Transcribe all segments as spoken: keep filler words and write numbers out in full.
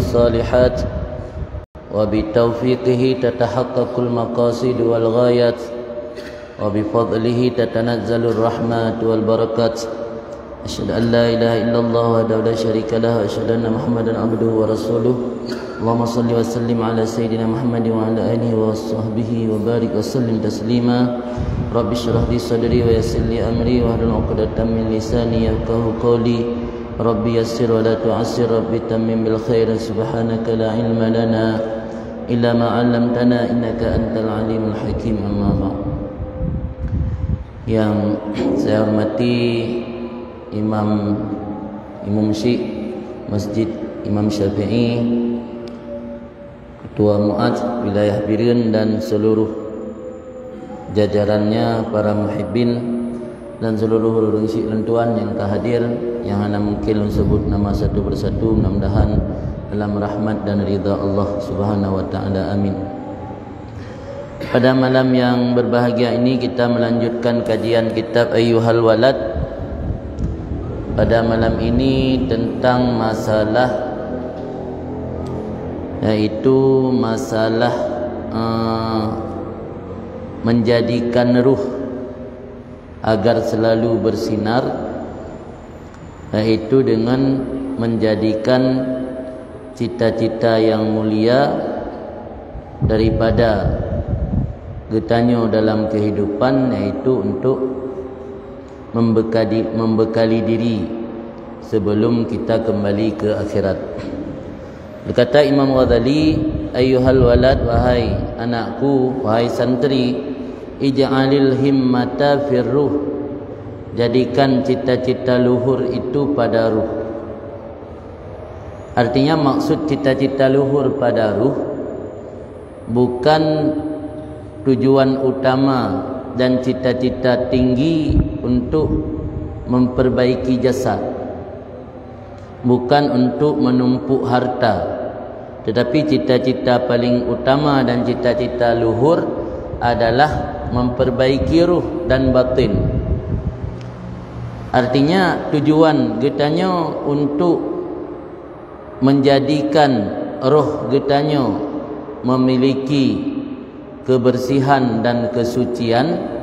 الصالحات، وبتوفيقه تتحقق المقاصد والغايات، وبفضله تتنزل الرحمة والبركات. أشهد أن لا إله إلا الله وحده لا شريك له، وأشهد أن محمدا عبده ورسوله. اللهم صل وسلم على سيدنا محمد وعلى آله وصحبه وبارك وسلم تسليما. رب اشرح لي صدري ويسر لي أمري واحلل عقدة من لساني يفقهوا قولي. رب يسر ولا تعسر، رب تمم بالخير. سبحانك لا علم لنا إلا ما علمتنا إنك أنت العليم الحكيم. أما بعد. Yang saya hormati Imam, Imam Syik Masjid Imam Syafi'i, Ketua Mu'az Wilayah Bireuen dan seluruh jajarannya, para muhibbin dan seluruh ureuëng syik lôn tuan nyang ka hadir, nyang hana mungkin lôn sebut nama satu persatu, mudah-mudahan dalam rahmat dan ridha Allah Subhanahu wa Ta'ala. Amin. Pada malam yang berbahagia ini kita melanjutkan kajian kitab Ayyuhal Walad. Pada malam ini tentang masalah, yaitu masalah, eh, menjadikan ruh agar selalu bersinar, yaitu dengan menjadikan cita-cita yang mulia daripada geutanyoe dalam kehidupan, yaitu untuk membekali, membekali diri sebelum kita kembali ke akhirat. Berkata Imam Ghazali, "Ayyuhal walad, wahai anakku, wahai santri, ij'alil himmata fir ruh." Jadikan cita-cita luhur itu pada ruh. Artinya, maksud cita-cita luhur pada ruh bukan tujuan utama dan cita-cita tinggi untuk memperbaiki jasad, bukan untuk menumpuk harta, tetapi cita-cita paling utama dan cita-cita luhur adalah memperbaiki ruh dan batin. Artinya, tujuan geutanyoe untuk menjadikan roh geutanyoe memiliki kebersihan dan kesucian,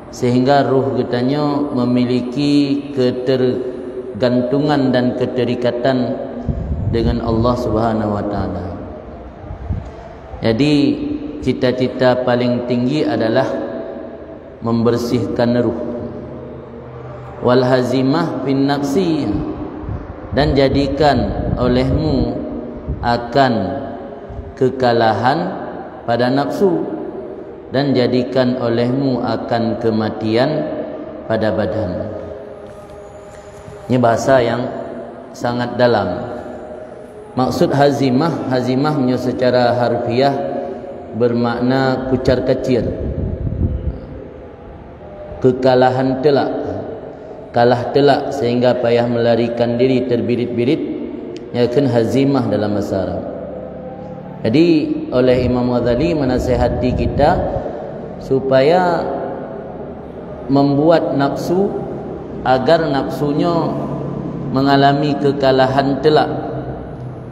sehingga roh geutanyoe memiliki ketergantungan dan keterikatan dengan Allah Subhanahu wa Ta'ala. Jadi, cita-cita paling tinggi adalah membersihkan ruh. Wal hazimah fin nafsi, dan jadikan olehmu akan kekalahan pada nafsu, dan jadikan olehmu akan kematian pada badan. Ini bahasa yang sangat dalam. Maksud hazimah, hazimah meunyoe secara harfiah bermakna kucar-kacir. Kekalahan telak, kalah telak sehingga payah melarikan diri terbirit-birit, nyan kheun hazimah dalam bahasa Arab. Jadi, oleh Imam Ghazali menasihati kita supaya membuat nafsu, agar nafsunyoe mengalami kekalahan telak.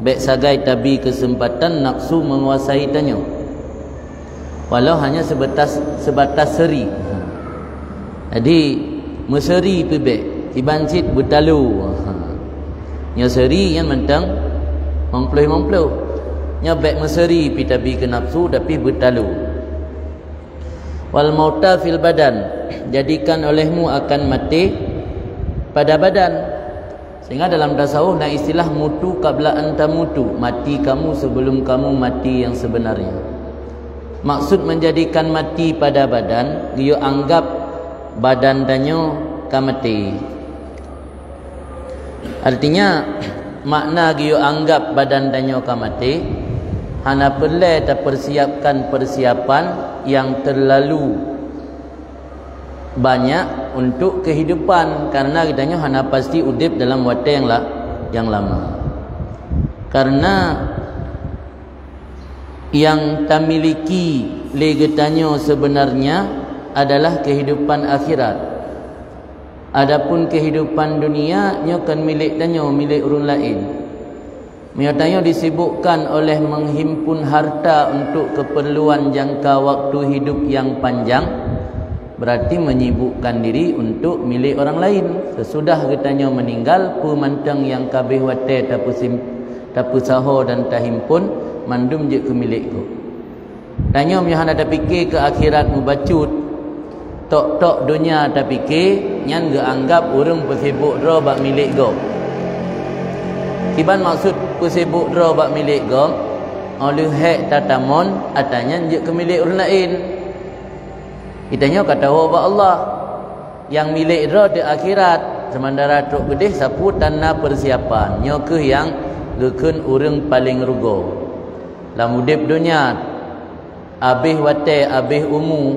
Bék sagai tabi kesempatan nafsu menguasai tanyoe. Walau hanya sebatas, sebatas seuri. Jadi, meuseuri pih bék, iban cit beutalo. Ha. Nyoe seuri nyan mantong meumploh-meumploh. Nyoe bék meuseuri pih tabi keu nafsu, tapi beutalo. Wal mauta fil badan, jadikan olehmu akan maté pada badan. Sehingga dalam tasawuf na istilah mutu qabla an tamutu, mati kamu sebelum kamu mati yang sebenarnya. Maksud menjadikan mati pada badan, geuyue anggap badan tanyoe ka maté. Artinya, makna geuyue anggap badan tanyoe ka maté, hana peureulée tapersiapkan persiapan yang terlalu banyak untuk kehidupan, karena geutanyoe hana pasti udeb dalam watée nyang la-, nyang lama. Karena nyang tamiliki lé geutanyoe sebenarnya adalah kehidupan akhirat. Adapun kehidupan dunia nyoe kon milék tanyoe, milék ureuëng laén. Meunyoe tanyoe disibukkan oleh menghimpun harta untuk keperluan jangka waktu hidup yang panjang, berarti menyibukkan diri untuk milék orang lain. Sesudah geutanyoe meninggal, peue mantong nyang ka abéh watée tapeusim-, tapeusaho dan tahimpun, mandum jeuet keu milék gob. Tanyoe meunyoe hana tapike keu akhirat mubacut, tok-tok donya tapike, nyan geuanggab ureuëng peusibok droe bak milék gob. Kiban maksud peusibok droe bak milék gob, óh lheueh hék tatamon, atra nyan jeuet keu milék ureuëng laén. Geutanyoe ka tawoe bak Allah. Nyang milék droe di akhirat, seumantara trok keudeh sapeue tan na peusiapan. Nyoe kheueh nyang geukheun ureuëng paleng rugoe. Lam udeb donya, abéh watée, abéh umu,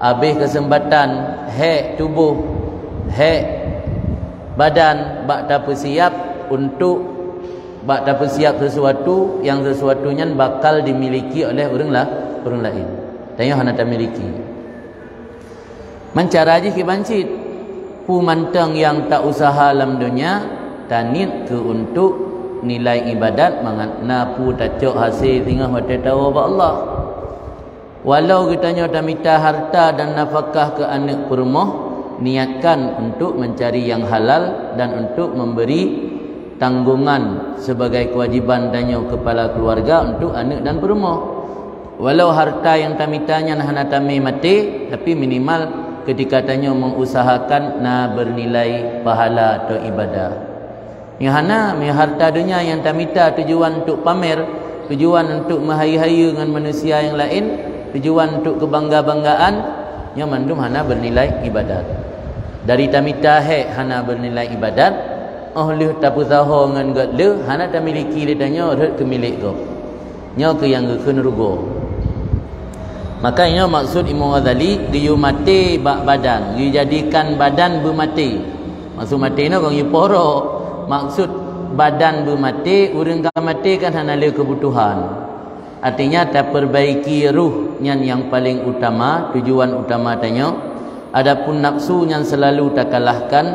abéh keuseumpatan, hék tuboh, hék badan bak tapeusiab untuk, bak tapeusiab sesuatu nyang sesuatu nyan bakal dimiliki oleh ureuëng la-, ureuëng laén. Tanyoe hana tamiliki. Meucara jih kiban cit, peue mantong nyang ta-useuha lam donya, taniet keu untuk nilai iébadat mangat na peue tacok hasé singoh watée tawoe bak Allah. Walau geutanyoe tamita harta dan nafakah keu aneuëk peurumoh, niatkan untuk meucari nyang halal dan untuk memberi tanggongan sebagai keuwajiban tanyoe keupala keuluwarga untuk aneuëk dan peurumoh. Walau harta nyang tamita nyan hana tamé maté, tapi minimal keutika tanyoe meuuseuhakan na beunilai pahala atau iébadat. Nyang hana, meunyoe harta donya nyang tamita tujuan untuk pamer, tujuan untuk meuhayeue-hayeue ngon manusia nyang laén, tujuan untuk keubangga-banggaan, nyoe mandum hana beunilai iébadat. Dari tamita hék hana beunilai iébadat, óh lheueh tapeusaho ngon göt le hana tamiliki lé tanyoe rhot keu milék gob. Nyoe kheueh nyang geukheun rugoe. Maka nyoe maksud Imam Ghazali, geuyue maté bak badan, geuyue jadikan badan beumaté. Maksud maté nyoe kon geuyue poh droe. Maksud badan beumaté, ureuëng ka maté kan hana lé keubutuhan. Artinya, tapeurbaiki ruh nyan nyang paleng utama, tujuan utama tanyoe. Adapun nafsu nyan seulalu takalahkan,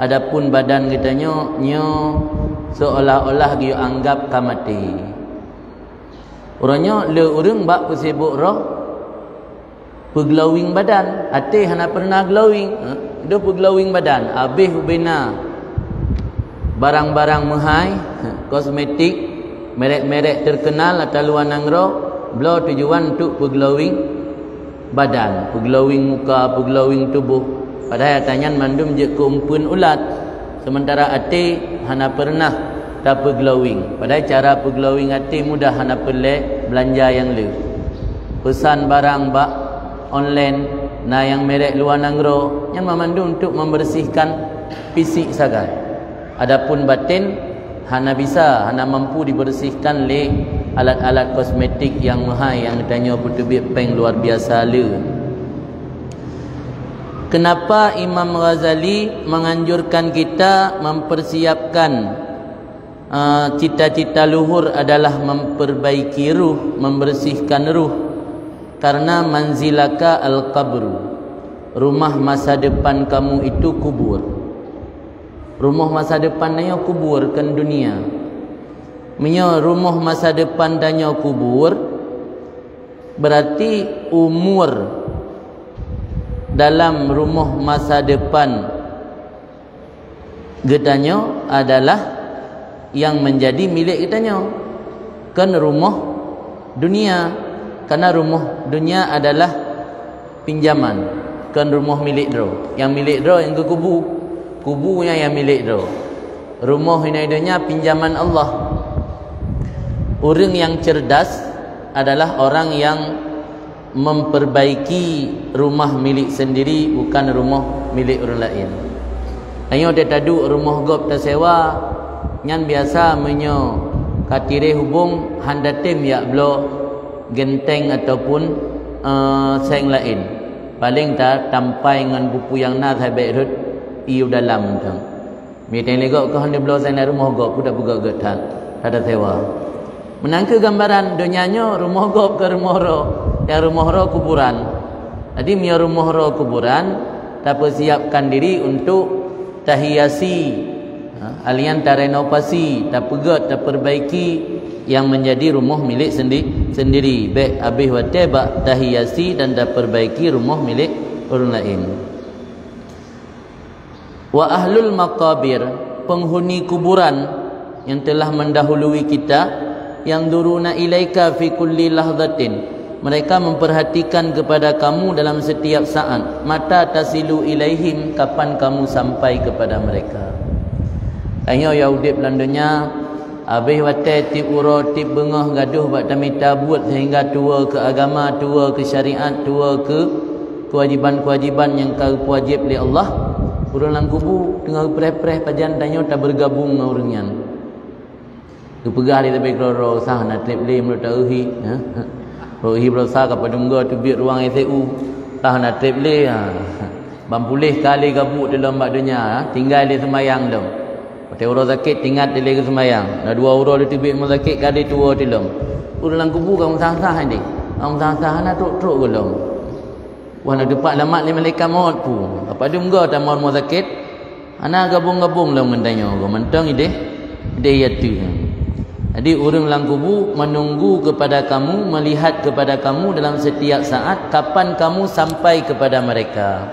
adapun badan geutanyoe nyoe seolah-olah geuyue anggab ka maté. Uroe nyoe le ureuëng bak peusibok roh peuglowing badan, até hana peureunah glowing, eh, deuh peuglowing badan, abéh ubena barang-barang meuhai, eh, kosmetik, merek-merek terkenal atau luwa nanggroe, bloe tujuan untuk peuglowing badan, peuglowing muka, peuglowing tuboh. Padahai atra nyan mandum jeuet keu umpeuen ulat, seumeuntara até hana peureunah tapeuglowing. Padahai cara peuglowing até mudah, hana peureulée beulanja nyang le. Peusan barang bak online, na nyang merek luwa nanggroe, nyan mandum untuk membersihkan fisik sagai. Adapun baten hana bisa, hana mampu dibersihkan lé alat-alat kosmetik nyang meuhai nyang tanyoe peuteubiet péng luar biasa le. Kenapa Imam Ghazali menganjurkan kita mempersiapkan, eh, cita-cita luhur adalah memperbaiki ruh, membersihkan ruh? Karena manzilaka al-qabru, rumah masa depan kamu itu kubur. Rumoh masa depan tanyoe kubur, kon dunia. Meunyoe rumoh masa depan tanyoe kubur, berarti umur dalam rumoh masa depan geutanyoe adalah nyang menjadi milék geutanyoe, kon rumoh dunia. Karena rumoh dunia adalah pinjaman, kon rumoh milék droe. Nyang milék droe nyang keu kubu. Kubu nyan nyang milék droe. Rumoh inai donya pinjaman Allah. Ureuëng nyang cerdas adalah orang nyang memperbaiki rumah milik sendiri, bukan rumoh milik ureuëng laén. Tanyoe teuka duek rumoh gob tasewa, nyan biasa meunyoe ka tireh hubong hana tem jak bloe genteng ataupun, eh, seng laén. Paleng ta tampai ngon buku nyang na sabe rhot ié dalam tu. Meunyoe lé gob keuh hana bloe seng rumoh gob, peue tapeugöt-göt that, that tasewa. Meunan kheueh gambaran donya nyoe, rumoh gob keu rumoh droe, nyang rumoh droe kuburan. Jadi meunyoe rumoh droe kuburan, tapeusiapkan diri untuk tahiasi Ha, alian tarenovasi, tapeugét, taperbaiki yang menjadi rumoh milék sendi-, sendiri. Bék habéh watée bak tahiasi dan taperbaiki rumoh milék ureuëng laén. Wa ahlul maqabir, penghuni kuburan yang telah mendahului kita, yang duruna ilaika fi kulli lahzatin, mereka memperhatikan kepada kamu dalam setiap saat. Mata tasilu ilaihim, kapan kamu sampai kepada mereka. Tanyoe ya udeb lam donya, habéh watée tieb uroe tieb beungoh gadoh bak tamita buet sehingga tuwoe keu agama, tuwoe keu syariat, tuwoe keu keuwajiban-keuwajiban nyang ka geupeuwajéb lé Allah. Ureuëng lam kubu teungoh geupreh-preh pajan tanyoe tabeurgabong ngon ureuëng nyan. Geupeugah lé sabe keudroe-droe, "Sah na treb lé meunurot tauhi." Ha? Tauhi beurasa ka padum goe teubiet ruang I C U. "Sah na treb lé." Ha. Ban puléh ka lé gabuk teulom bak donya, ha? Tinggai lé seumayang lom. Watée uroe sakét tingat lé keu seumayang. Na dua uroe lé teubiet rumoh sakét ka lé tuwoe teulom. Ureuëng lam kubu ka meusah-sah deh. Ka meusah-sah hana trok-trok gohlom. Wah, na teupat lamat lé malaikat mawöt pu. Padum goe tamong rumoh sakét, hana gabong-gabong lom ngon tanyoe, goe mantong ideh, ideh yatu. Jadi ureuëng lam kubu menunggu kepada kamu, melihat kepada kamu dalam setiap saat, kapan kamu sampai kepada mereka.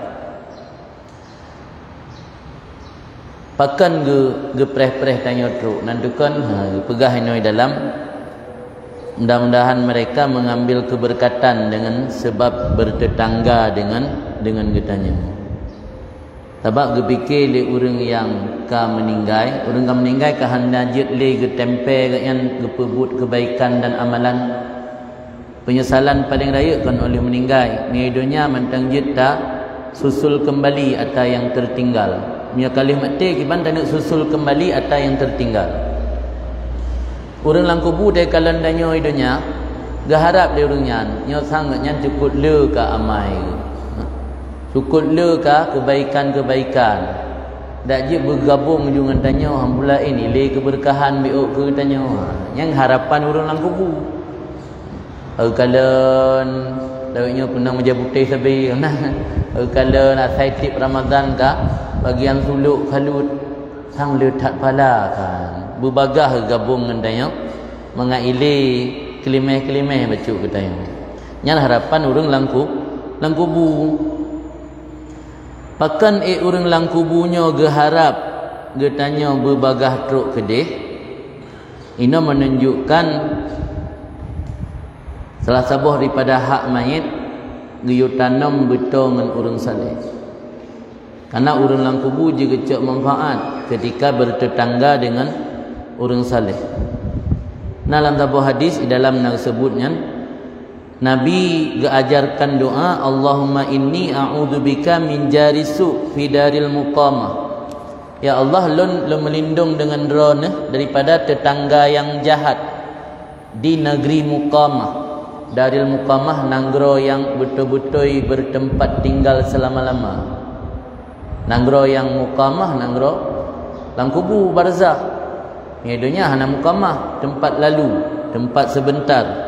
Pakon geu-, geupreh-preh tanyoe trok, nan tukon, ha, geupeugah inoe dalam, mudah-mudahan mereka mengambil keberkatan dengan sebab bertetangga dengan, dengan geutanyoe. Sabab geupike lé ureuëng nyang ka meuninggai, ureuëng ka meuninggai ka hana jeuet lé geutempé gobnyan geupeubuet keubaikan dan amalan. Penyesalan paleng rayeuk kon óh lheueh meuninggai. Meunyoe donya mantong jeuet tasusul keumbali atra nyang teutinggal. Meunyoe ka lheueh maté, kiban taneuk susul keumbali atra nyang teutinggal. Ureuëng lam kubu teukalon tanyoe donya, geuharab lé ureuëng nyan, nyoe sang gobnyan cukop le ka amai, cukop le ka keubaikan-keubaikan. Dak jeuet beugabong ju ngon tanyoe, alhamdulillah, ini lé keubeurkahan biôk keu tanyoe. Nyang harapan ureuëng lam kubu. Eukalon, lawét nyoe keunong meujah putéh sabe. Eukalon asai tieb Ramadhan ka, bagian sulok kalut, sang le that pala kan. Beubagaih gabong ngon tanyoe, mangat ilé keulimeh-keulimeh bacut keu tanyoe. Nyan harapan ureuëng lam ku-, lam kubu. Pakon ék ureuëng lam kubu nyoe geuharab geutanyoe beubagaih trok keudeh? Inoe meununjukkan salah saboh daripada hak manyét geuyue tanom beuto ngon ureuëng saleh. Karena ureuëng lam kubu jigeucok manfaat ketika bertetangga dengan ureuëng saleh. Na lam saboh hadis di dalam na geuseubut nyan, Nabi geuajarkan doa, "Allahumma inni a'udzubika min jari su' fi daril muqamah." Ya Allah, lôn, lôn meulindong deungon Droeneuh daripada teutangga nyang jahat di negeri Muqamah. Daril Muqamah, nanggroe nyang beutôi-beutôi bertempat tinggal selama-lama. Nanggroe nyang Muqamah, nanggroe lam kubu, barzakh. Nyoe donya hana Muqamah, tempat lalu, tempat sebentar.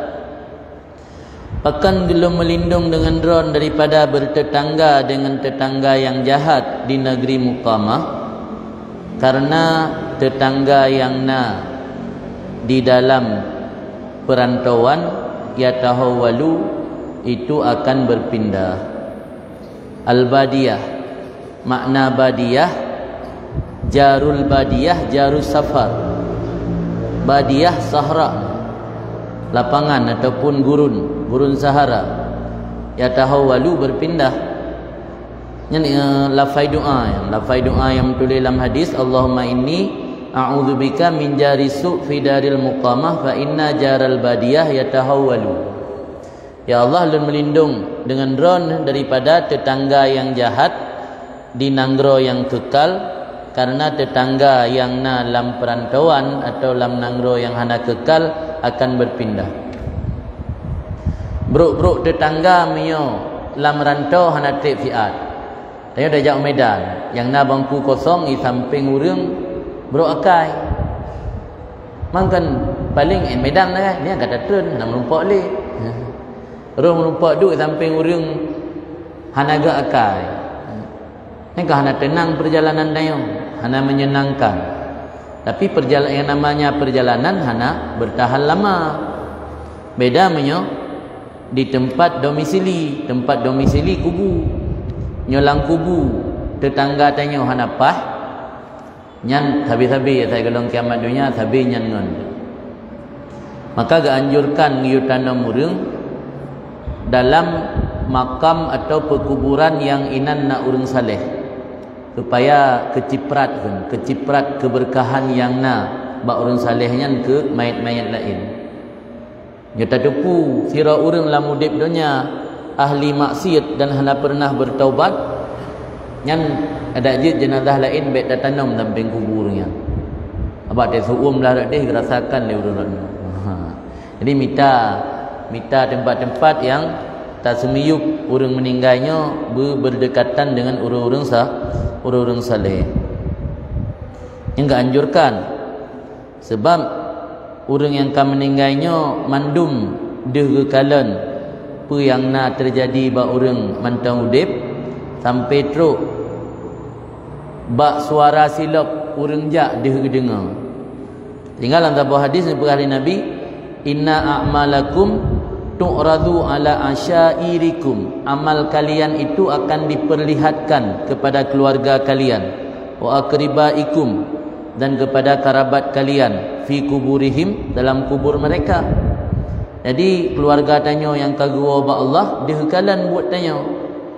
Pakon geulôn meulindong deungon Droeneuh daripada bertetangga dengan tetangga nyang jahat di negeri Muqamah, karena tetangga nyang na di dalam perantauan, yatahawwalu, itu akan berpindah. Al-Badiyah. Makna Badiyah, jarul Badiyah, jarus safar. Badiyah sahra, lapangan ataupun gurun, gurun Sahara. Yatahawwalu, berpindah. Nyan, eh, lafai doa, lafai doa nyang meutuléh lam hadis, "Allahumma inni a'udzubika min jari su' fi daril muqamah, fa inna jaral badiyah yatahawwalu." Ya Allah, lôn meulindong deungon Droeneuh daripada teutangga nyang jahat di nanggroe nyang keukal, karena teutangga nyang na lam peurantauan atawa lam nanggroe nyang hana keukal akan berpindah. Brok-brok teutangga meunyoe lam rantau hana treb siat. Tanyoe tajak u Medan, nyang na bangku kosong di sampéng ureuëng brok akai. Mangkon paleng, eh, Medan lah, nyan ka tatreun, hana meurumpok lé. Roh meurumpok duek di sampéng ureuëng hana gét akai. Nyan ka hana teunang peurjalanan tanyoe, hana menyenangkan. Tapi perjala-, yang namanya perjalanan hana bertahan lama. Beda meunyoe di tempat domisili, tempat domisili kubu. Nyoe lam kubu tetangga tanyoe hana paih, nyan sabe-sabe asai golom kiamat donya, sabe nyan ngon. Maka geuanjurkan geuyue tanom ureuëng dalam makam atau pekuburan nyang inan na ureuëng saleh, supaya keuciprat kheun, keuciprat keubeurkahan nyang na bak ureuëng saleh nyan keu manyét-manyét laén. Nyoe tateupeue sidroe ureuëng lam udeb donya ahli maksiat dan hana peureunah beutaubat, nyan adak jeuet jeunazah laén bék tatanom lam péng kubu ureuëng nyan. Abak teusu'uem lah rot deh geurasakan lé ureuëng rot nyoe. Ha. Jadi mita, mita tempat-tempat nyang taseumiyueb ureuëng meuninggai nyoe be-, berdekatan dengan ureuëng-ureuëng sa-, ureuëng-ureuëng saleh. Nyang geuanjurkan, sabab ureuëng nyang ka meuninggai nyoe mandum deuh geukalon peue nyang na teujadi bak ureuëng mantong udeb, sampai trok bak suara silop ureuëng jak deuh geudeungoe. Sehingga lam saboh hadis neupeugah lé Nabi, "Inna a'malakum tu'radu ala asyairikum." Amal kalian itu akan diperlihatkan kepada keluarga kalian, "wa aqribaikum," dan kepada karabat kalian, "fi kuburihim," dalam kubur mereka. Jadi, keluarga tanyoe nyang ka geuwoe bak Allah, deuh kalon buet tanyoe.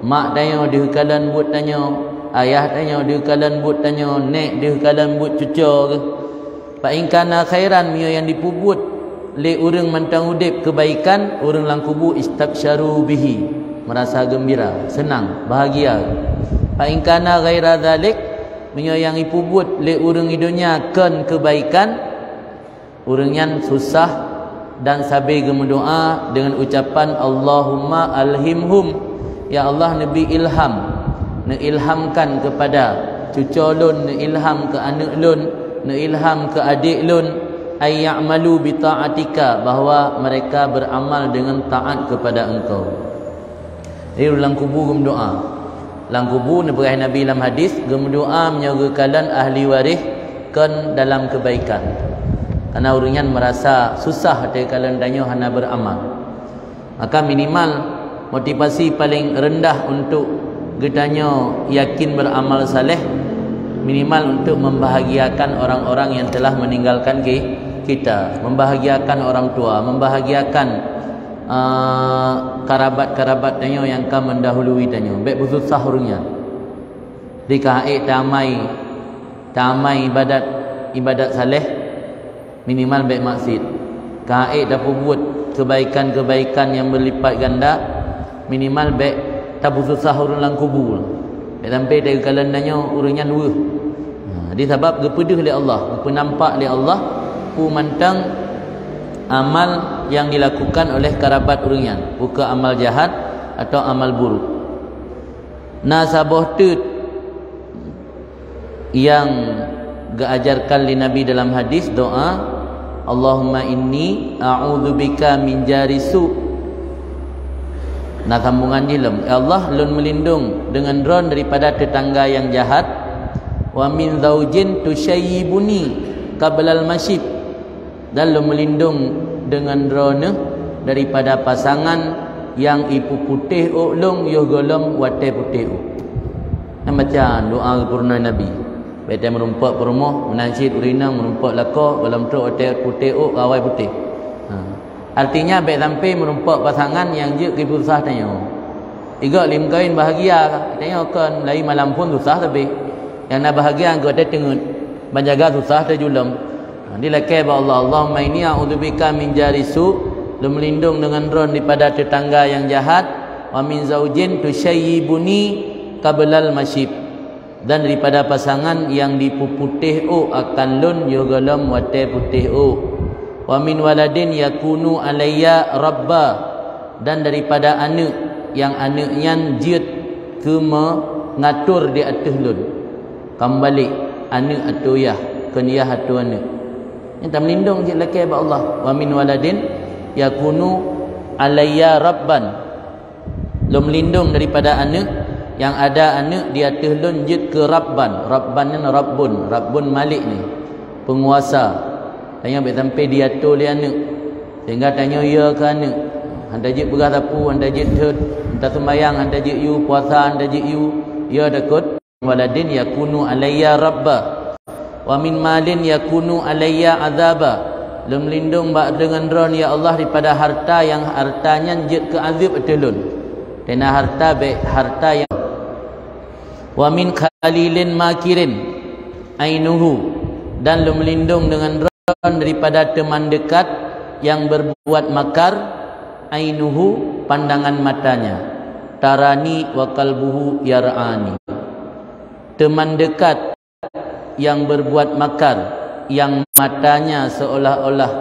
Mak tanyoe deuh kalon buet tanyoe, ayah tanyoe deuh kalon buet tanyoe, nék deuh kalon buet cucoe geuh. Fa in kana khairan, meunyoe nyang jipeubuet lé ureuëng mantong udeb keubaikan, ureuëng lam kubu istabsyaru bihi, meurasa geumbira, seunang, bahagia. Fa in kana ghaira dzalik, meunyoe nyang jipeubuet lé ureuëng di donya kon keubaikan, ureuëng nyan susah dan sabe geumeudoá deungon ucapan, "Allahumma alhimhum." Ya Allah, neubi ilham, neuilhamkan keupada cucoe lôn, neuilham keu aneuëk lôn, neuilham keu adék lôn, "ay ya'malu bi ta'atika," bahwa mereka beramal dengan taat kepada Engkau. Jadi, ureuëng lam kubu geumeudoá. Lam kubu, neupeugah Nabi lam hadis, geumeudoá meunyoe geukalon ahli waréh kon dalam keubaikan. Karena ureuëng nyan meurasa susah watée kalon tanyoe hana beuramal. Maka minimal motivasi paling rendah untuk geutanyoe yakin beramal saleh, minimal untuk membahagiakan orang-orang yang telah meninggalkan ki-, kita, membahagiakan orang tua, membahagiakan, eh, karabat-karabat tanyoe nyang ka mendahului tanyoe. Bék beususah ureuëng nyan. Di ka ék tamai, tamai ibadat, ibadat saleh, minimal bék maksiet. Ka ék tapeubuet keubaikan-keubaikan nyang beulipat ganda, minimal bék tapeususah ureuëng lam kubu. Bék sampai teukalon tanyoe ureuëng nyan weueh. Nah, di sabab geupeudeuh lé Allah, geupeunampak lé Allah peue mantong amal nyang dilakukan oleh karabat ureuëng nyan, bukon amal jahat atau amal buruk. Na saboh teut nyang geuajarkan lé Nabi dalam hadis doá, "Allahumma inni a'udzubika min jari su." Na sambungan jih lom, "Ya Allah, lôn meulindong deungon Droen daripada teutangga nyang jahat, wa min zaujin tusyayyibuni qablal masyib." Dan lôn meulindong deungon Droeneuh daripada pasangan nyang ipeuputéh ôk lôn yoh gohlom watée putéh ôk. Nyan baca doá geupurunoe Nabi. Bék tée meurumpok peurumoh, meunan cit ureuëng inong meurumpok lakoe, gohlom trok watée putéh ôk, awai putéh. Ha. Artinya, bék sampai meurumpok pasangan nyang jeuet keu susah tanyoe. Igok lim kawin bahagia, tanyoe kon, laén malam phon susah sabe. Nyang na bahagia geuh teuteungeut, ban jaga susah teujulom. Ha, dilakée bak Allah, "Allahumma inni a'udzubika min jari su," lôn meulindong deungon Droen daripada teutangga nyang jahat, "wa min zaujin tusyayyibuni qablal masyib," dan daripada pasangan nyang dipeuputéh ôk akan lôn yoh gohlom watée putéh ôk, "wa min waladin yakunu alayya rabba," dan daripada aneuëk nyang aneuëk nyan jeuet keu meungatur di ateueh lôn. Ka meubalek, aneuëk ateueh yah, kon yah ateueh aneuëk. Nyan tameulindong cit lakée bak Allah. "Wa min waladin yakunu alayya rabban." Lôn meulindong daripada aneuëk nyang ada aneuëk di ateueh lôn jeuet keu rabban. Rabban nyan rabbun, rabbun malik ni. Peunguasa. Tanyoe bék sampai diatur lé aneuëk. Sehingga tanyoe yö keu aneuëk. Hana jeuet peugah sapeue, hana jeuet thot, hana seumayang, hana jeuet yue, puasa hana jeuet yue, yö takot. Waladin yakunu alayya rabba, wa min malin yakunu alayya azaba. Lôn meulindong bak deungon Droen, ya Allah, daripada harta nyang harta nyan jeuet keu azeueb ateueh lôn. Tena harta bék harta nyang Wa min khalilin makirin ainuhu, dan lôn meulindong deungon Droen daripada teuman deukat nyang berbuat makar, ainuhu, pandangan matanya, tarani wa qalbuhu yar'ani. Teuman deukat nyang berbuat makar, nyang matanya seolah-olah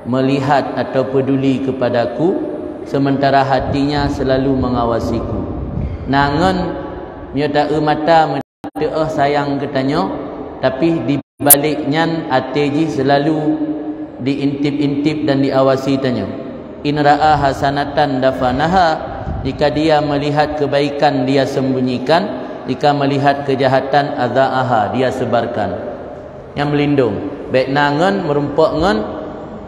melihat atau peduli kepadaku, sementara hatinya selalu mengawasiku. Na ngon meunyoe taeu mata meuteuoh sayang keu tanyoe, tapi di balik nyan até jih selalu diintip-intip dan diawasi tanyoe. In ra'a hasanatan dafanaha, jika dia melihat kebaikan dia sembunyikan, jika melihat kejahatan adza'aha, dia sebarkan. Nyang meulindong, bék na ngon, meurumpok ngon,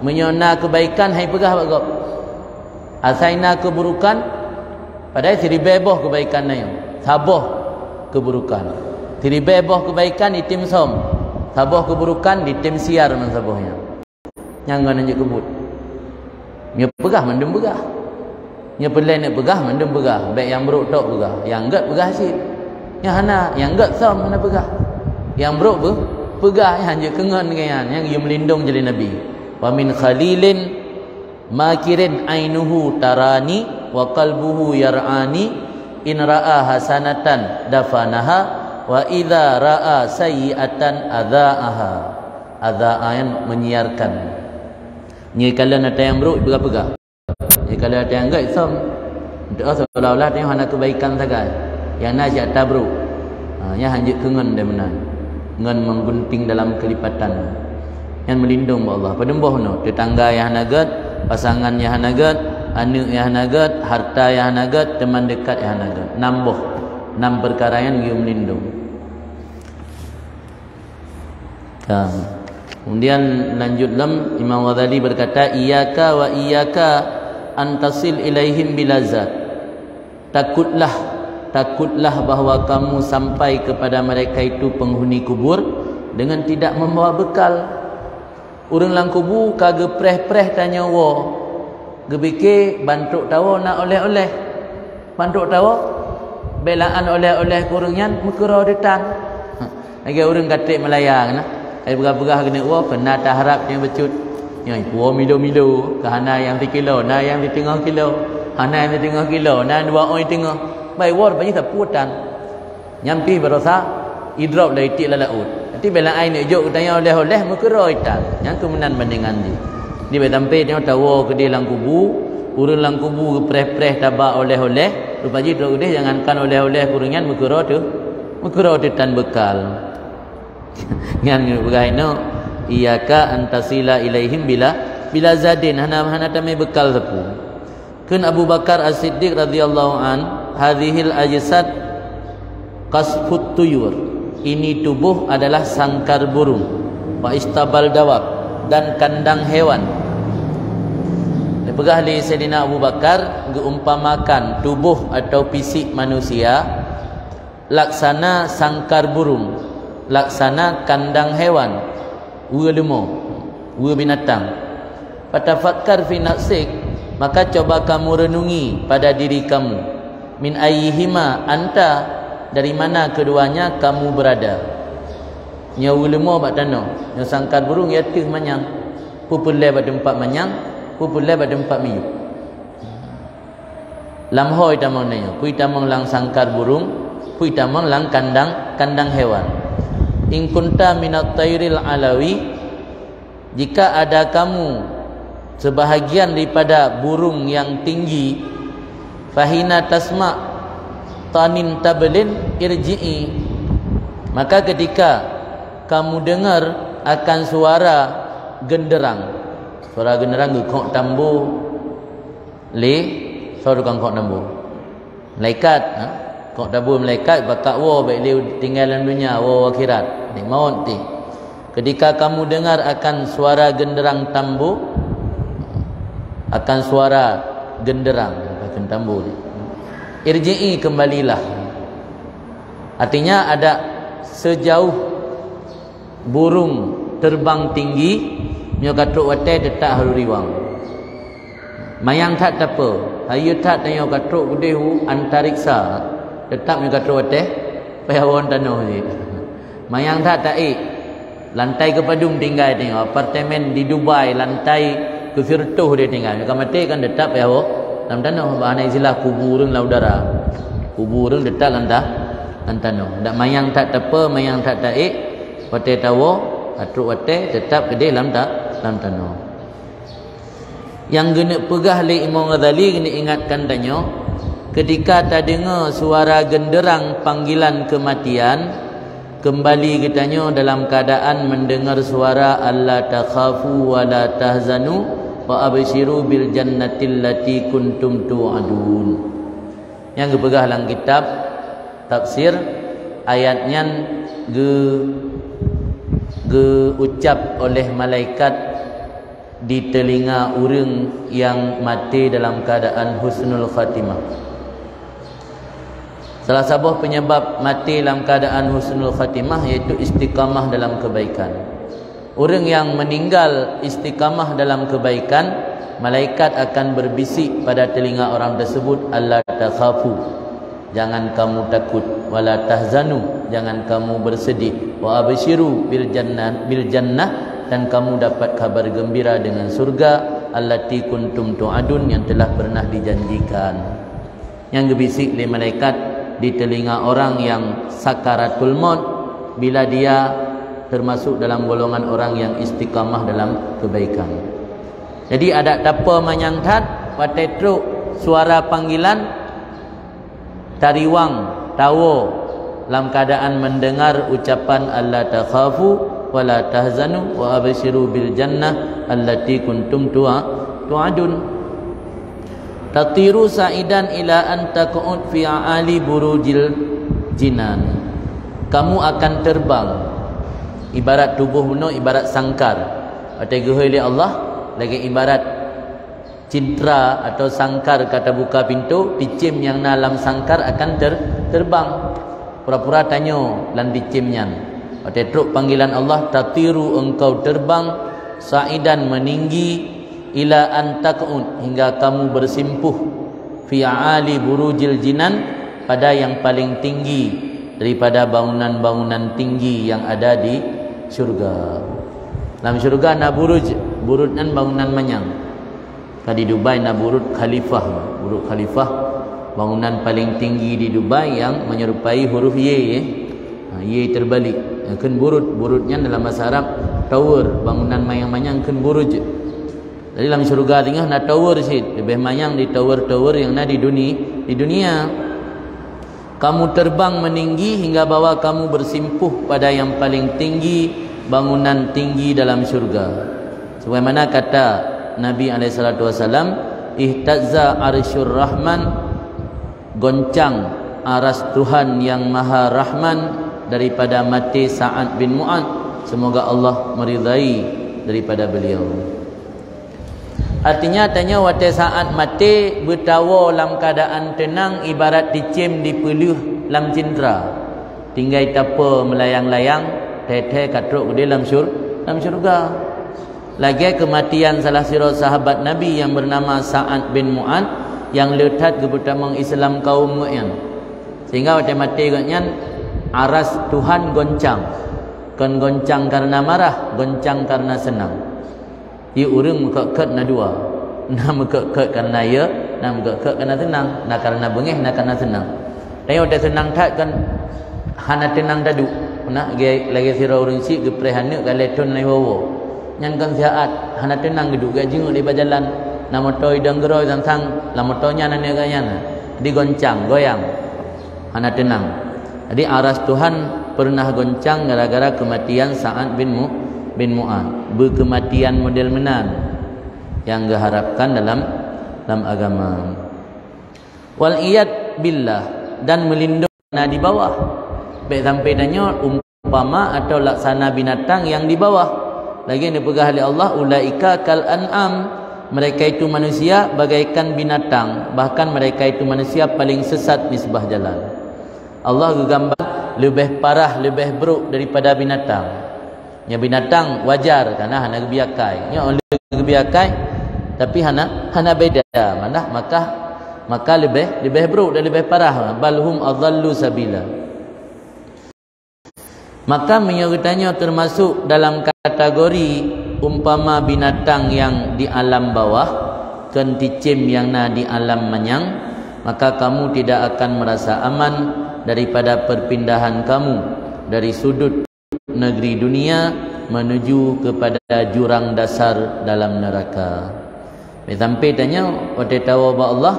meunyoe na keubaikan hai peugah bak gob. Asai na keuburukan, padahai siribée boh keubaikan na nyoe, saboh keuburukan. Siribée boh keubaikan item som, saboh keuburukan ditem siar ngon saboh nyan. Nyang ngon anjeuk keubuet. Nyoe peugah mandum peugah. Nyoe peulée neuk peugah mandum peugah. Bék nyang brok tok peugah. Nyang gét peugah cit. Nyang hana, nyang gét som hana peugah. Nyang brok beu peugah, nyang hanjeuet keungon keu nyan. Nyang geuyue meulindong jih lé Nabi. Wa min khalilin makirin ainuhu tarani wa qalbuhu yar'ani, in ra'a hasanatan dafanaha wa idza ra'a sayyi'atan adza'aha. Adza'a nyan menyiarkan. Nyoe kalon ata nyang brok peugah-peugah. Nyoe kalon ata nyang gét som. Doa seolah-olah tanyoe hana keubaikan sagai. Nyang na siat tabrok. Ha, nyan hanjeuet keungon deh meunan. Ngon menggunting dalam kelipatan. Nyan meulindong bak Allah. Padum boh nyoe, teutangga nyang hana gét, pasangan nyang hana gét, aneuëk nyang hana gét, harta nyang hana gét, teuman deukat nyang hana gét. Nam boh. Nam peukara nyan geuyue meulindong. Ka. Kemudian lanjut lom, Imam Ghazali berkata, "Iyyaka wa iyyaka an tasil ilaihim bila zad." Takutlah, takutlah bahwa kamu sampai kepada mereka itu penghuni kubur dengan tidak membawa bekal. Ureuëng lam kubu ka geupreh-preh tanyoe woe. Geupike ban trok tawoe na oleh-oleh. Ban trok tawoe, belaan oleh-oleh keu ureuëng nyan meukeurô teutan. Lagée ureuëng ka treb meulaya keunan, hai peugah-peugah keuneuk woe, keu na taharab nyang bacut. Nyoe woe milo-milo, ka hana nyang sikilo, na nyang siteungoh kilo, hana nyang siteungoh kilo, na dua ôn teungoh. Bai woe rupajih sapeue tan. Nyan pih barosa idrop lé itik lam laôt. Tapi belaan neuk jok geutanyoe oleh-oleh meukeurô itan. Nyan keuh meunan bandingan jih. Di bék sampai tanyoe tawoe keudeh lam kubu, ureuëng lam kubu geupreh-preh taba oleh-oleh, rupajih trok keudeh jangankan oleh-oleh keu ureuëng nyan meukeurô teuh, meukeurô teuh tan bekal. Nyan peugah inoe, "Iyyaka an tasila ilaihim bila, bila zadin," hana, hana tamé bekal sapeue. Kheun Abu Bakar As-Siddiq radhiyallahu an, "Hadzihil ajsad qasfut tuyur." Ini tubuh adalah sangkar burung, wa istabal dawab, dan kandang hewan. Dipeugah lé Saidina Abu Bakar geuumpamakan tuboh atau fisik manusia laksana sangkar burung, laksana kandang hewan, weue leumo, weue binatang. Fatafakkar fi nafsik, maka coba kamu renungi pada diri kamu, min ayyihima anta, dari mana keduanya kamu berada. Nyoe weue leumo bak tanoh, nyoe sangkar burung i ateueh manyang, peue peureulée bak teumpat manyang, peue peureulée bak teumpat miyueb. Lam ho itamong nyoe, peue itamong lam sangkar burung, peue itamong lam kandang, kandang hewan. In kunta minat tairil alawi, jika ada kamu sebahagian daripada burung yang tinggi, fahina tasma' tanin tablin irji'i, maka ketika kamu dengar akan suara genderang, suara genderang geukhok tambo, lé, soe tukang khok tambo? Malaikat, ha? Khok tambo malaikat, bakat woe bék lé tinggai lam donya, woe akhirat, nek maut ti. Ketika kamu dengar akan suara genderang tambu, akan suara genderang, bukan tambu ni. Irji'i, kembalilah. Artinya ada sejauh burung terbang tinggi, nyoe ka trok watèe teutap harôh riwang. Manyang that tapeue, hayeue that tanyoe ka trok keudeh u antariksa, teutap nyoe ka trok watèe payah woe tanoh jih. Manyang that taék, lantai keupadum tinggai tanyoe, apartemen di Dubai lantai keusiratoh deh tinggai, nyoe ka maté kan teutap payah woe lam tanoh, bah na istilah kubu ureueng lam udara. Kubu ureueng teutap lam ta-, lam tanoh. Dak manyang that tapeue, manyang that taék, watèe tawoe, ka trok watèe teutap keudeh lam ta-, lam tanoh. Nyang geuneuk peugah lé Imam Ghazali geuneuk ingatkan tanyoe, ketika tadeungoe suara genderang panggilan kematian, kembali geutanyoe dalam keadaan mendengar suara, "Alla takhafu wa la tahzanu wa absyiru bil jannatil lati kuntum tu'adun." Nyang geupeugah lam kitab tafsir, ayat nyan geu-, geuucap oleh malaikat di telinga ureueng nyang maté dalam keadaan husnul khatimah. Salah saboh penyebab maté lam keadaan husnul khatimah yaitu istiqamah dalam kebaikan. Ureueng nyang meninggal istiqamah dalam kebaikan, malaikat akan berbisik pada telinga orang tersebut, "Alla takhafu." Jangan kamu takut, "Wala tahzanu," jangan kamu bersedih, "Wa absyiru bil jannah," bil jannah, dan kamu dapat kabar gembira dengan surga, "allati kuntum tu'adun," yang telah pernah dijanjikan. Nyang geubisik lé malaikat di telinga orang yang sakaratul maut bila dia termasuk dalam golongan orang yang istiqamah dalam kebaikan. Jadi, adak tapeue manyang that, watèe trok suara panggilan, tariwang, tawoe lam keadaan mendengar ucapan, "Alla takhafu wa la tahzanu wa absyiru bil jannah allati kuntum tu'a-, tu'adun." "Tatiru sa'idan ila an taq'ud fi a'ali burujil jinan." Kamu akan terbang. Ibarat tuboh bunoe ibarat sangkar. Watèe geuhôi lé Allah, lagèe ibarat cintra atau sangkar ka tabuka pintoe, cicém nyang na lam sangkar akan ter-, terbang. Pura-pura tanyoe lam cicém nyan. Watèe trok panggilan Allah, "Tatiru," engkau terbang, "sa'idan," meninggi, "ila an taq'ud," hingga kamu bersimpuh, "fi a'ali burujil jinan," pada yang paling tinggi daripada bangunan-bangunan tinggi yang ada di syurga. Lam syurga na buruj, buruj nyan bangunan manyang. Ka di Dubai na Burj Khalifah. Burj Khalifah, bangunan paling tinggi di Dubai yang menyerupai huruf Y, ya. Ha, Y terbalik. Nyan kheun buruj. Buruj nyan dalam bahasa Arab tower, bangunan manyang-manyang kheun buruj. Jadi lam syurga singoh na tower cit, leubeh manyang di tower-tower yang na di duni-, di dunia. Kamu terbang meninggi hingga bahwa kamu bersimpuh pada yang paling tinggi bangunan tinggi dalam syurga. Sebagaimana kata Nabi alaihissalatu wassalam, "Ihtazza arsyur Rahman," goncang aras Tuhan yang Maha Rahman daripada maté Sa'ad bin Mu'ad. Semoga Allah meridai daripada beliau. Artinya, tanyoe watée Sa'ad maté beutawoe lam keuadaan teunang ibarat cicém dipeuleueh lam cintra. Tinggai tapeue meulayang-layang, thee-thee ka trok keudeh lam syur-, lam syeuruga. Lagée keumatian salah sidroe sahabat Nabi nyang beunama Sa'ad bin Mu'ad nyang le that geupeutamong Islam kawöm gobnyan. Sehingga watée maté gobnyan, aras Tuhan goncang. Kon goncang kareuna marah, goncang kareuna seunang. Ie ureuëng meukot-kot na dua. Na meukot-kot kareuna ie, na meukot-kot kareuna seunang, na kareuna beungéh, na kareuna seunang. Tanyoe watée seunang that kan hana teunang taduek. Pernah lagée, lagée sidroe ureuëng syiek geupreh aneuëk ka lhée thon hana jiwoe-woe. Nyan kon siat, hana teunang geuduek, geujak jingeuek di bak jalan. Na moto idong geurôi sang-sang, lam moto nyan aneuëk geuh nyan. Digoncang, goyang. Hana teunang. Jadi aras Tuhan pernah goncang gara-gara keumatian Sa'ad bin Mu-, bin Mu'ad. Beukeumatian model meunan nyang geuharapkan dalam, dalam agama. Wal iyad billah, dan meulindong na di bawah. Bék sampai tanyoe um- seumpama atau laksana binatang nyang di bawah. Lagée neupeugah lé Allah, "Ulaika kal an'am." Mereka itu manusia bagaikan binatang, bahkan mereka itu manusia paling sesat nisbah jalan. Allah geugambar leubeh parah, leubeh brok daripada binatang. Nyoe binatang wajar, karena hana geubi akai. Nyoe lé geubi akai, tapi hana, hana beda. Manah maka, maka leubeh, leubeh brok dan leubeh parah. "Bal hum adhallu sabila." Maka meunyoe geutanyoe teumasok dalam kategori umpama binatang nyang di alam bawah, kon cicém nyang na di alam manyang, maka kamu tidak akan merasa aman daripada perpindahan kamu dari sudut negeri dunia menuju kepada jurang dasar dalam neraka. Meusampé tanyoe watée tawoe bak Allah,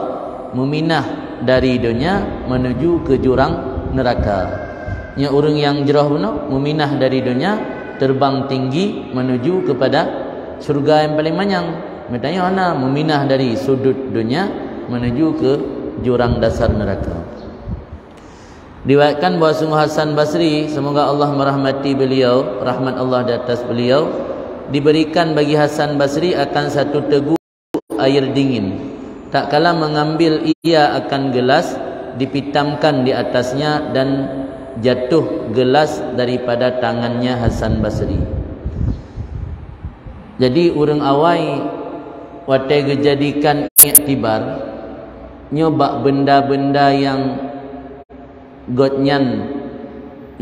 meuminah dari donya menuju ke jurang neraka. Nyoe ureuëng nyang jroh bunoe, meuminah dari donya, terbang tinggi menuju kepada syurga nyang paling manyang. Meutanyoe hana, meuminah dari sudut donya menuju ke jurang dasar neraka. Riwayatkan bahwa sungguh Hasan Basri, semoga Allah merahmati beliau, rahmat Allah di atas beliau, diberikan bagi Hasan Basri akan satu teguk air dingin. Tak kala mengambil ia akan gelas, dipitamkan di atasnya dan jatuh gelas daripada tangannya Hasan Basri. Jadi ureuëng awai watée geujadikan iktibar nyoe bak benda-benda nyang gobnyan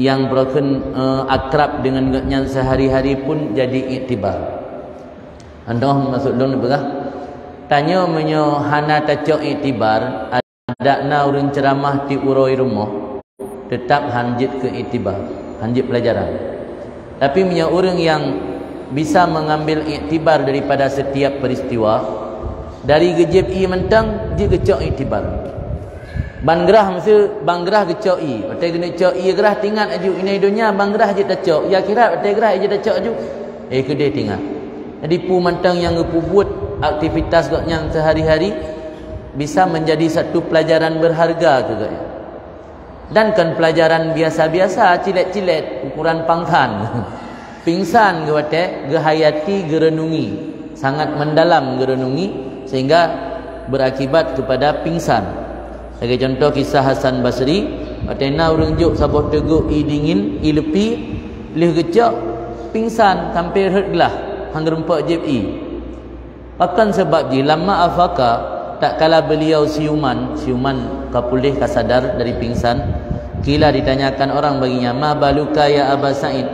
nyang beureukeun, eh, akrab deungon gobnyan seuhari-hari pun jadi iktibar. Contoh maksud lôn peugah, tanyoe meunyoe hana tacok iktibar, adak na ureuëng ceuramah tieb uroe rumoh, teutab hanjeuet keu iktibar, hanjeuet peulajaran. Tapi meunyoe ureuëng nyang bisa mengambil iktibar daripada setiap peristiwa, dari geujieb ié mantong jeuet geucok iktibar. Ban grah meusu, ban grah geucok ié. Watée geuneuk cok ié grah, tingat aju, inai donya ban grah jeuet tacok, ya akhirat watée grah jeuet tacok aju. Eh, keudeh tingat. Jadi peue mantong nyang geupeubuet aktivitas gobnyan sehari-hari bisa menjadi satu pelajaran berharga keu gobnyan. Dan kon pelajaran biasa-biasa, cilet-cilet, ukuran pangsan. Pingsan geuh watée geuhayati, geurenungi, sangat mendalam geurenungi sehingga berakibat kepada pingsan. Lagée contoh kisah Hasan Basri, watée na ureuëng jok saboh teugok ié dingin, ié leupi, lheueh geucok, pingsan sampai rhot glah, han geurumpok jieb ié. Pakon sabab jih? Lamma afaka, tatkala beliau siuman, siuman ka puléh, ka sadar dari pingsan, qila, ditanyakan orang baginya, "Ma baluka ya Aba Sa'id?"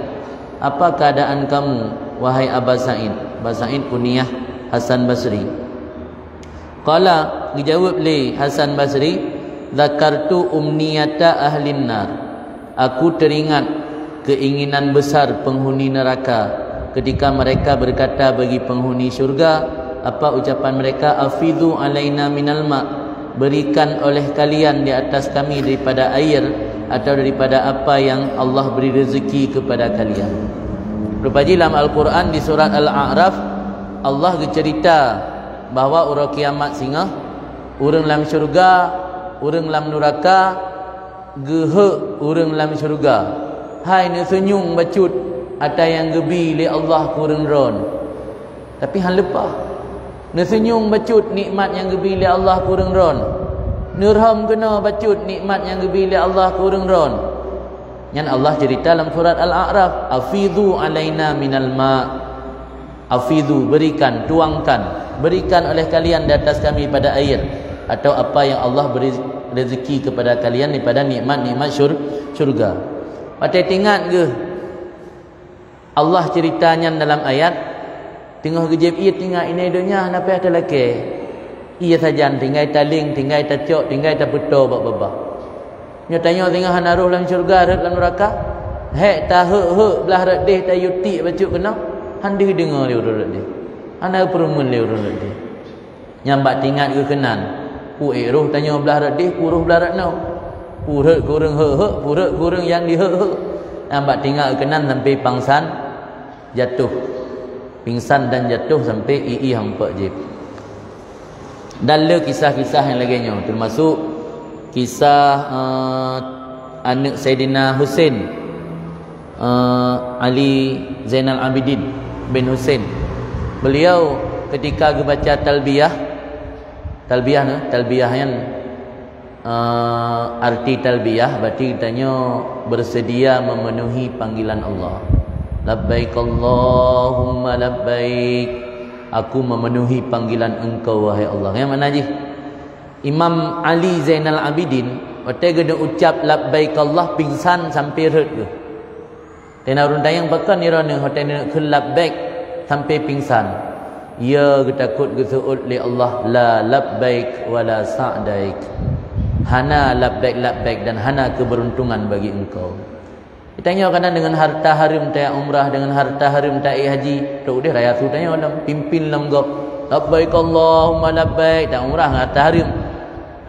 Apa keadaan kamu, wahai Aba Sa'id? Aba Sa'id kunyah Hasan Basri. Qala, geujaweueb lé Hasan Basri, "Dzakartu umniyata ahlin nar." Aku teringat keinginan besar penghuni neraka ketika mereka berkata bagi penghuni syurga, apa ucapan mereka, "Afidhu alaina minal ma', berikan oleh kalian di atas kami daripada air atau daripada apa yang Allah beri rezeki kepada kalian." Rupa jih lam Al-Quran di surat Al-A'raf, Allah geucerita bahwa uroe kiamat singoh, ureuëng lam syurga, ureuëng lam nuraka, geuheuek ureuëng lam syeuruga, "Hai, neuseunyueng bacut ata nyang geubi lé Allah keu ureuëng droen." Tapi han leupah. "Neuseunyueng bacut nikmat nyang geubi lé Allah keu ureuëng droen. Neurhom keunoe bacut nikmat nyang geubi lé Allah keu ureuëng droen." Nyan Allah cerita lam surat Al-A'raf, "Afidhu alaina minal ma'." Afidhu, berikan, tuangkan, berikan oleh kalian di atas kami pada air, atau apa yang Allah beri rezeki kepada kalian daripada nikmat-nikmat syur-, syurga. Watée teuingat geuh Allah cerita nyan dalam ayat, teungoh geujieb ié, teuingat inai donya hana payah talakée. Ié sajan tinggai taleng, tinggai tacok, tinggai tapeutoe bak babah. Nyoe tanyoe singoh hana rhoh lam syeuruga, rhot lam nuraka. Hék taheuek-heuek blah rot deh tayue tiek bacut keunoe, han deuh deungoe lé ureuëng rot deh. Hana peureumeun lé ureuëng rot deh. Nyan bak teuingat geuh keunan, peue ék rhoh tanyoe blah rot deh, peue rhoh blah rot noe. Peue rhot keu ureuëng heuek-heuek, peue rhot keu ureuëng nyang diheuek-heuek. Nyan bak teuingat geuh keunan sampoe pangsan jatuh, pingsan dan jatuh sampai ié hampok jieb. Dan le kisah-kisah nyang lagée nyoe, teumasok kisah, eh, aneuëk Saidina Husein. eh, Ali Zainal Abidin bin Husain. Beliau ketika geubaca talbiyah, talbiyah nyan, talbiyah nyan, eh, arti talbiyah berarti geutanyoe bersedia memenuhi panggilan Allah. Labbaik Allahumma labbaik. Aku memenuhi panggilan Engkau, wahai Allah. Nyan makna jih. Imam Ali Zainal Abidin, watée geuneuk ucap labbaik Allah, pingsan sampai rhot geuh. Teungoh ureuëng tanyong pakon droeneuh watée neuk kheun labbaik sampai pingsan. Ya, geutakot geuseuôt lé Allah, la labbaik wala sa'daik. Hana labbaik-labbaik dan hana keberuntungan bagi engkau. Geutanyoe kadang deungon harta hareuem tayue umrah, deungon harta hareuem tayue haji, trok deh raya su tanyoe lom, pimpin lom gob. Labbaik Allahumma labbaik, dan umrah ngon harta hareuem.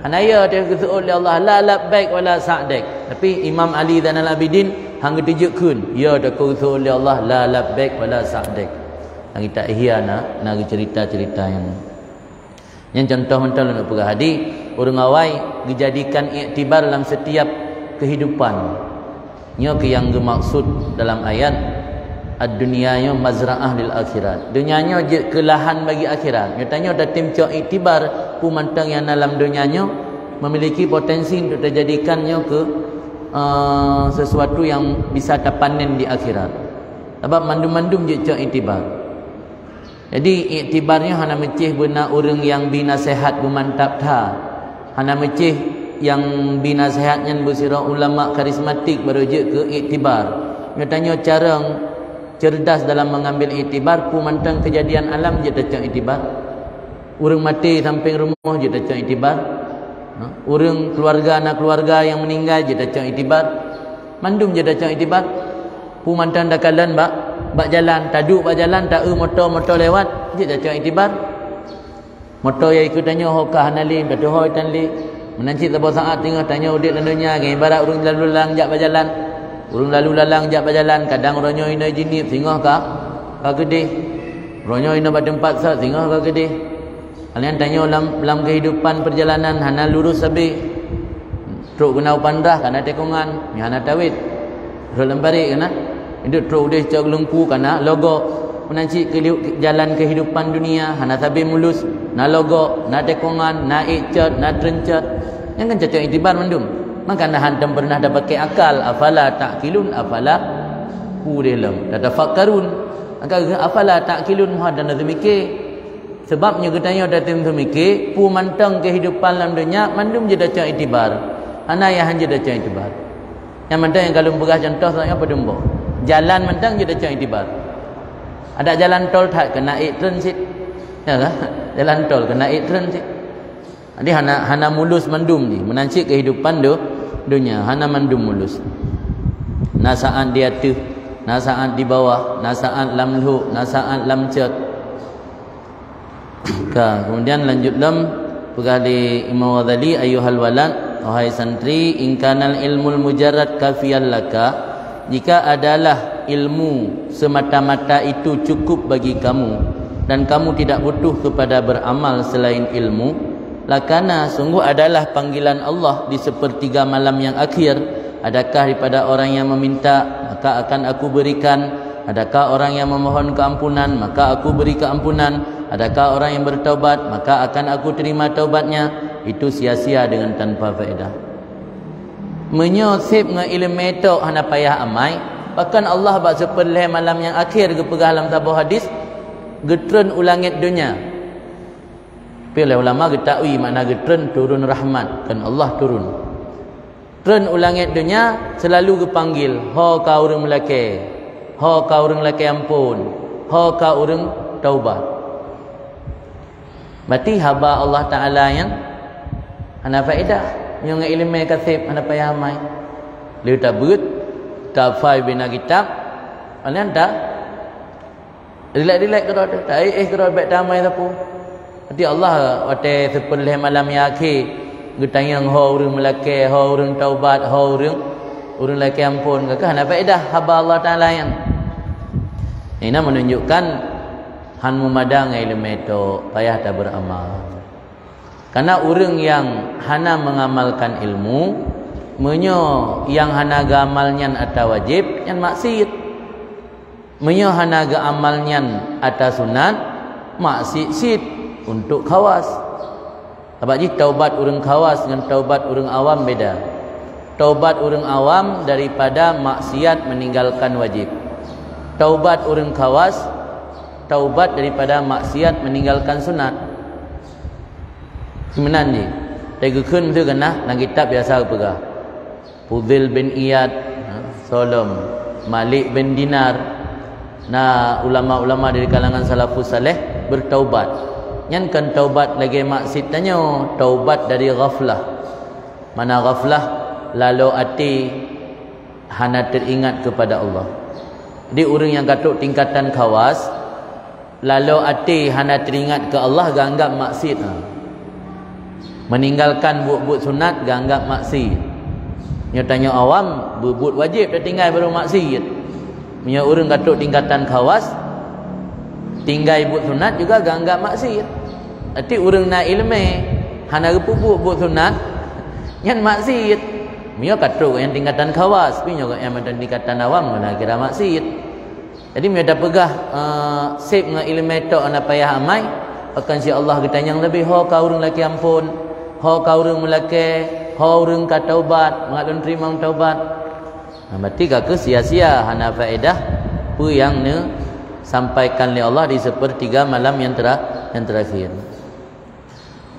Hana ya teuh geuseuôt lé Allah, la labbaik wala sa'daik. Tapi Imam Ali Zainal Abidin han geuteujeuet kheun, ya teuh geuseuôt lé Allah, la labbaik wala sa'daik. Nyang kitab Ihya na, na geucerita-cerita nyan. Nyan contoh mantong lôn peugah tadi, ureuëng awai geujadikan iktibar lam setiap kehidupan. Nyoe keuh nyang geumaksud dalam ayat, "Ad-dunya nyoe mazra'ah lil akhirat." Donya nyoe jeuet keu lahan bagi akhirat. Nyoe tanyoe tatem cok iktibar, peue mantong nyang na lam donya nyoe memiliki potensi untuk tajadikan nyoe keu, eh, sesuatu yang bisa tapanen di akhirat. Sabab mandum-mandum jeuet cok iktibar. Jadi, iktibar nyoe hana meucéh beuna ureuëng nyang bi naseuhat beumantap that. Hana meucéh nyang bi naseuhat nyan beusidroe ulama karismatik barô jeuet keu iktibar. Nyoe tanyoe carông cerdas dalam mengambil iktibar, peue mantong keujadian alam jeuet tacok iktibar. Ureuëng maté sampéng rumoh jeuet tacok iktibar. Ha? Ureuëng keuluwarga na keuluwarga nyang meuninggai jeuet tacok iktibar. Mandum jeuet tacok iktibar. Peue mantong takalon bak, bak jalan, taduek bak jalan, taeu moto-moto lewat, jeuet tacok iktibar. Moto nyang ikeue tanyoe ho ka hana lé, tatuhôi tan lé. Meunan cit saboh saát singoh tanyoe udeb lam donya, ngon ibarat ureuëng lalu lalang jak bak jalan. Ureuëng lalu lalang jak bak jalan, kadang uroe nyoe inoe jinieb singoh ka, ka keudeh. Uroe nyoe inoe bak teumpat sat singoh ka keudeh. Hal nyan tanyoe lam, lam kehidupan perjalanan hana lurus sabe. Trok keunoe u Pandrah kana tikongan, nyan hana tawet. Rot lam parit kana. Idup trok udeh cok geulungku kana logok. Meunan cit keu jalan kehidupan dunia hana sabe mulus, na logok, na tikongan, na ék cot, na treun cot. Nyan kan cocok iktibar mandum. Maka na hantom pernah tapakai akal, afala ta'qilun, afala, peue deh lom, tatafakkarun. Maka afala ta'qilun, meuhan hana teumike. Sabab nyoe geutanyoe tatem teumike, peue mantong kehidupan lam donya mandum jeuet tacok iktibar. Hana nyang han jeuet tacok iktibar. Nyang mantong nyang ka lôn peugah contoh, soe nyang padum boh. Jalan mantong jeuet tacok iktibar. Adak jalan tol that keuneuk ék treun cit. Ya kan? Jalan tol keuneuk ék treun cit. Jadi hana, hana mulus mandum jih. Meunan cit kehidupan do-, donya, hana mandum mulus. Na saát di ateueh, na saát di bawah, na saát lam lhok, na saát lam cot. Ka, kemudian lanjut lom, peugah lé Imam Ghazali, "Ayyuhal walad, wahai santri, in kanal ilmul mujarrad kafiyan laka, jika adalah ilmu semata-mata itu cukup bagi kamu, dan kamu tidak butuh kepada beramal selain ilmu, lakana, sungguh adalah panggilan Allah di sepertiga malam yang akhir, adakah daripada orang yang meminta, maka akan Aku berikan, adakah orang yang memohon keampunan, maka Aku beri keampunan, adakah orang yang bertaubat, maka akan Aku terima taubatnya, itu sia-sia dengan tanpa faedah." Meunyoe seb ngon iéleumé tok hana payah amai, pakon Allah bak siplôh lhée malam nyang akhé geupeugah lam saboh hadis, geutreun u langét donya. Pi lé ulama geutakwil makna geutreun, turun rahmat, kon Allah turun. Treun u langét donya seulalu geupanggil, "Ho ka ureuëng meulakée, ho ka ureuëng lakée amphon, ho ka ureuëng taubat." Berarti haba Allah Taala nyan hana faedah. Meunyoe ngon iéleumé ka seb hana payah amai. Lheueh tabeuet, tahafai bina kitab, nyan ta rilek-rilek keudroe, taéh-éh keudroe bék tamai sapeue. Berarti Allah watée siplôh lhée malam nyang akhé geutanyong ho ureuëng meulakée, ho ureuëng taubat, ho ureuëng, ureuëng lakée amphon, ka hana faedah haba Allah Taala nyan. Ini menunjukkan han meumadang iéleumé tok, payah tabeuamal. Karena ureuëng nyang hana mengamalkan ilmu, Meunyoe nyang hana geuamal nyan atra wajéb, nyan maksiet. Meunyoe hana geuamal nyan atra sunat, maksiet cit untuk khawas. Sabab jih taubat ureuëng khawas ngon taubat ureuëng awam beda. Taubat ureuëng awam daripada maksiat meninggalkan wajéb. Taubat ureuëng khawas, taubat daripada maksiat meninggalkan sunat. Meunan jih, teugeukheun miseue keunah lam kitab biasa geupeugah. Fudhail bin Iyad, ha, soe lom, Malik bin Dinar. Na ulama-ulama dari kalangan salafus saleh bertaubat. Nyan kon taubat lagée maksiet tanyoe, taubat dari ghaflah. Mana ghaflah? Lalo até hana teuingat kepada Allah. Jadi ureuëng nyang ka trok tingkatan khawas, lalo até hana teuingat keu Allah geuanggap maksiet. Ha. Meninggalkan buet-buet sunat geuanggap maksiet. Nyoe tanyoe awam, buet-buet wajéb tatinggai baru maksiet. Meunyoe ureuëng ka trok tingkatan khawas, tinggai buet sunat juga geuanggap maksiet. Tapi ureuëng na iéleumé hana geupeubuet buet sunat, nyan maksiet. Meunyoe ka trok nyang tingkatan khawas, tapi nyoe nyang mantong tingkatan awam, na kira maksiet. Jadi meunyoe tapeugah, eh, seb ngon iéleumé tok hana payah amai, akan si Allah geutanyong leubeh, ho ka ureuëng lakée amphon, ho ka ureuëng meulakée, ho ureuëng ka taubat, mangat lôn teurimong taubat. Nah, berarti ka keuh sia-sia, hana faedah peue nyang neusampaikan lé Allah di sepertiga malam nyang tera-, nyang terakhir.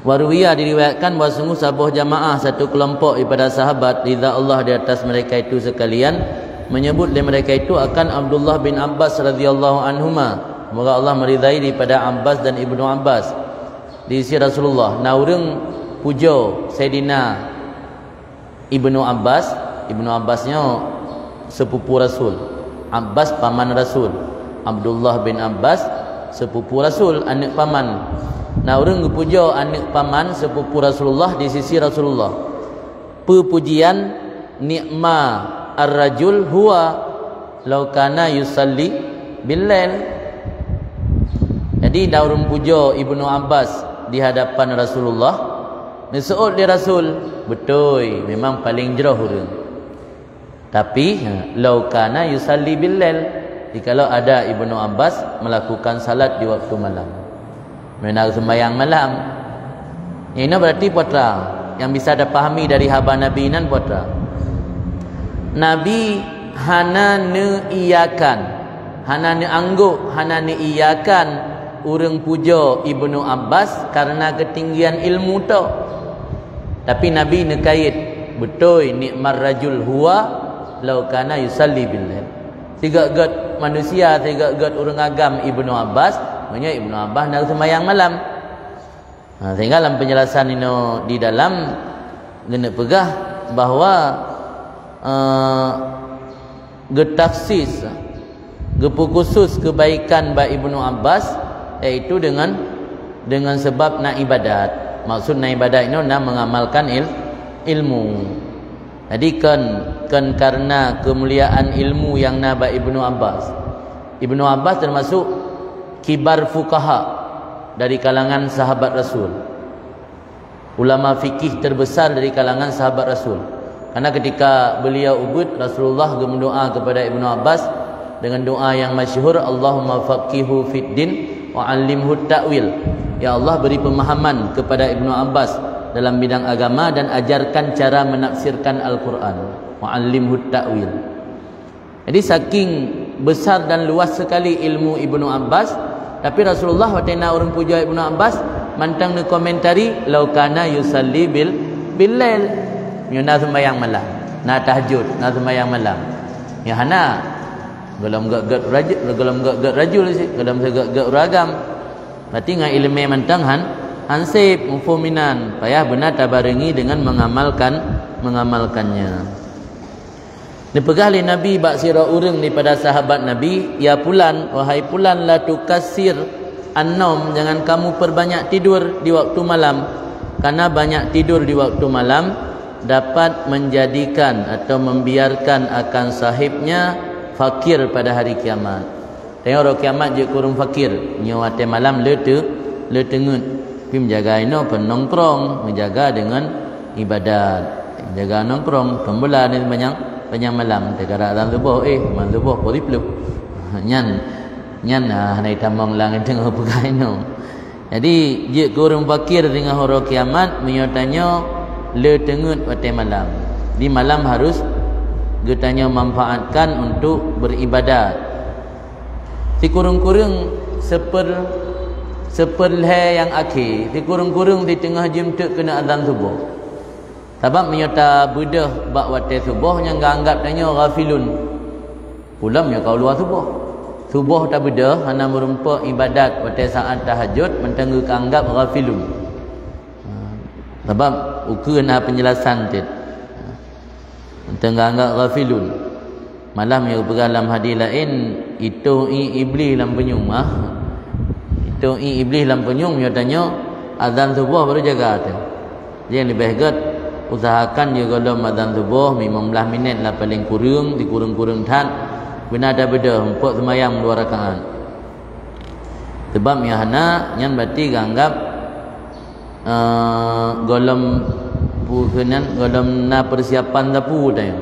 Wa ruwiya, diriwayatkan bahwa sungguh saboh jamaah, satu kelompok daripada sahabat, ridha Allah di atas mereka itu sekalian, menyebut lé mereka itu akan Abdullah bin Abbas radhiyallahu anhuma. Semoga Allah meridai daripada Abbas dan Ibnu Abbas. Di sisi Rasulullah, na ureuëng pujoe Saidina Ibnu Abbas, Ibnu Abbas nyoe sepupu Rasul. Abbas paman Rasul. Abdullah bin Abbas sepupu Rasul, aneuëk paman. Na ureuëng geupujoe aneuëk paman sepupu Rasulullah di sisi Rasulullah. Peue pujian, "Ni'ma ar-rajul huwa law kana yusalli bil-lail." Jadi, na ureuëng pujoe Ibnu Abbas di hadapan Rasulullah. Neuseuôt lé Rasul, "Beutôi, memang paleng jroh ureuëng. Tapi, ha, lau kana yusalli bil-lail, jikalau ada Ibnu Abbas melakukan salat di waktu malam." Meunang seumayang malam. Inoe berarti peue atra nyang bisa tapahami dari haba Nabi nan, peue atra. Nabi hana neuiyakan, hana neuanggôk, hana neuiyakan ureuëng pujoe Ibnu Abbas karena keutinggian ilmu tok. Tapi Nabi neukait, "Beutôi, ni'mar rajul huwa lau kana yusalli bil-lail." Sigét-gét manusia, sigét-gét ureuëng agam Ibnu Abbas, meunyoe Ibnu Abbas na seumayang malam. Ha, sehingga lam penjelasan inoe di dalam geuneuk peugah bahwa, eh, geutaksis, geupeukusus keubaikan bak Ibnu Abbas, yaitu dengan, dengan sebab na ibadat. Maksud na ibadat inoe na mengamalkan il-, ilmu. Jadi kon, kon karena keumuliaan ilmu nyang na bak Ibnu Abbas. Ibnu Abbas termasuk kibar fuqaha dari kalangan sahabat Rasul. Ulama fikih terbesar dari kalangan sahabat Rasul. Karena ketika beliau ubit, Rasulullah geumeudoa kepada Ibnu Abbas dengan doa yang masyhur, "Allahumma faqqihhu fid din wa 'allimhu ta'wil." Ya Allah, beri pemahaman kepada Ibnu Abbas dalam bidang agama dan ajarkan cara menafsirkan Al-Quran. "Wa 'allimhu ta'wil." Jadi, saking besar dan luas sekali ilmu Ibnu Abbas, tapi Rasulullah watée na ureuëng pujoe Ibnu Abbas, mantong neukomentari, "Lau kana yusalli bil, bil-lail." Meunyoe na seumayang malam, na tahajud, na seumayang malam. Nyoe hana. Gohlom gét-gét raju-, gohlom gét-gét rajul cit, gohlom sigét-gét ureuëng agam. Berarti ngon iéleumé mantong han, han sép muphom inan, payah beuna tabarengi dengan mengamalkan, mengamalkannya. Neupeugah lé Nabi bak sidroe ureuëng daripada sahabat Nabi, "Ya pulan, wahai pulan, la tukassir an-naum, jangan kamu perbanyak tidur di waktu malam, karena banyak tidur di waktu malam dapat menjadikan atau membiarkan akan sahibnya fakir pada hari kiamat." Tanyoe uroe kiamat jeuet keu ureuëng fakir, nyoe watée malam le teu-, le teungeut. Tapi meujaga inoe kon nongkrong, meujaga deungon ibadat. Jaga nongkrong, tombola ni sepanjang, sepanjang malam. Teuka rot azan suboh, eh, man suboh pukul siplôh. Nyan, nyan, ah, hana itamong lam teungoh peugah inoe. Jadi, jeuet keu ureuëng fakir teungoh uroe kiamat, meunyoe tanyoe le teungeut watée malam. Di malam harus geutanyoe manfaatkan untuk beribadat. Sikureueng-kureueng seper-, seperlhée nyang akhé, sikureueng-kureueng di teungoh jeuem teuk keuneuk azan suboh. Sabab meunyoe tabeudôh bak watée suboh nyang geuanggab tanyoe ghafilun. Pulom nyoe ka uluwa suboh. Suboh tabeudôh hana meurumpok ibadat watée saát tahajud mantong geuanggab ghafilun. Ha, sabab ukeue na peunjelasan cit. Mantong geuanggab ghafilun. Malah meunyoe geupeugah lam hadis laén, itôh ié Iblih lam punyueng mah. Itôh ié Iblih lam punyueng meunyoe tanyoe azan suboh baru jaga teuh. Jadi nyang leubeh gét, usahakan jih gohlom azan suboh limong blaih minét lah paleng kureueng, sikureueng-kureueng that, beuna tabeudôh muphom seumayang dua rakaat. Sabab nyang hana, nyan berarti geuanggab, eh, gohlom peue keunan, gohlom na peusiapan sapeue tanyoe.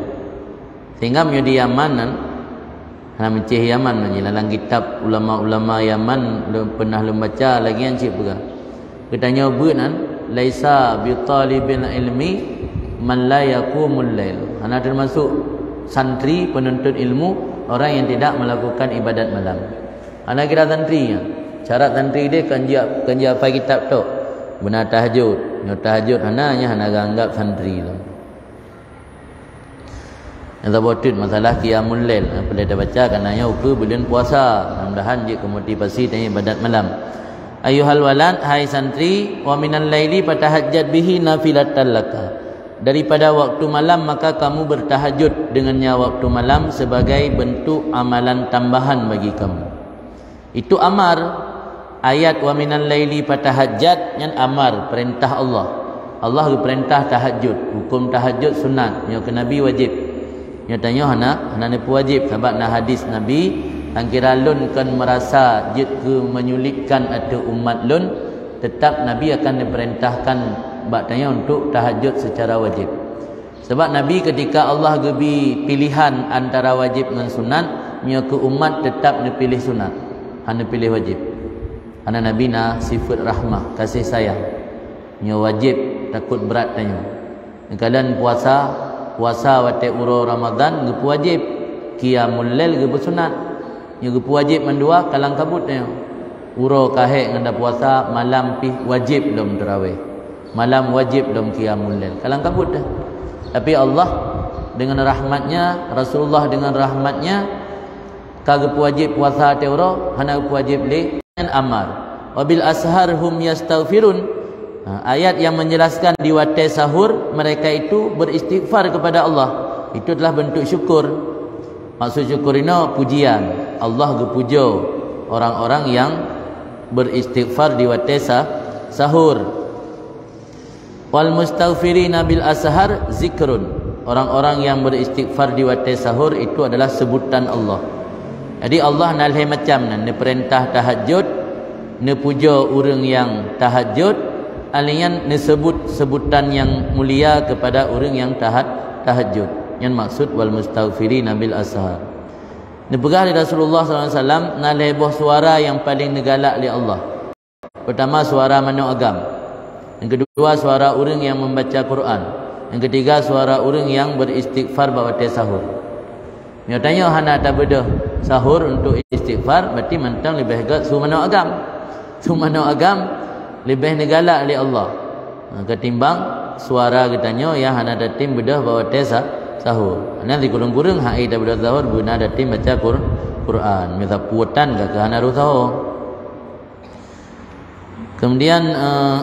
Sehingga meunyoe di Yaman nyan, hana meucéh Yaman nyan, lam kitab ulama-ulama Yaman lôn, pernah lôn baca lagée nyan cit peugah. Geutanyoe beuet nyan, "Laisa bi talibil ilmi man la yaqumul lail." Hana termasuk santri penuntut ilmu orang yang tidak melakukan ibadat malam. Hana kira santri nyan. Syarat santri deh kan jeuet, kan jeuet hafai kitab tok. Beuna tahajud. Nyoe tahajud hana, nyan hana geuanggab santri lom. Nyang saboh teuk masalah qiyamul lail. Apa lé tabaca, karena nyoe ukeue buleuen puasa. Mudah-mudahan jeuet keu motivasi tanyoe ibadat malam. Ayyuhal walad, hai santri, wa minal laili fatahajjad bihi nafilatan laka. Daripada waktu malam, maka kamu bertahajud dengannya waktu malam sebagai bentuk amalan tambahan bagi kamu. Itu amar. Ayat "Wa minal laili fatahajjad" nyan amar, peurintah Allah. Allah geupeurintah tahajud. Huköm tahajud sunat, nyoe keu Nabi wajéb. Nyoe tanyoe hana, hana neupeuwajéb, sabab na hadis Nabi, "Nyang kira lôn kon meurasa jeuet keu menyulitkan ateueh umat lôn," teutab Nabi akan neupeurintahkan bak tanyoe untuk tahajud seucara wajéb. Sabab Nabi, ketika Allah geubi pilihan antara wajéb ngon sunat, nyoe keu umat teutab neupiléh sunat, hana neupiléh wajéb. Karena Nabi na sifeuet rahmah, kasih sayang. Nyoe wajéb, takot brat tanyoe. Neukalon puasa, puasa watée uroe Ramadhan geupeuwajéb, qiyamul lail geupeusunat. Nyoe geupeuwajéb mandua, kalang kabut nyoe. Uroe ka hék ngon tapuasa, malam pih wajéb lom teurawéh. Malam wajéb lom qiyamul lail. Kalang kabut dah. Tapi Allah dengan rahmat-Nya, Rasulullah dengan rahmat-Nya, ka geupeuwajéb puasa ateueh uroe, hana geupeuwajéb lé nyan amar. "Wa bil ashar hum yastaghfirun." Ha, ayat yang menjelaskan di watée sahur mereka itu beristighfar kepada Allah. Itu adalah bentuk syukur. Maksud syukur inoe pujian. Allah geupujoe orang-orang yang beristighfar di watée sa-, sahur. "Wal mustaghfirina bil ashar zikrun." Orang-orang yang beristighfar di watée sahur itu adalah sebutan Allah. Jadi Allah na lhée macam nan, neupeurintah tahajud, neupujoe ureuëng nyang tahajud, alheuh nyan neuseubut seubutan nyang mulia kepada ureuëng nyang tahat-, tahajud. Nyan maksud "wal mustaghfirina bil ashar". Neupeugah lé Rasulullah sallallahu alaihi wasallam, na lhée boh suara nyang paleng neugalak lé Allah. Pertama, suara manok agam. Yang kedua, suara ureuëng yang membaca Quran. Yang ketiga, suara ureuëng yang beristighfar bak watée sahur. Nyoe tanyoe hana tabeudôh sahur untuk istighfar, berarti mantong leubeh gét su manok agam. Su manok agam leubeh neugalak lé Allah, ha, ketimbang suara geutanyoe nyang hana tatem beudôh bak watée sa-, sahur. Nyan sikureueng-kureueng hai tabeudôh sahur beuna tatem baca Qur-, Quran. Misal puwotan ka keu hana rôh sahur. Kemudian, eh,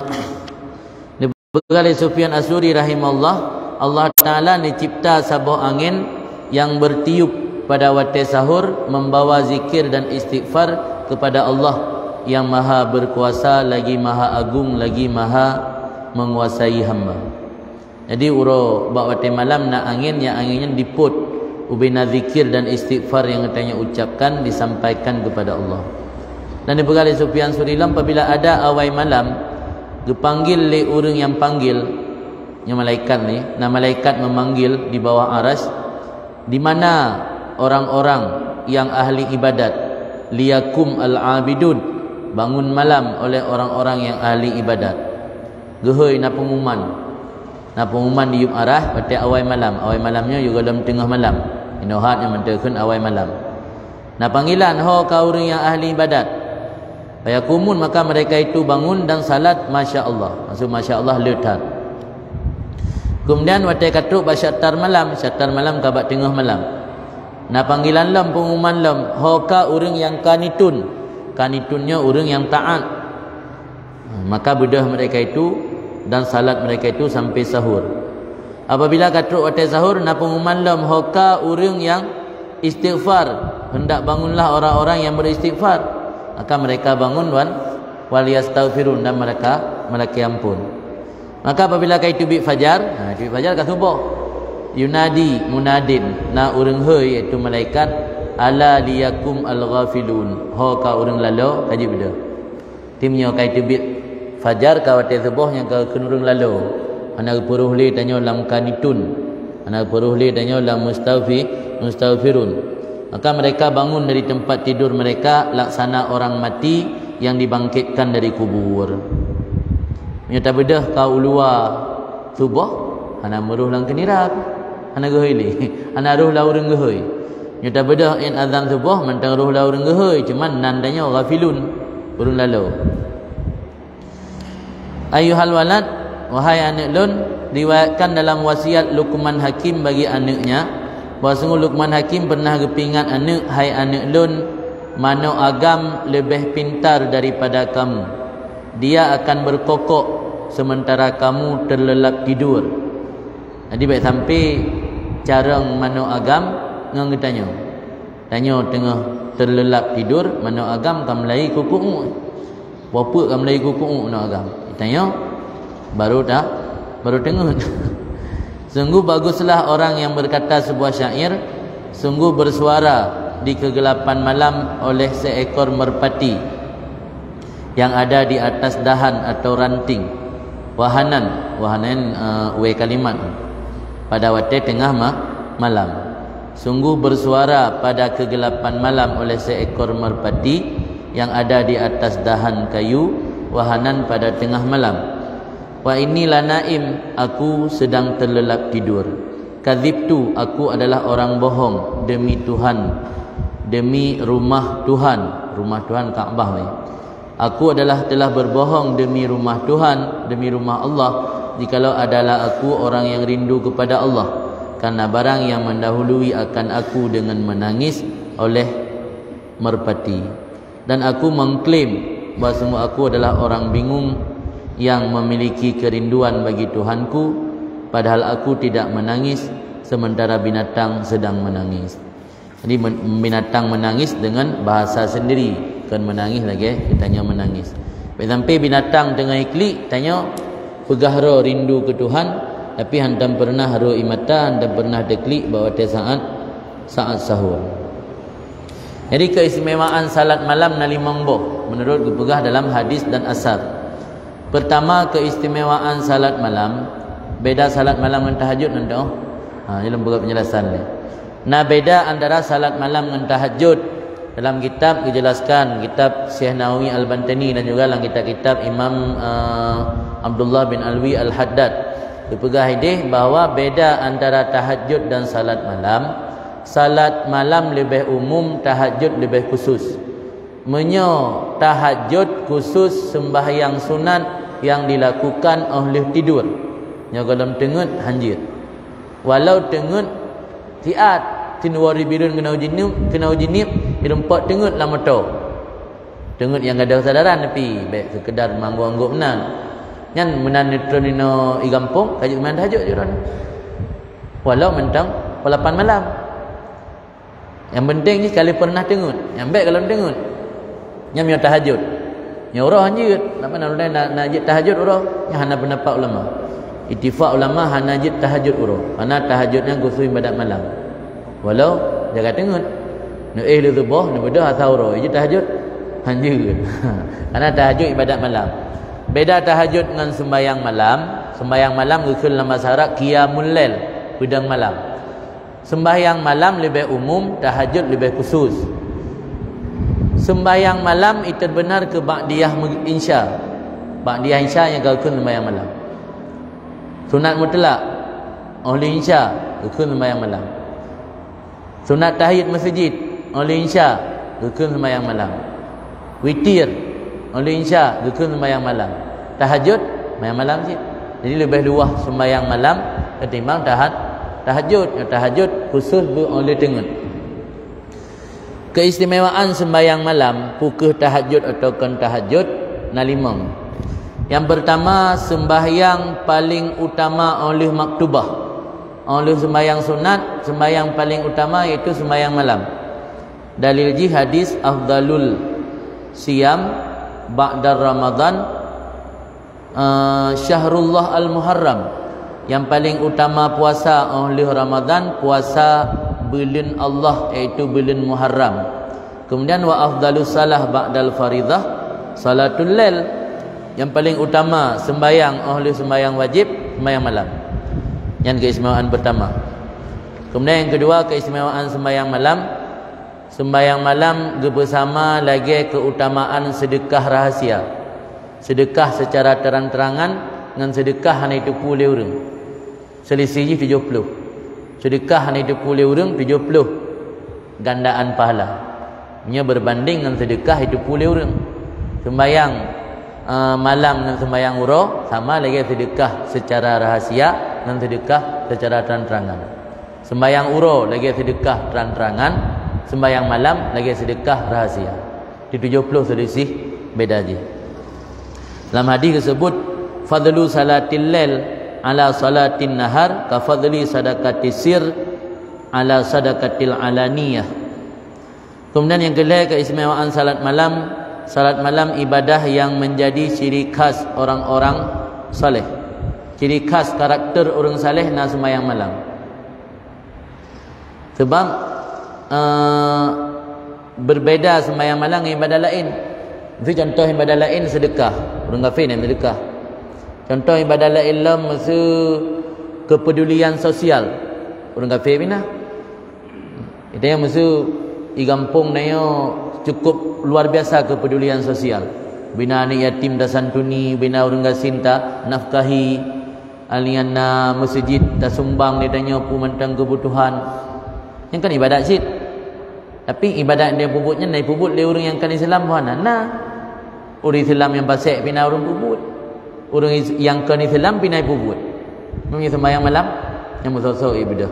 dipeugah lé Sufyan As-Sauri rahimahullah, Allah Ta'ala neucipta saboh angén nyang beurtiup pada watée sahur, membawa zikir dan istighfar kepada Allah yang Maha Berkuasa, lagi Maha Agung, lagi Maha Menguasai hamba. Jadi, uroe bak watée malam na angén, nyang angén nyan dipot ubena zikir dan istighfar nyang geutanyoe ucapkan, disampaikan kepada Allah. Dan dipeugah lé Sufyan Sauri lom, apabila ada awai malam, geupanggil lé ureuëng nyang panggil, Nyoe malaikat ni, na malaikat memanggil di bawah aras, "Di mana orang-orang yang ahli ibadat? Liyakum al-abidun." Bangun malam oleh orang-orang yang ahli ibadat. Geuhôi na pengumuman. Na pengumuman di yup aras, watée awai malam. Awai malam nyoe yue gohlom teungoh malam. Inoe hat nyoe mantong kheun awai malam. Na panggilan, "Ho ka ureuëng nyang ahli ibadat." Fayakumun, maka mereka itu bangun dan salat, masya Allah. Maksud masya Allah, le that. Kemudian watée ka trok bak syatar malam, syatar malam ka bak teungoh malam. Na panggilan lom, pengumuman lom, "Ho ka ureuëng nyang kanitun." Kanitun nyoe ureuëng nyang taat. Maka beudôh mereka itu dan salat mereka itu sampai sahur. Apabila ka trok watée sahur, na pengumuman lom, "Ho ka ureuëng nyang istighfar, hendak bangunlah orang-orang yang beristighfar." Maka mereka bangun wan, "Wal yastaghfirun," dan mereka melakée ampun. Maka apabila ka iteubiet fajar, ha, iteubiet fajar ka suboh. Yunadi munadin, na ureuëng hôi, yaitu malaikat, "Ala liyakum al-ghafilun." Ho ka ureuëng lalo, ka jeuet beudôh. Tim nyoe ka iteubiet fajar ka watée suboh nyang ka kheun ureuëng lalo. Hana geupeureuh lé tanyoe lam kanitun. Hana geupeureuh lé tanyoe lam mustaufi-, mustaufirun. Maka mereka bangun dari tempat tidur mereka laksana orang mati yang dibangkitkan dari kubur. Meunyoe tabeudôh ka u luwa suboh, hana meureuh lam keunira, hana geuhôi lé, hana reuh lam ureuëng geuhôi. Nyoe tabeudôh ét azan suboh mantong reuh lam ureuëng geuhôi, cuman nan tanyoe ghafilun, ureuëng lalo. "Ayuhal walad, wahai aneuëk lôn," riwayatkan dalam wasiat Luqman Hakim bagi aneuëknya, bahwa sungguh Luqman Hakim pernah geupeuingat aneuëk, "Hai aneuëk lôn, manok agam leubeh pintar daripada kamu. Dia akan berkokok sementara kamu terlelap tidur." Jadi, bék sampai carông manok agam ngon geutanyoe. Tanyoe teungoh terlelap tidur, manok agam ka meulai kuku-uek. Bapak ka meulai kuku-uek manok agam. Tanyoe baru ta-, baru teungeut. Sungguh baguslah orang yang berkata sebuah syair, sungguh bersuara di kegelapan malam oleh seekor merpati yang ada di atas dahan atau ranting. Wahanan, wahanan, eh, we kalimat. Pada watée teungoh ma-, malam. Sungguh bersuara pada kegelapan malam oleh seekor merpati yang ada di atas dahan kayu, wahanan pada tengah malam. "Wa inni lanaim, aku sedang terlelap tidur. Kadzibtu, aku adalah orang bohong, demi Tuhan, demi rumah Tuhan." Rumah Tuhan Ka'bah ni. "Aku adalah telah berbohong demi rumah Tuhan, demi rumah Allah, jikalau adalah aku orang yang rindu kepada Allah, karena barang yang mendahului akan aku dengan menangis oleh merpati. Dan aku mengklaim bahwa sungguh aku adalah orang bingung yang memiliki kerinduan bagi Tuhanku, padahal aku tidak menangis sementara binatang sedang menangis." Jadi, men-, binatang menangis dengan bahasa sendiri, bukan menangis lagi, eh, kita nyoe menangis. Sampai binatang tengah iklik, tanyoe peugah roh rindu ke Tuhan, tapi hantam pernah roh imata, hantam pernah teklik bak watée saat, saat sahur. Jadi, keistimewaan salat malam na limong boh, menurut geupeugah dalam hadis dan asar. Pertama, keistimewaan salat malam, beda salat malam ngon tahajud nanti, oh. Ha, ini lom peugah penjelasan ni. Na beda antara salat malam ngon tahajud. Dalam kitab dijelaskan, kitab Syekh Nawawi Al-Bantani dan juga dalam kitab-kitab Imam, eh, Abdullah bin Alwi Al-Haddad. Dipeugah ideh bahwa beda antara tahajud dan salat malam. Salat malam lebih umum, tahajud lebih khusus. Meunyoe tahajud khusus sembahyang sunat yang dilakukan óh lheueh tidur, nyoe gohlom teungeut hanjeuet. Walau teungeut siat, sinwoe ribireuen keunoe jineuk, keunoe jineuk, jirumpok teungeut lam moto. Teungeut nyang gadôh sadaran, tapi bék seukeudar manggôp-anggôp meunan. Nyan meunan neutron inoe i gampông, ka jeuet meunan tahajud jih droeneuh. Walau mantong pukon lapan malam. Nyang penting jih ka lheueh peureunah teungeut. Nyang bék gohlom teungeut. Nyan meunyoe tahajud. Nyoe uroe hanjeuet. Nama na ulama na, na jeuet tahajud uroe? Nyan hana pendapat ulama. Ittifak ulama hana jeuet tahajud uroe. Karena tahajud nyan khusus ibadat malam. Walau jaga teungeut. Neuéh lheueh suboh, neubeudôh asa uroe. Jeuet tahajud? Hanjeuet. Karena tahajud ibadat malam. Beda tahajud ngon sembahyang malam. Seumbahyang malam geukheun lam basa Arab qiyamul lail, beudang malam. Seumbahyang malam leubeh umum, tahajud leubeh khusus. Seumbahyang malam itu benar keu ba'diyah me-, insya. Ba'diyah insya nyang geukheun seumbahyang malam. Sunat mutlak, oh lheueh insya, geukheun seumbahyang malam. Sunat tahiyat masjid, oh lheueh insya, geukheun seumbahyang malam. Witir, oh lheueh insya, geukheun seumbahyang malam. Tahajud, seumbahyang malam cit. Jadi leubeh luwah seumbahyang malam ketimbang tahat-, tahajud. Tahajud khusus beu oh lheueh teungeut. Keistimewaan seumbahyang malam, peu kheueh tahajud atau kon tahajud, na limong. Nyang peurtama, seumbahyang paléng utama oh lheueh maktubah. Oh lheueh seumbahyang sunat, seumbahyang paléng utama yaitu seumbahyang malam. Dalil jih hadis afdalul siyam ba'da Ramadan, eh, syahrullah al-Muharram. Nyang paléng utama puasa oh lheueh Ramadan, puasa buleuen Allah, yaitu buleuen Muharram. Kemudian wa afdalus salah ba'dal faridah salatul lail. Nyang paléng utama seumbahyang oh lheueh seumbahyang wajib, seumbahyang malam. Nyan keistimewaan peurtama. Kemudian nyang keudua, keistimewaan seumbahyang malam. Seumbahyang malam geupeusama lagée keutamaan seudeukah rahasia. Seudeukah seucara terang-terangan ngon seudeukah hana jiteupeue lé ureuëng. Seulisih jih tujoh ploh. Seudeukah hana jiteupeue lé ureuëng tujoh ploh gandaan pahala. Nyoe beureubandeng ngon seudeukah jiteupeue lé ureuëng. Seumbahyang, eh, malam ngon seumbahyang uroe sama lagée seudeukah seucara rahasia ngon seudeukah seucara terang-terangan. Seumbahyang uroe lagée seudeukah terang-terangan, seumbahyang malam lagée seudeukah rahasia. Di tujoh ploh seulisih beda jih. Lam hadis geuseubut, "Fadlu salatil lail ala salatin nahar ka fadli sadaqatis sir ala sadaqatil alaniyah." Kemudian nyang keulhée, keistimewaan salat malam. Salat malam ibadah yang menjadi ciri khas orang-orang saleh. Ciri khas karakter ureuëng saleh na seumbahyang malam. Sebab, eh, berbeda seumbahyang malam ngon ibadah laén. Miseu contoh ibadah laén seudeukah, ureuëng kafé na seudeukah. Contoh ibadah laén lom miseu kepedulian sosial, ureuëng kafé pih na. Geutanyoe miseu di gampông tanyoe cukup luar biasa kepedulian sosial. Bina aneuk yatim tasantuni, bina ureuëng gasien tanafkahi, alian na meuseujid tasumbang di tanyoe peue mantong keubutuhan. Nyan kan ibadat cit. Tapi ibadat nyang peubuet nyan na peubuet lé ureuëng nyang kon Islam hana. Na. Ureuëng Islam nyang pasék pih na ureuëng peubuet. Ureuëng is-, nyang kon Islam pih na peubuet. Meunyoe seumbahyang malam, nyang meusoe-soe ibadah.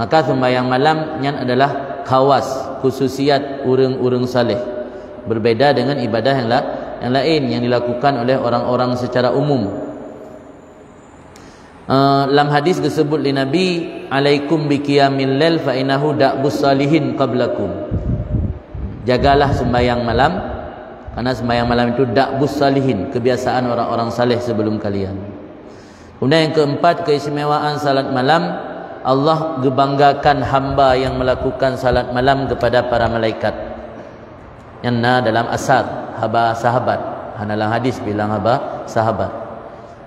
Maka seumbahyang malam nyan adalah khawas, khususiat ureuëng-ureuëng saleh. Berbeda dengan ibadah yang la-, yang lain yang dilakukan oleh orang-orang secara umum. Eh, lam hadis geuseubut lé Nabi, "Alaikum biqiyamil lail fa innahu da'bus salihin qablakum." Jagalah sembahyang malam, karena sembahyang malam itu da'bus salihin, kebiasaan orang-orang saleh sebelum kalian. Kemudian yang keempat, keistimewaan salat malam, Allah geubanggakan hamba yang melakukan salat malam kepada para malaikat. Nyan na dalam asar haba sahabat, hana lam hadis, bilang haba sahabat.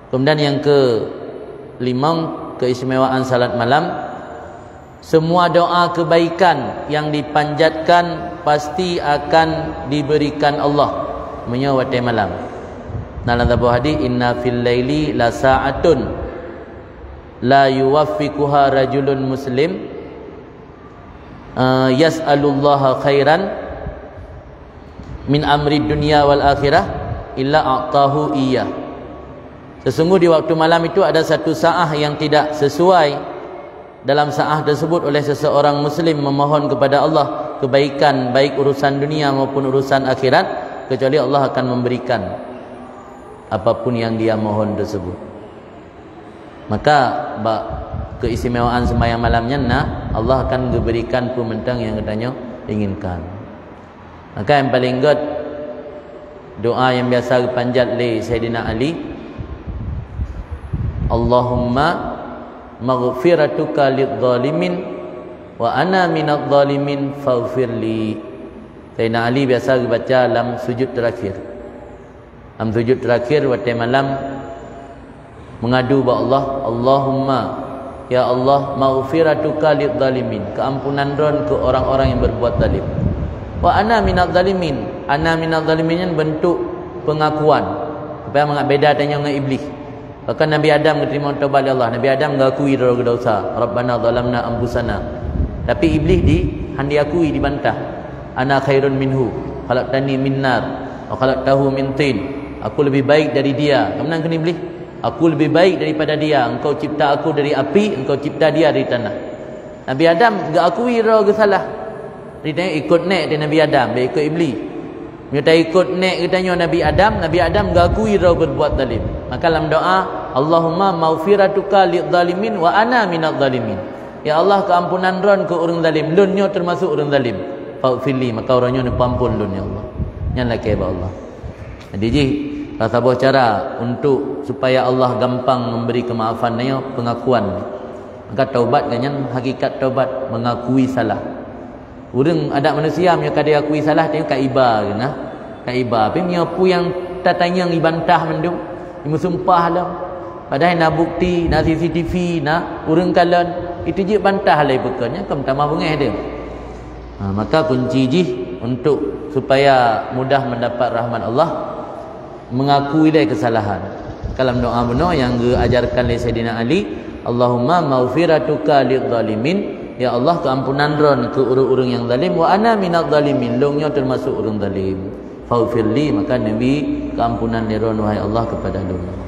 Kemudian yang ke limong, keistimewaan salat malam, semua doa kebaikan yang dipanjatkan pasti akan diberikan Allah meunyoe watée malam. Na lam saboh hadis, "Inna fil laili la sa'atun la yuwaffiquha rajulun muslim, eh, yas'alullaha khairan min amri dunya wal akhirah illa a'tahu iya." Sesungguh di waktu malam itu ada satu saah yang tidak sesuai dalam saah tersebut oleh seseorang muslim memohon kepada Allah kebaikan, baik urusan dunia maupun urusan akhirat, kecuali Allah akan memberikan apapun yang dia mohon tersebut. Maka bak keistimewaan sembahyang malam nyan na, Allah akan geuberikan peue mantong nyang geutanyoe inginkan. Maka nyang paleng gét doa nyang biasa geupanjat lé Saidina Ali, "Allahumma maghfiratuka lidh-dhalimin wa ana minadh-dhalimin faghfirli." Saidina Ali biasa geubaca lam sujud terakhir. Lam sujud terakhir watée malam, Mengadu bak Allah, Allahumma, ya Allah, maghfiratuka lidh-dhalimin, keampunan Droen keu orang-orang yang berbuat zalim. Wa ana minadh dhalimin, ana minadh dhalimin nyan bentuk pengakuan. Supaya mangat beda tanyoe ngon Iblih. Bahkan Nabi Adam geuteurimong tobat lé Allah. Nabi Adam geukui droe geudosa, Rabbana zalamna anfusana. Tapi Iblih di, han diakui, dibantah. Ana khairun minhu, khalaqtani min nar, wa khalaqtahu min tin. Aku lebih baik dari dia. Keumanang kheun Iblih? Aku lebih baik daripada dia. Engkau cipta aku dari api, engkau cipta dia dari tanah. Nabi Adam geuakui droe geusalah. Jadi tanyoe ikot nek di Nabi Adam, bèk ikot Iblih. Meunyoe taikot nek geutanyoe Nabi Adam, Nabi Adam geuakui droe berbuat zalim. Maka lam doa, Allahumma maghfiratuka lidh-dhalimin wa ana minadh dhalimin. Ya Allah, keampunan Droen keu ureuëng zalim, lôn nyoe teumasok ureuëng zalim. Faghfirli, maka uroe nyoe neupeuampon lôn, ya Allah. Nyan lakée bak Allah. Jadi jih, salah saboh cara untuk supaya Allah gampang memberi kemaafan nyoe pengakuan. Maka taubat kan nyan hakikat taubat, mengakui salah. Ureuëng adat manusia meunyoe ka diakui salah, tanyoe ka iba keunan. Ka iba, tapi meunyoe peue nyang tatanyong ibantah mandum, imeusumpah lom. Padahai na bukti, na C C T V, na ureuëng kalon, itu jeuet bantah lé peukon nyan, kon tamah beungéh deuh. Ha, maka kunci jih untuk supaya mudah mendapat rahmat Allah, mengakui lé kesalahan. Ka lam doa bunoe nyang geuajarkan lé Saidina Ali, Allahumma maghfiratuka lidh-dhalimin, ya Allah, keampunan Droen keu ureuëng-ureuëng nyang zalim, wa ana minadh dhalimin, lôn nyoe teumasok ureuëng zalim. Faghfirli, maka neubi keampunan lé Droen, wahai Allah, kepada lôn.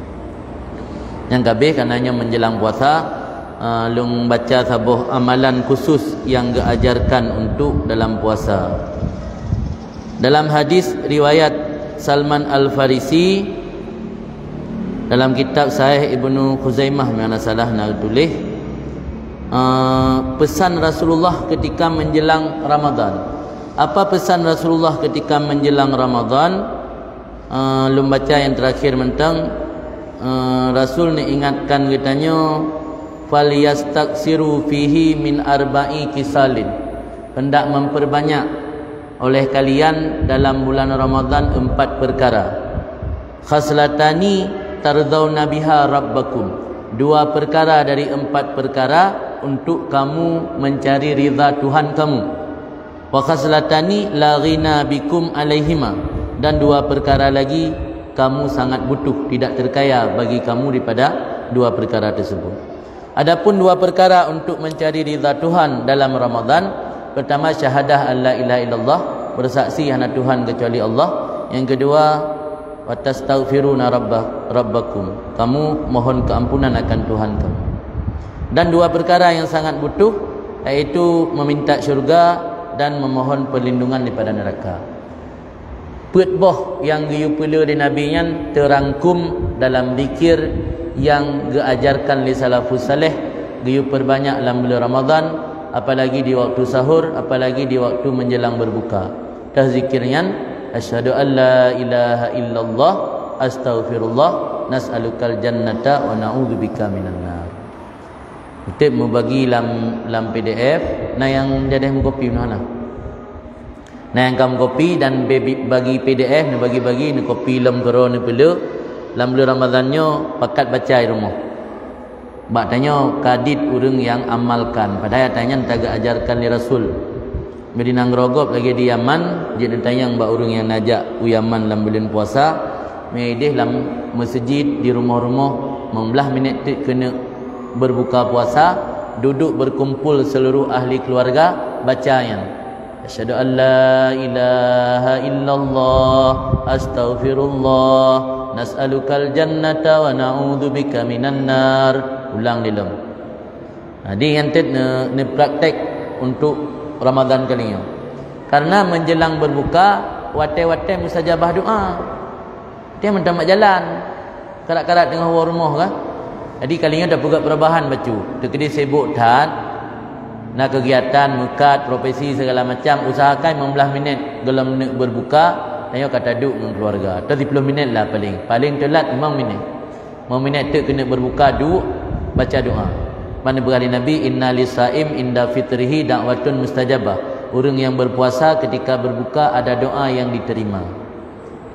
Nyang kabeh, karena nyoe menjelang puasa, eh, lôn baca saboh amalan khusus nyang geuajarkan untuk dalam puasa. Dalam hadis riwayat Salman Al-Farisi, dalam kitab Sahih Ibnu Khuzaimah, meunyoe hana salah na tuléh, eh, pesan Rasulullah ketika menjelang Ramadan. Apa pesan Rasulullah ketika menjelang Ramadan? Eh, lôn baca nyang terakhir mantong, eh, Rasul neuingatkan geutanyoe, "Falyastaksiru fihi min arba'i khisalin." Hendak memperbanyak oleh kalian dalam bulan Ramadan empat perkara. "Khaslatani tardhauna biha rabbakum." Dua perkara dari empat perkara untuk kamu mencari ridha Tuhan kamu. "Wa khaslatani la ghina bikum alaihima." Dan dua perkara lagi kamu sangat butuh, tidak terkaya bagi kamu daripada dua perkara tersebut. Adapun dua perkara untuk mencari ridha Tuhan dalam Ramadan, pertama syahadah an la ilaha illallah, bersaksi hana Tuhan kecuali Allah. Yang kedua, "Wa tastaghfiruna rabba-, rabbakum." Kamu mohon keampunan akan Tuhan kamu. Dan dua perkara yang sangat butuh, yaitu meminta syurga dan memohon perlindungan daripada neraka. Peuet boh nyang geuyue peulé lé Nabi nyan teurangkum dalam zikir nyang geuajarkan lé salafus saleh, geuyue peurbanyak lam buleuen Ramadan, apalagi di waktu sahur, apalagi di waktu menjelang berbuka. Teuh zikir nyan, "Asyhadu an la ilaha illallah, astaghfirullah, nas'alukal jannata wa na'udzubika minan nar." Teuh meubagi lam, lam P D F, na nyang jadeh meukopi meunoe na. Na nyang ka meukopi dan be-, bagi P D F, neubagi-bagi, neukopi lom keudroe neupeuleueh, lam buleuen Ramadan nyoe pakat baca di rumoh. Bak tanyoe ka dit ureuëng nyang amalkan, padahai ata nyan tagak ajarkan lé Rasul. Meudina ngeurogop lagée di Yaman, jeuet neutanyong bak ureuëng nyang neujak u Yaman lam buleuen puasa, meudeh lam meuseujid di rumoh-rumoh, meublaih minét teuk keuneuk berbuka puasa, duduk berkumpul seluruh ahli keluarga, baca nyan. "Asyhadu an la ilaha illallah, astaghfirullah, nas'alukal jannata wa na'udzubika minan nar." Ulang di lom. Jadi nyan teuk ne, ne praktek untuk Ramadan kali nyoe. Karena menjelang berbuka, watée-watée mustajabah doa. Dia meutamah jalan. Karat-karat teungoh woe rumoh kah? Jadi kali nyoe tapeugah perubahan bacut. Teukeudi sibuk that, na kegiatan, meukat, profesi segala macam, usahakan lima belas minit gohlom neuk berbuka, tanyoe ka taduek ngon keluarga. Atau sepuluh minit lah paling. Paling teulat lima minit. Lima minit teuk keuneuk berbuka, duek, baca doa. Mana beurali Nabi, "Inna lisaim inda fitrihi da'watun mustajabah." Ureuëng yang berpuasa ketika berbuka ada doa yang diterima.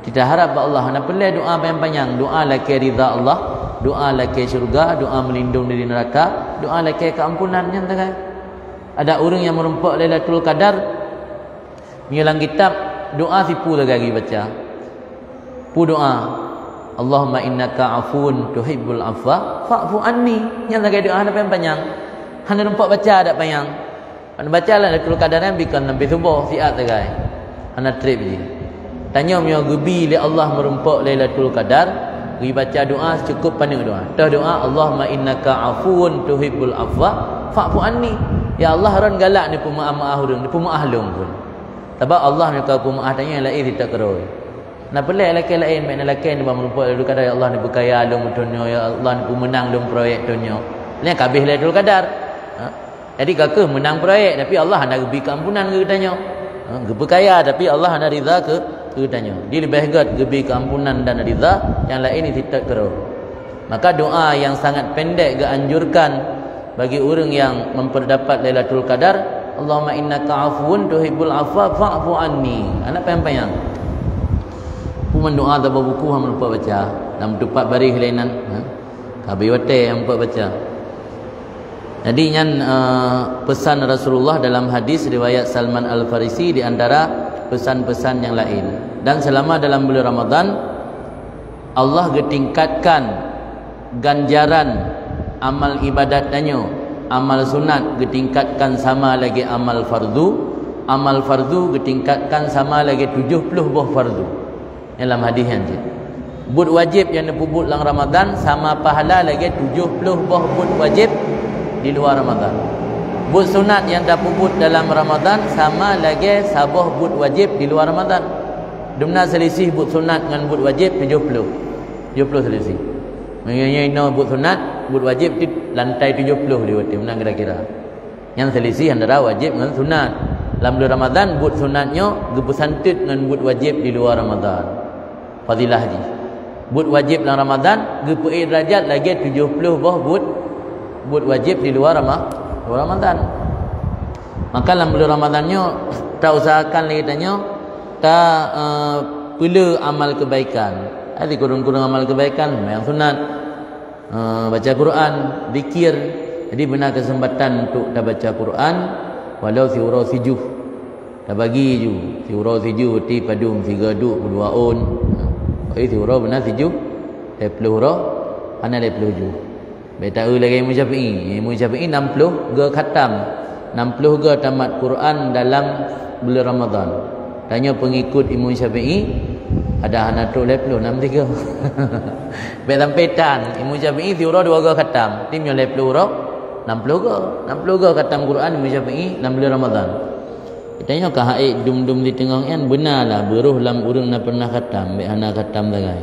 Kita harap bak Allah, hana peureulée doa panyang-panyang, doa lakée ridha Allah. Doa lakée syeuruga, doa meulindong dari neuraka, doa lakée keuampunan nyan sagai. Ada ureuëng nyang meurumpok Lailatul Qadar, meunyoe lam kitab doa sipu sagai geubaca. Pu doa, "Allahumma innaka afuwun tuhibbul afwa fa'fu anni." Nyan sagai doa hana panyang-panyang. Hana rumpok baca adak panyang. Ban baca Lailatul Qadar nyan bikon sampai suboh siat sagai. Hana treb jih. Tanyoe meunyoe geubi lé Allah meurumpok Lailatul Qadar, geubaca doa cukup paneuk doa. Toh doa, "Allahumma innaka afuwun tuhibbul afwa fa'fu anni." Ya Allah, Droen galak neupeumeu'ah-meu'ah ureuëng, neupeumeu'ah lôn pun. Sabab Allah meunyoe ka peumeu'ah tanyoe laén sitak keurôi. Na peulée lakée laén, bék na lakée nibak meurumpok Lailatul Qadar, "Ya Allah, neupeukaya lôn meuthon nyoe, ya Allah, neupeumeunang lôn proyek thon nyoe." Nyan ka habéh Lailatul Qadar. Ha? Jadi ka kheueh meunang proyek, tapi Allah hana geubi keuampunan keu geutanyoe. Ha, geupeukaya, tapi Allah hana ridha keu, keu geutanyoe. Di leubeh gét geubi keuampunan dan ridha, nyang laén sitak keurôi. Maka doa yang sangat pendek geuanjurkan bagi ureuëng yang memperdapat Lailatul Qadar, "Allahumma innaka afuwun tuhibbul afwa fa'fu anni." Hana panyang-panyang. Peue man doa saboh buku hana meurumpok baca, lam teumpat baréh lainan, ha? Ka habéh watée hana meurumpok baca. Jadi nyan, eh, pesan Rasulullah dalam hadis riwayat Salman Al-Farisi di antara pesan-pesan yang lain. Dan selama dalam bulan Ramadan, Allah geutingkatkan ganjaran amal ibadat tanyoe. Amal sunat geutingkatkan sama lagée amal fardu, amal fardu geutingkatkan sama lagée tujoh ploh boh fardu. Dalam hadis nyan cit. Buet wajéb nyang neupeubuet lam Ramadan sama pahala lagée tujoh ploh boh buet wajéb di luwa Ramadan. Buet sunat nyang tapeubuet dalam Ramadan sama lagée saboh buet wajéb di luwa Ramadan. Dumna seulisih buet sunat ngon buet wajéb tujoh ploh. Tujoh ploh seulisih. Meunyoe inoe buet sunat, buet wajéb cit lantai tujoh ploh di watée meunan kira-kira. Nyang seulisih antara wajéb ngon sunat. Lam bulan Ramadan, buet sunat nyoe geupeusanteuet ngon buet wajéb di luwa Ramadan. Fadilah jih. Buet wajéb lam Ramadan geupeuék deurajat lagée tujoh ploh boh buet, buet wajéb di luwa Rama-, luwa Ramadan. Maka lam bulan Ramadan nyoe, tausahakan lé geutanyoe ta, eh, peule amal keubaikan. Jadi kureueng-kureueng amal keubaikan, seumayang sunat, eh, baca Quran, zikir. Jadi beuna keuseumpatan untuk tabaca Quran walau siuroe sijuh. Tabagi ju, siuroe sijuh ti padum siga duek peuduaôn. Jadi siuroe beuna sijuh, lhée ploh uroe, hana lhée ploh juh. Bék taeu lagée Imam Syafi'i. Imam Syafi'i nam ploh go khatam. Nam ploh go tamat Quran dalam bulan Ramadan. Tanyoe peungikut Imam Syafi'i, ada hana trok lhée ploh, nam tiga. Bék sampai tan. Imam Syafi'i siuroe dua go khatam. Tim nyoe lhée ploh uroe, nam ploh go. Nam ploh go khatam Quran Imam Syafi'i lam bulan Ramadan. Tanyoe ka hai dum-dum di teungoh nyan beuna lah beuroh lam ureuëng na pernah khatam, bék hana khatam sagai.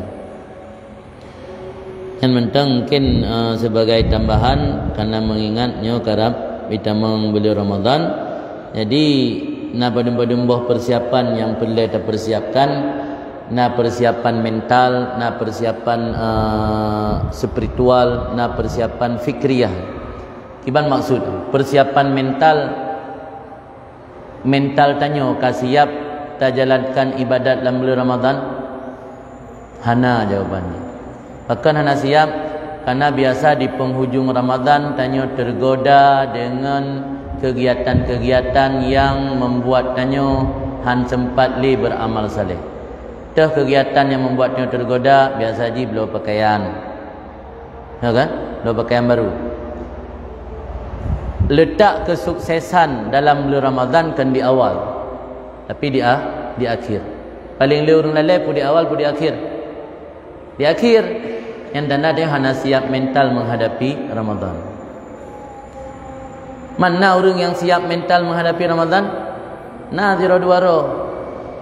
Nyan mantong mungkin, eh, sebagai tambahan, karena mengingat nyoe karab jitamong buleuen Ramadan. Jadi, na padum-padum boh persiapan nyang peureulée tapersiapkan, na persiapan mental, na persiapan, eh, spiritual, na persiapan fikriyah. Kiban maksud persiapan mental? Mental tanyoe ka siap tajalankan ibadat lam buleuen Ramadan? Hana jawaban jih. Pakon hana siap? Karena biasa di penghujung Ramadan tanyoe tergoda dengan kegiatan-kegiatan yang membuat tanyoe han sempat lé beramal saleh. Teuh kegiatan yang membuat tanyoe tergoda, biasa jih bloe pakaian. Ya kan? Dah pakaian baru. Letak kesuksesan dalam bulan Ramadan kan di awal, tapi di a-, di akhir. Paling lé ureuëng lalée pu di awal pu di akhir. Di akhir, nyang tanda dia hana siap mental menghadapi Ramadan. Mana ureuëng nyang siap mental menghadapi Ramadan? Na sidroe dua droe.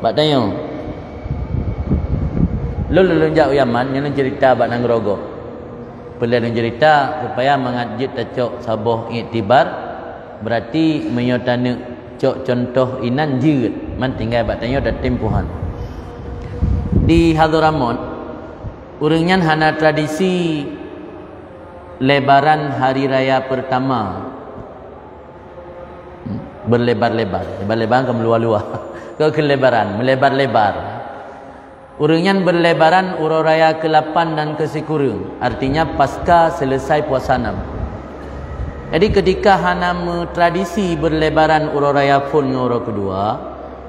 Bak tanyoe. Lôn, lôn jak u Yaman, nyan lôn cerita bak nanggroe gob. Peulée lôn cerita supaya mangat jeuet tacok saboh iktibar, berarti meunyoe taneuk cok contoh inan jeuet, man tinggai bak tanyoe tatem puhan. Di Hadramaut, ureuëng nyan hana tradisi lebaran hari raya pertama. Berlebar-lebar. Lebar-lebar ke meluah-luah. Ke kelebaran, melebar-lebar. Ureuëng nyan berlebaran uroe raya keulapan dan keusikureueng, artinya pasca selesai puasa nam. Jadi, ketika hana meutradisi berlebaran uroe raya phon ngon uroe keudua,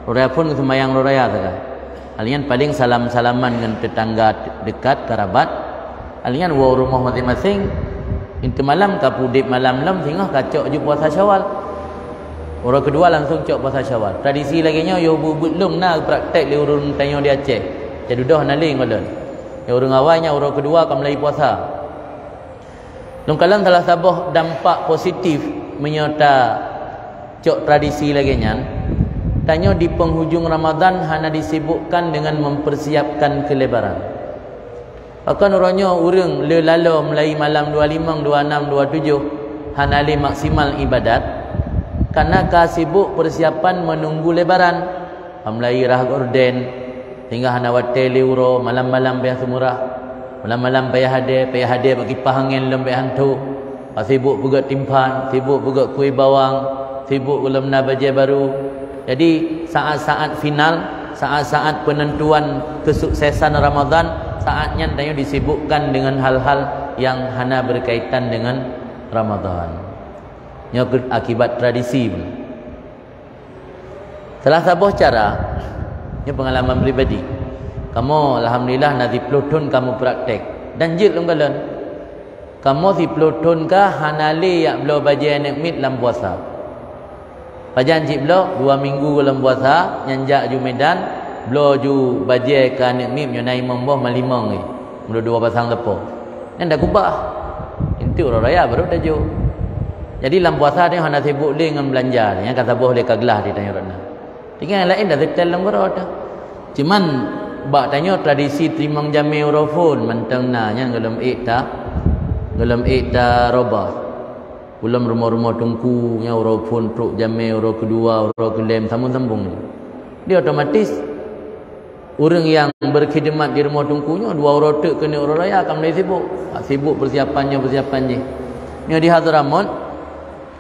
uroe raya phon geuseumayang uroe raya sagai. Hal nyan paling salam-salaman ngon tetangga dekat, kerabat. Hal nyan woe rumoh maséng-maséng. Intu malam ka peuudeb malam lom, singoh ka cok ju puasa Syawal. Uroe keudua langsung cok puasa Syawal. Tradisi lagée nyoe yoh beuet-beuet lom na praktek lé ureuëng tanyoe di Aceh. Jadi dudoh na lé ngon lôn. Ya, ureuëng awai nyan uroe keudua ka mulai puasa. Lôn kalon salah saboh dampak positif meunyoe ta cok tradisi lagée nyan, tanyoe di penghujung Ramadan hana disibukkan dengan mempersiapkan kelebaran. Pakon uroe nyoe ureuëng le lalo mulai malam dua limong, dua enam, dua tujoh hana le maksimal ibadat, karena ka sibuk persiapan menunggu lebaran. Ka mulai rhah gorden, sehingga hana watée le uroe, malam-malam payah seumurah, malam-malam payah hadé, payah hadé bak kipah angén lom bak hanto. Ka sibuk peugét timphan, sibuk peugét kue bawang, sibuk gohlom na bajée baru. Jadi, saat-saat final, saat-saat penentuan kesuksesan Ramadan, saat nyan tanyoe disibukkan dengan hal-hal yang hana berkaitan dengan Ramadan. Nyoe keu-, akibat tradisi. Salah saboh cara, nyoe pengalaman pribadi. Kamoe alhamdulillah na siploh thon kamoe praktek dan jeuet lôn kalon. Kamoe siploh thon ka hana le jak bloe bajée aneuëk miet lam puasa. Pajan cit bloe, dua minggu gohlom puasa, nyan jak ju Medan, bloe ju bajée keu aneuëk miet meunyoe na imong boh malimong lé. Meunurot dua pasang teupeu. Nyan dak kubah. Intu uroe raya baru tajok. Jadi lam puasa nyoe hana sibuk le ngon beulanja, nyan ka saboh le ka glah di tanyoe rot na. Tinggai nyang laén dak setel lam uroe teuh. Cuman bak tanyoe tradisi teurimong jamé uroe phon mantong na, nyan gohlom ék ta, gohlom ék ta robah. Gohlom rumoh-rumoh teungku nyan uroe phon trok jamé, uroe keudua, uroe keulhèe, sambung-sambung. Jadi otomatis ureuëng nyang berkhidmat di rumoh teungku nyoe dua uroe teuk keuneuk uroe raya ka mulai sibuk. Ha, sibuk persiapan nyoe, persiapan jih. Nyoe di Hadramaut,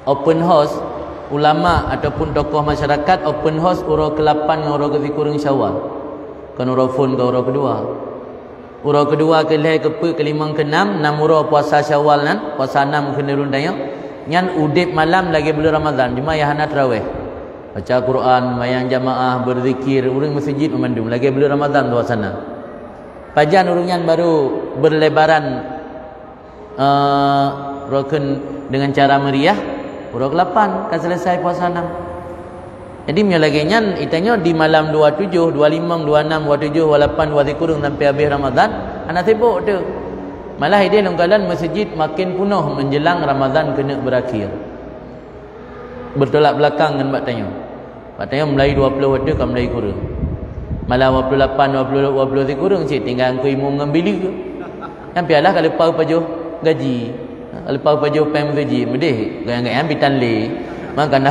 open house ulama ataupun tokoh masyarakat open house uroe keulapan ngon uroe keusikureueng Syawal. Kon uroe phon, kon uroe keudua. Uroe keudua, keulhèe, keupeuet, keulimong, keunam, nam uroe puasa Syawal nyan, puasa nam keuneurun tanyoe, nyan udeb malam lagée buleuen Ramadhan, cuma ya hana taraweh. Baca Quran, mayang jamaah, berzikir, ureuëng meuseujid meumandum lagée buleuen Ramadhan suasana. Pajan ureuëng nyan baru berlebaran eh, rukun dengan cara meriah, uroe keulapan ka selesai puasa nam. Jadi meunyoe lagée nyan, itanyoe di malam dua tujoh, dua limong, dua nam, dua tujoh, dua lapan, dua sikureueng sampai habéh Ramadhan, hana sibuk teuh. Malah ideh lôn kalon meuseujid makin punoh menjelang Ramadhan keuneuk berakhir. Bertolak belakang ngon bak tanyoe. Bak tanyoe mulai dua ploh watée ka mulai kureueng. Malah dua ploh lapan, dua ploh, dua ploh sikureueng cit tinggai keu imum ngon bileue. Nyan pialah ka leupah geupajoh gaji. Ka leupah geupajoh péng meuseujid, meudeh gayang-gayang bitan lé. Makana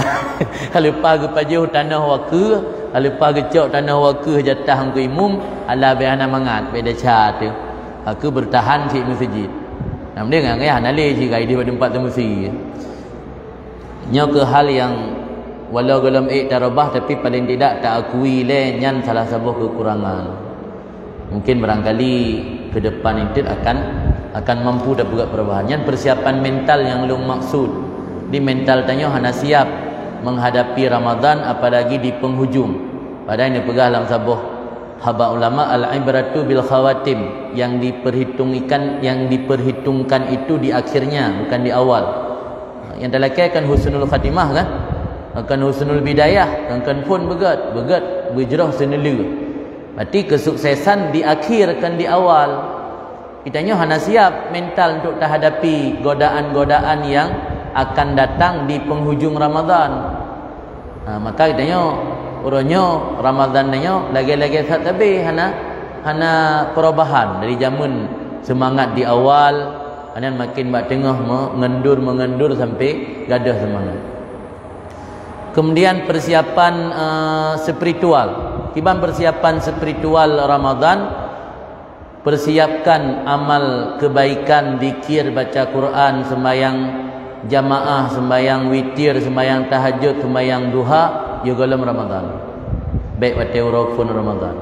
ka leupah geupajoh tanoh wakeuh, ka leupah geucok tanoh wakeuh jatah keu imum, alah bèk hana mangat, bèk desya teuh. Aku bertahan cit meuseujid. Nah, meudeh gayang-gayang hana lé cit ka ideh bak teumpat teumeusi. Nyoe keuh hal nyang walau gohlom ék tarubah, tapi paling tidak taakui lé nyan salah saboh kekurangan. Mungkin barangkali ke depan enteuk akan, akan mampu tapeugah perubahan. Nyan persiapan mental nyang lôn maksud. Di mental tanyoe hana siap menghadapi Ramadan, apalagi di penghujung. Padahai neupeugah lam saboh haba ulama, "Al-ibratu bil khawatim," yang diperhitungkan, yang diperhitungkan itu di akhirnya, bukan di awal. Nyang talakée kan husnul khatimah kan? Kan husnul bidayah, kan, kan phon beugét, beugét beujroh seuneulheueh. Berarti kesuksesan di akhir, kan di awal. Kita nyoe hana siap mental untuk tahadapi godaan-godaan yang akan datang di penghujung Ramadan. Ha, maka kita nyoe, uroe nyoe, Ramadan nyoe, lagée-lagée that sabe hana, hana perubahan dari jameun semangat di awal, Nyan makin bak teungoh me-, mengendur-mengendur sampai gadôh seumangat. Kemudian persiapan, eh, spiritual. Kiban persiapan spiritual Ramadan, persiapkan amal kebaikan, zikir, baca Quran, sembahyang jamaah, sembahyang witir, sembahyang tahajud, sembahyang duha, di golom Ramadan. Baik watée uroe phon Ramadan.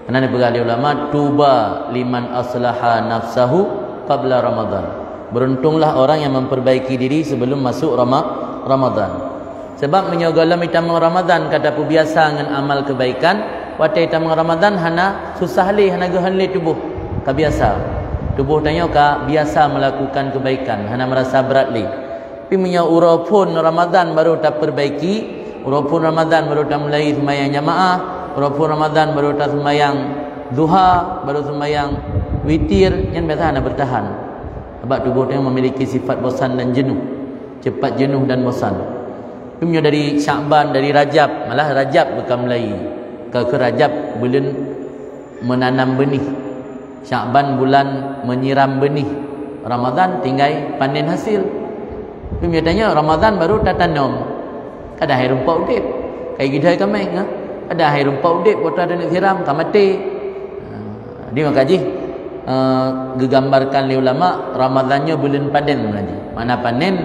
Karena dipeugah lé ulama, "Tuba liman aslaha nafsahu qabla Ramadan." Beruntunglah orang yang memperbaiki diri sebelum masuk Rama-, Ramadan. Sebab meunyoe gohlom itamong Ramadan ka tapeubiasa ngon amal kebaikan, watée itamong Ramadan hana susah lé, hana geuhon lé tuboh. Ka biasa. Tuboh tanyoe ka biasa melakukan kebaikan, hana merasa berat lé. Tapi meunyoe uroe phon Ramadan baru taperbaiki, uroe phon Ramadan baru tamulai seumayang jamaah, uroe phon Ramadan baru taseumayang duha, baru seumayang witir, nyan biasa hana bertahan. Sebab tuboh tanyoe memiliki sifat bosan dan jenuh, cepat jenuh dan bosan. Tapi meunyoe dari Syakban, dari Rajab, malah Rajab beuka mulai. Ka keu Rajab buleuen menanam benih. Syakban bulan menyiram benih. Ramadan tinggai panen hasil. Tapi meunyoe tanyoe Ramadan baru tatanom. Kadang hai rumpok udeb. Kai gidai kameng, ha? Kadang hai rumpok udeb, watée taneuk siram, ka maté. Ha, di maka jih, eh, geugambarkan lé ulama, Ramadan nyoe buleuen panen laju. Mana panen,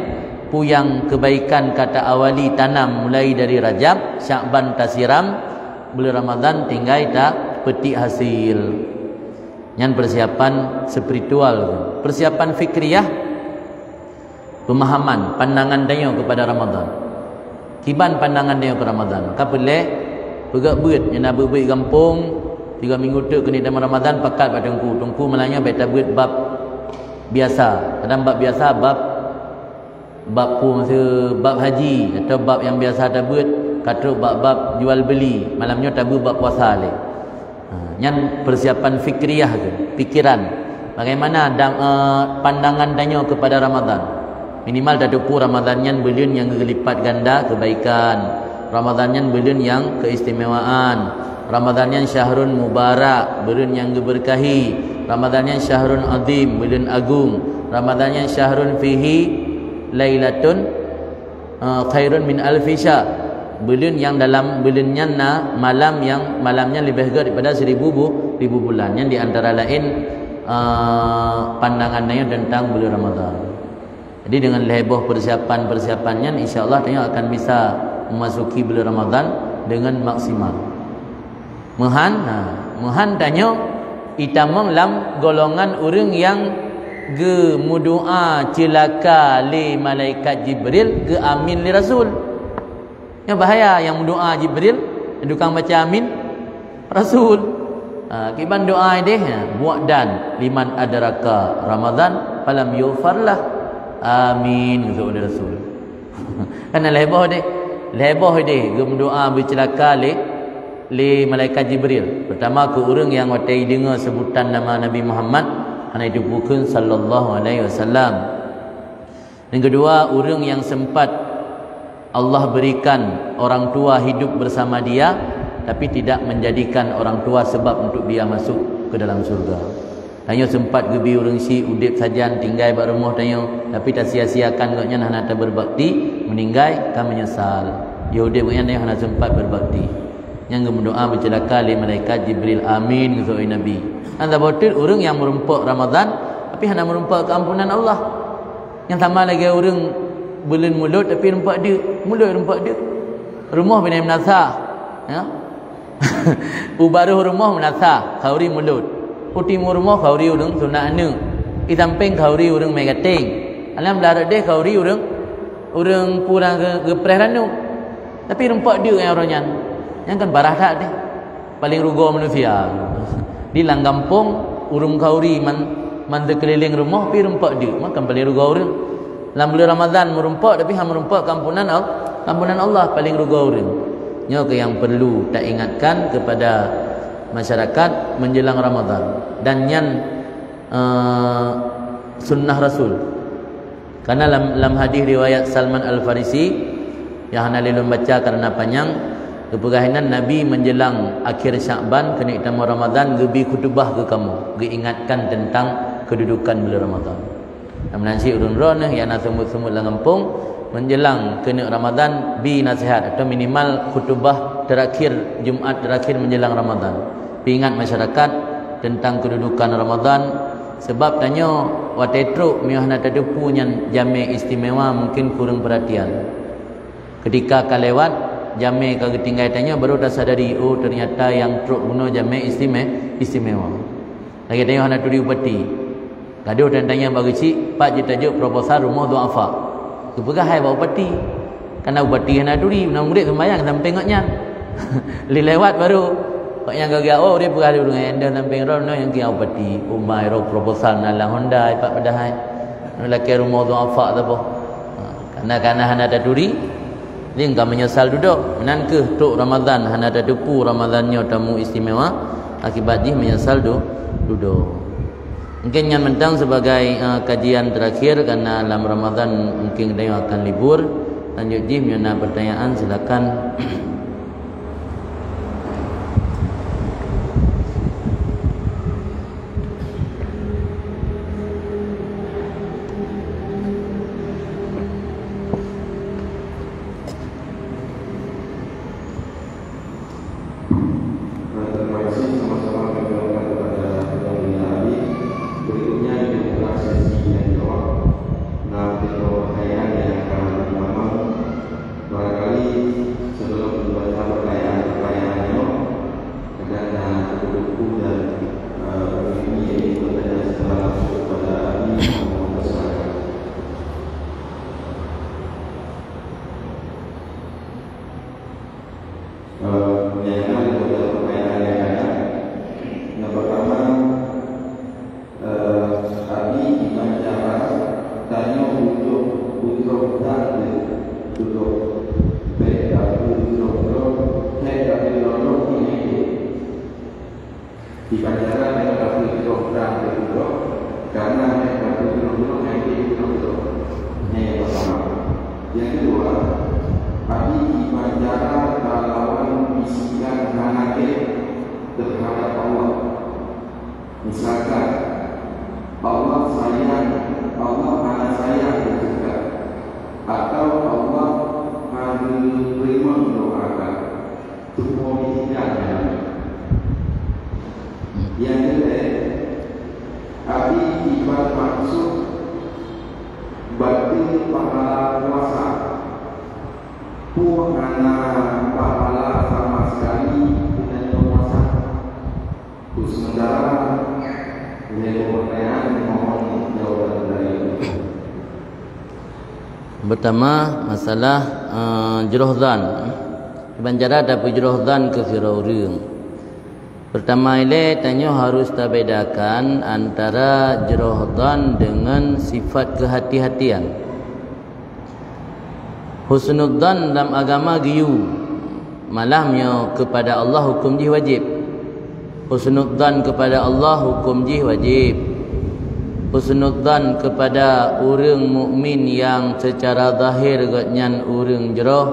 peue nyang kebaikan ka ta-awali tanam mulai dari Rajab, Syakban tasiram, buleuen Ramadan tinggai tapeutik hasil. Nyan persiapan spiritual. Persiapan fikriyah, pemahaman, pandangan tanyoe kepada Ramadan. Kiban pandangan tanyoe keu Ramadan. Ka peureulée peugah beuet, nyang na beuet-beuet gampông, tiga minggu teuk keuneuk tamong Ramadan, pakat bak teungku. Teungku, malam nyoe bèk tabeuet bab biasa. Kadang bab biasa, bab, bab peue maksud, bab haji, atau bab nyang biasa tabeuet, ka trok bab-bab jual beli. Malam nyoe tabeuet bab puasa lé. Ha, nyan persiapan fikriyah tu, pikiran. Bagaimana dam-, eh, pandangan tanyoe kepada Ramadan? Minimal tateupeue Ramadan nyan buleuen nyang geulipat ganda kebaikan. Ramadan nyan buleuen nyang keistimewaan. Ramadan nyan syahrun mubarak, buleuen nyang geuberkahi. Ramadan nyan syahrun azim, buleuen agung. Ramadan nyan syahrun fihi lailatun, eh, khairun min alfi syahr. Buleuen nyang dalam buleuen nyan na malam nyang, malam nyan leubeh gét daripada seribu bu-, ribu bulan. Nyan di antara laén, eh, pandangan tanyoe tentang buleuen Ramadan. Jadi, dengan lhèe boh persiapan-persiapan nyan, insya Allah tanyoe akan bisa memasuki buleuen Ramadan dengan maksimal. Meuhan, ha, meuhan tanyoe itamong lam golongan ureuëng nyang geumeudoá ceulaka lé malaikat Jibril, geuamin lé Rasul. Nyoe bahaya, nyang meudoá Jibril, tukang baca amin, Rasul. Ha, kiban doá ideh, ha, "Bu'dan liman adraka Ramadan falam yughfar lah." Amin, geuseuôt lé Rasul. Kan lhèe boh deh. Lhèe boh deh geumeudoá beuceulaka lé, lé malaikat Jibril. Pertama, keu ureuëng nyang watée jideungoe seubutan nama Nabi Muhammad, hana jiteupeue kheun sallallahu alaihi wasallam. Yang kedua, ureuëng nyang sempat Allah berikan orang tua hidup bersama dia, tapi tidak menjadikan orang tua sebab untuk dia masuk ke dalam surga. Tanyoe sempat geubi ureuëng syiek udeb sajan tinggai bak rumoh tanyoe, tapi tasia-siakan gobnyan hana tabeubakti, meuninggai ka meunyeusal. Di udeb gobnyan tanyoe hana sempat beubakti. Nyang geumeudoá beuceulaka lé malaikat Jibril, "Amin," geuseuôt lé Nabi. Nyan saboh teuk ureuëng nyang meurumpok Ramadan, tapi hana meurumpok keuampunan Allah. Nyang sama lagée ureuëng buleuen mulod tapi rumpok deuk, mulod rumpok deuk. Rumoh binai meunasah, ya. U barôh rumoh meunasah, khauri mulod. U timu rumoh khauri ureuëng sunat aneuëk. Di sampéng khauri ureuëng mé gaténg. Alam blah rot deh khauri ureuëng, ureuëng pura geu-, geupreh ranub. Tapi rumpok deuk nyang uroe nyan. Nyan kan parah that deh. Paléng rugoe manusia. Di lam gampông, ureuëng khauri man, man sikeulileng rumoh pi rumpok deuk, maka paléng rugoe ureuëng. Lam buleuen Ramadan meurumpok, tapi hana meurumpok keuampunan Al-, keuampunan Allah, paléng rugoe ureuëng. Nyoe keuh nyang perlu taingatkan kepada masyarakat menjelang Ramadan. Dan nyan, eh, sunnah Rasul. Karena lam, lam hadis riwayat Salman Al-Farisi, nyang hana lé lôn baca karena panyang, geupeugah inan Nabi menjelang akhir Syakban keuneuk tamong Ramadan geubi khutubah keu kamoe, geuingatkan tentang kedudukan buleuen Ramadan. Meunan cit ureuëng droeneuh nyang na seumeut-seumeut lam gampông, menjelang keuneuk Ramadan bi nasihat atau minimal khutubah terakhir Jumat terakhir menjelang Ramadan. Peuingat masyarakat tentang kedudukan Ramadan, sebab tanyoe watée trok meunyoe hana tateupeue nyan jamé istimewa, mungkin kureueng peuratian. Ketika ka lewat, Jamé ka geutinggai tanyoe, baru tasadari, oh, ternyata nyang trok bunoe jamé istime-, istimewa. Lagée tanyoe hana turi upati. Gadôh tan tanyong bak geuchik, pat jeuet tajok proposal rumoh duafa. Geupeugah hai bak upati. Kana upati hana turi, na murit sumbayang sampéng gobnyan. Lé lewat baru. Gobnyan ka geujak, oh, dia peugah dulu ngon anda sampéng droe, nyoe nyang keu upati. Umai roh proposal na lam Honda, ipat padahai. Nyoe lakée rumoh duafa saboh. Ha, kana-kana hana taturi, lé ka meunyeusal dudoe. Meunan kheueh trok Ramadhan hana tateupeue Ramadhan nyoe tamu istimewa, akibat jih meunyeusal du-, dudoe. Mungkin nyan mantong sebagai, eh, kajian terakhir, karena lam Ramadhan mungkin geutanyoe akan libur. Lanjut jih, meunyoe na pertanyaan, silakan. Terima kasih, sama-sama kami ucapkan kepada Yang Mulia Habib. Berikutnya dibuka sesi tanya jawab. Nah, untuk pertanyaan yang akan ditamong, barangkali sebelum membaca pertanyaan-pertanyaan itu, ada tanya buku-buku dan, eh, ini, yaitu bertanya secara langsung kepada Habib. Mohon bersilakan. Eh, nyang na lôn peugah pertanyaan nyang na. Nyang pertama, eh, Abi, kiban cara tanyoe bujroh, bujroh zan, bujroh, bèk tabujroh-jroh, bèk tabujroh-jroh keuneuk. Kiban cara tanyoe tabujroh zan, bujroh, karena tanyoe tabujroh-jroh, hana jijroh-jroh. Nyan nyang pertama. Nyang keudua, Abi, kiban cara talawan bisikan hana gèt teuhadap Allah. Misalkan, Allah sayang, Allah hana sayang keu gata, atau Allah hana teurimong doa gata. Tupo ditinggai. Nyang keulhèe, Abi, kiban maksud bateue pahala puasa. Peue hana pahala sama sekali keunan puasa? Untuk sementara, lhèe boh pertanyaan, mohon jawaban dari Abi. Pertama, masalah, eh, jroh zan. Kiban cara tapeujroh zan keu sidroe ureueng. Pertama ilèe, tanyoe harus tabedakan antara jroh zan deungon sifat keuhati-hatian. Husnudzan lam agama geuyue, malah meunyoe keupada Allah huköm jih wajéb. Husnudzan keupada Allah huköm jih wajéb. Husnudzan keupada ureueng mukmin nyang seucara zahir gobnyan ureueng jroh,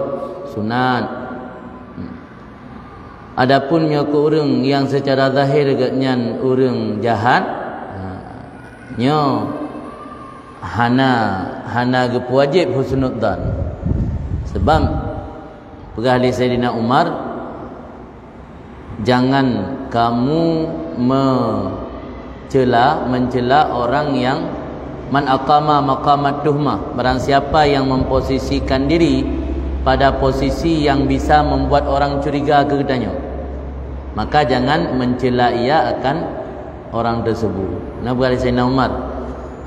sunat. Adapun nyoe keu ureueng nyang seucara zahir gobnyan ureueng jahat, ha, nyoe hana, hana geupeuwajéb husnudzan. Sebab peugah lé Saidina Umar, "Jangan kamu me-, cela, mencela orang yang, man aqama maqamat tuhmah, barang siapa yang memposisikan diri pada posisi yang bisa membuat orang curiga keu geutanyoe, maka jangan mencela ia akan orang tersebut." Na peugah lé Saidina Umar.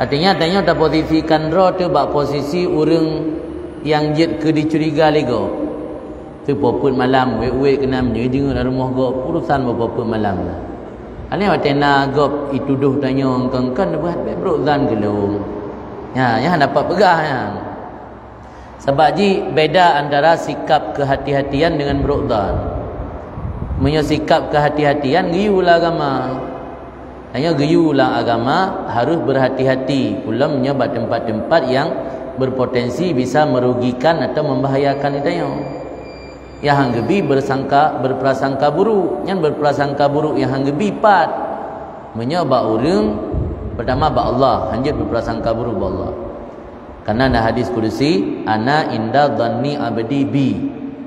Artinya, tanyoe taposisikan droe teuh bak posisi ureueng nyang jeuet keu dicuriga lé gob. Teuh po peuet malam, wék-wék keunan meunyoe jeuet lam rumoh gob, urosan po peuet malam. Alèh watèe na gob jitudoh tanyoe engkon-engkon, neubuet bèk brok zan keu lôn. Nyan, nyan hana pat peugah nyan. Sabab jih beda antara sikap keuhati-hatian deungon brok zan. Meunyoe sikap keuhati-hatian geuyue lam agama. Tanyoe geuyue lam agama harus berhati-hati, pula meunyoe bak teumpat-teumpat nyang berpotensi bisa merugikan atau membahayakan geutanyoe. Nyang han geubi bersangka, berprasangka buruk. Nyan berprasangka buruk nyang han geubi pat. Meunyoe bak ureueng, pertama bak Allah, hanjeuet berprasangka buruk bak Allah. Karena na hadis kudusi, "Ana inda dhanni abdi bi."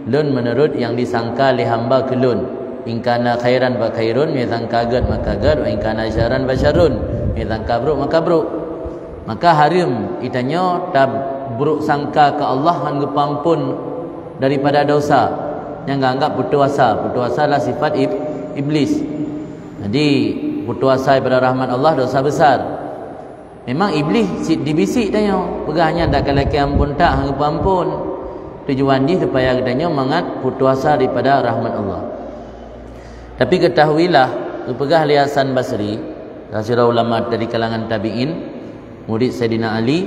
Lôn meunurot nyang disangka lé hamba keu lôn. "In kana khairan fa khairun," meunyoe sangka gèt maka gèt, "Wa in kana syarran fa syarrun," meunyoe sangka brok maka brok. Maka hareuem geutanyoe tabrok sangka keu Allah ngon geupeuampon daripada dosa. Nyang geuanggap putus asa. Putus asa adalah sifat ib-, iblis. Jadi, putus asa daripada rahmat Allah dosa besar. Memang iblis cit dibisik tanyoe, peugah nyan dak ka lakée ampôn tak, hana geupeuampôn. Tujuan jih supaya geutanyoe mangat putus asa daripada rahmat Allah. Tapi ketahuilah, geupeugah lé Hasan Basri, salah sidroe ulama dari kalangan tabi'in, murid Saidina Ali,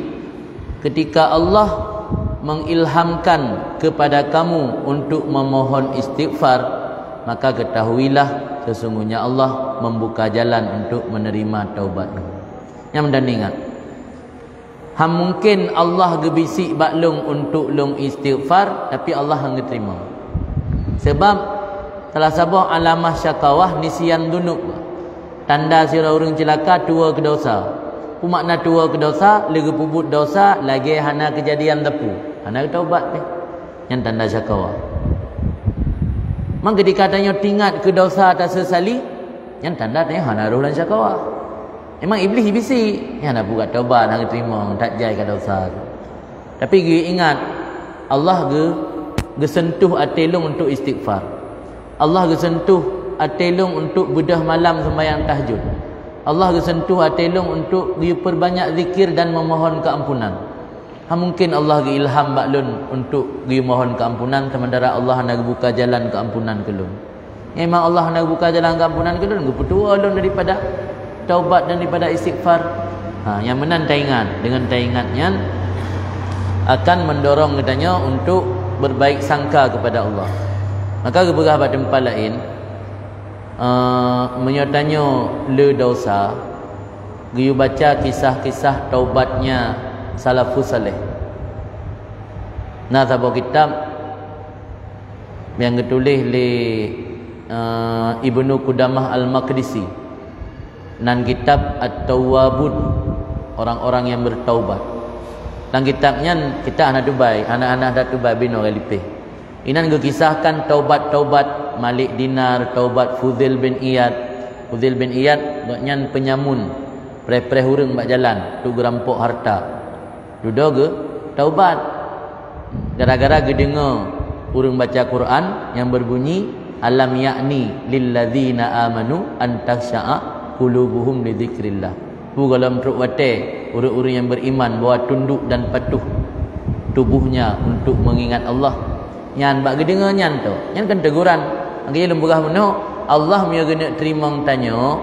ketika Allah mengilhamkan kepada kamu untuk memohon istighfar, maka ketahuilah sesungguhnya Allah membuka jalan untuk menerima taubatmu. Nyan meunan ingat. Hana mungken Allah geubisik bak lôn untuk lôn istighfar, tapi Allah hana geuteurimong. Sebab salah saboh alamah syakawah nisyan dunub. Tanda sidroe ureuëng ceulaka tuwoe keu dosa. Peue makna tuwoe keu dosa? Lé geupeubuet dosa lagée hana keujadian teupeu. Hana geutaubat deh. Nyan tanda syakawah. Mang ketika tanyoe tingat keu dosa tasesali, nyan tanda tanyoe hana roh lam syakawah. Memang iblis bisi, nyan hana buka taubat, hana geuteurimong, that jai ka dosa. Tapi geuingat, Allah geu-, geusentuh até lôn untuk istighfar. Allah geusentuh até lôn untuk beudôh malam sembahyang tahajud. Allah geusentuh até lôn untuk geupeubanyak zikir dan memohon keampunan. Hana mungken Allah geuilham bak lôn untuk geumohon keampunan, sementara Allah hana geubuka jalan keampunan keu lôn. Memang Allah hana geubuka jalan keampunan keu lôn, geupeutuwoe lôn daripada taubat dan daripada istighfar. Ha, nyang meunan taingat. Dengan taingat nyan akan mendorong geutanyoe untuk berbaik sangka kepada Allah. Maka geupeugah bak teumpat laén, eh, meunyoe tanyoe le dosa, geuyue baca kisah-kisah taubatnya salafus saleh. Na saboh kitab nyang geutuléh lé, eh, Ibnu Qudamah Al-Maqdisi. Nan kitab At-Tawwabun, orang-orang yang bertaubat. Lam kitab nyan kita hana tubai, hana-hana that tubai binoe lipéh. Inan geukisahkan taubat-taubat Malik Dinar, taubat Fudail bin Iyad. Fudail bin Iyad, gobnyan penyamun, preh-preh ureuëng bak jalan, tu geurampok harta. Dudoe geu taubat. Gara-gara geudeungoe ureuëng baca Quran nyang berbunyi, "Alam ya'ni lilladzina amanu an takhsha'a qulubuhum li dzikrillah." Peue gohlom trok watée ureuëng-ureuëng nyang beriman bahwa tunduk dan patuh tubuhnya untuk mengingat Allah. Nyan bak geudeungoe nyan tu. Nyan kan teguran. Lagée lôn peugah bunoe, Allah meunyoe geuneuk teurimong tanyoe,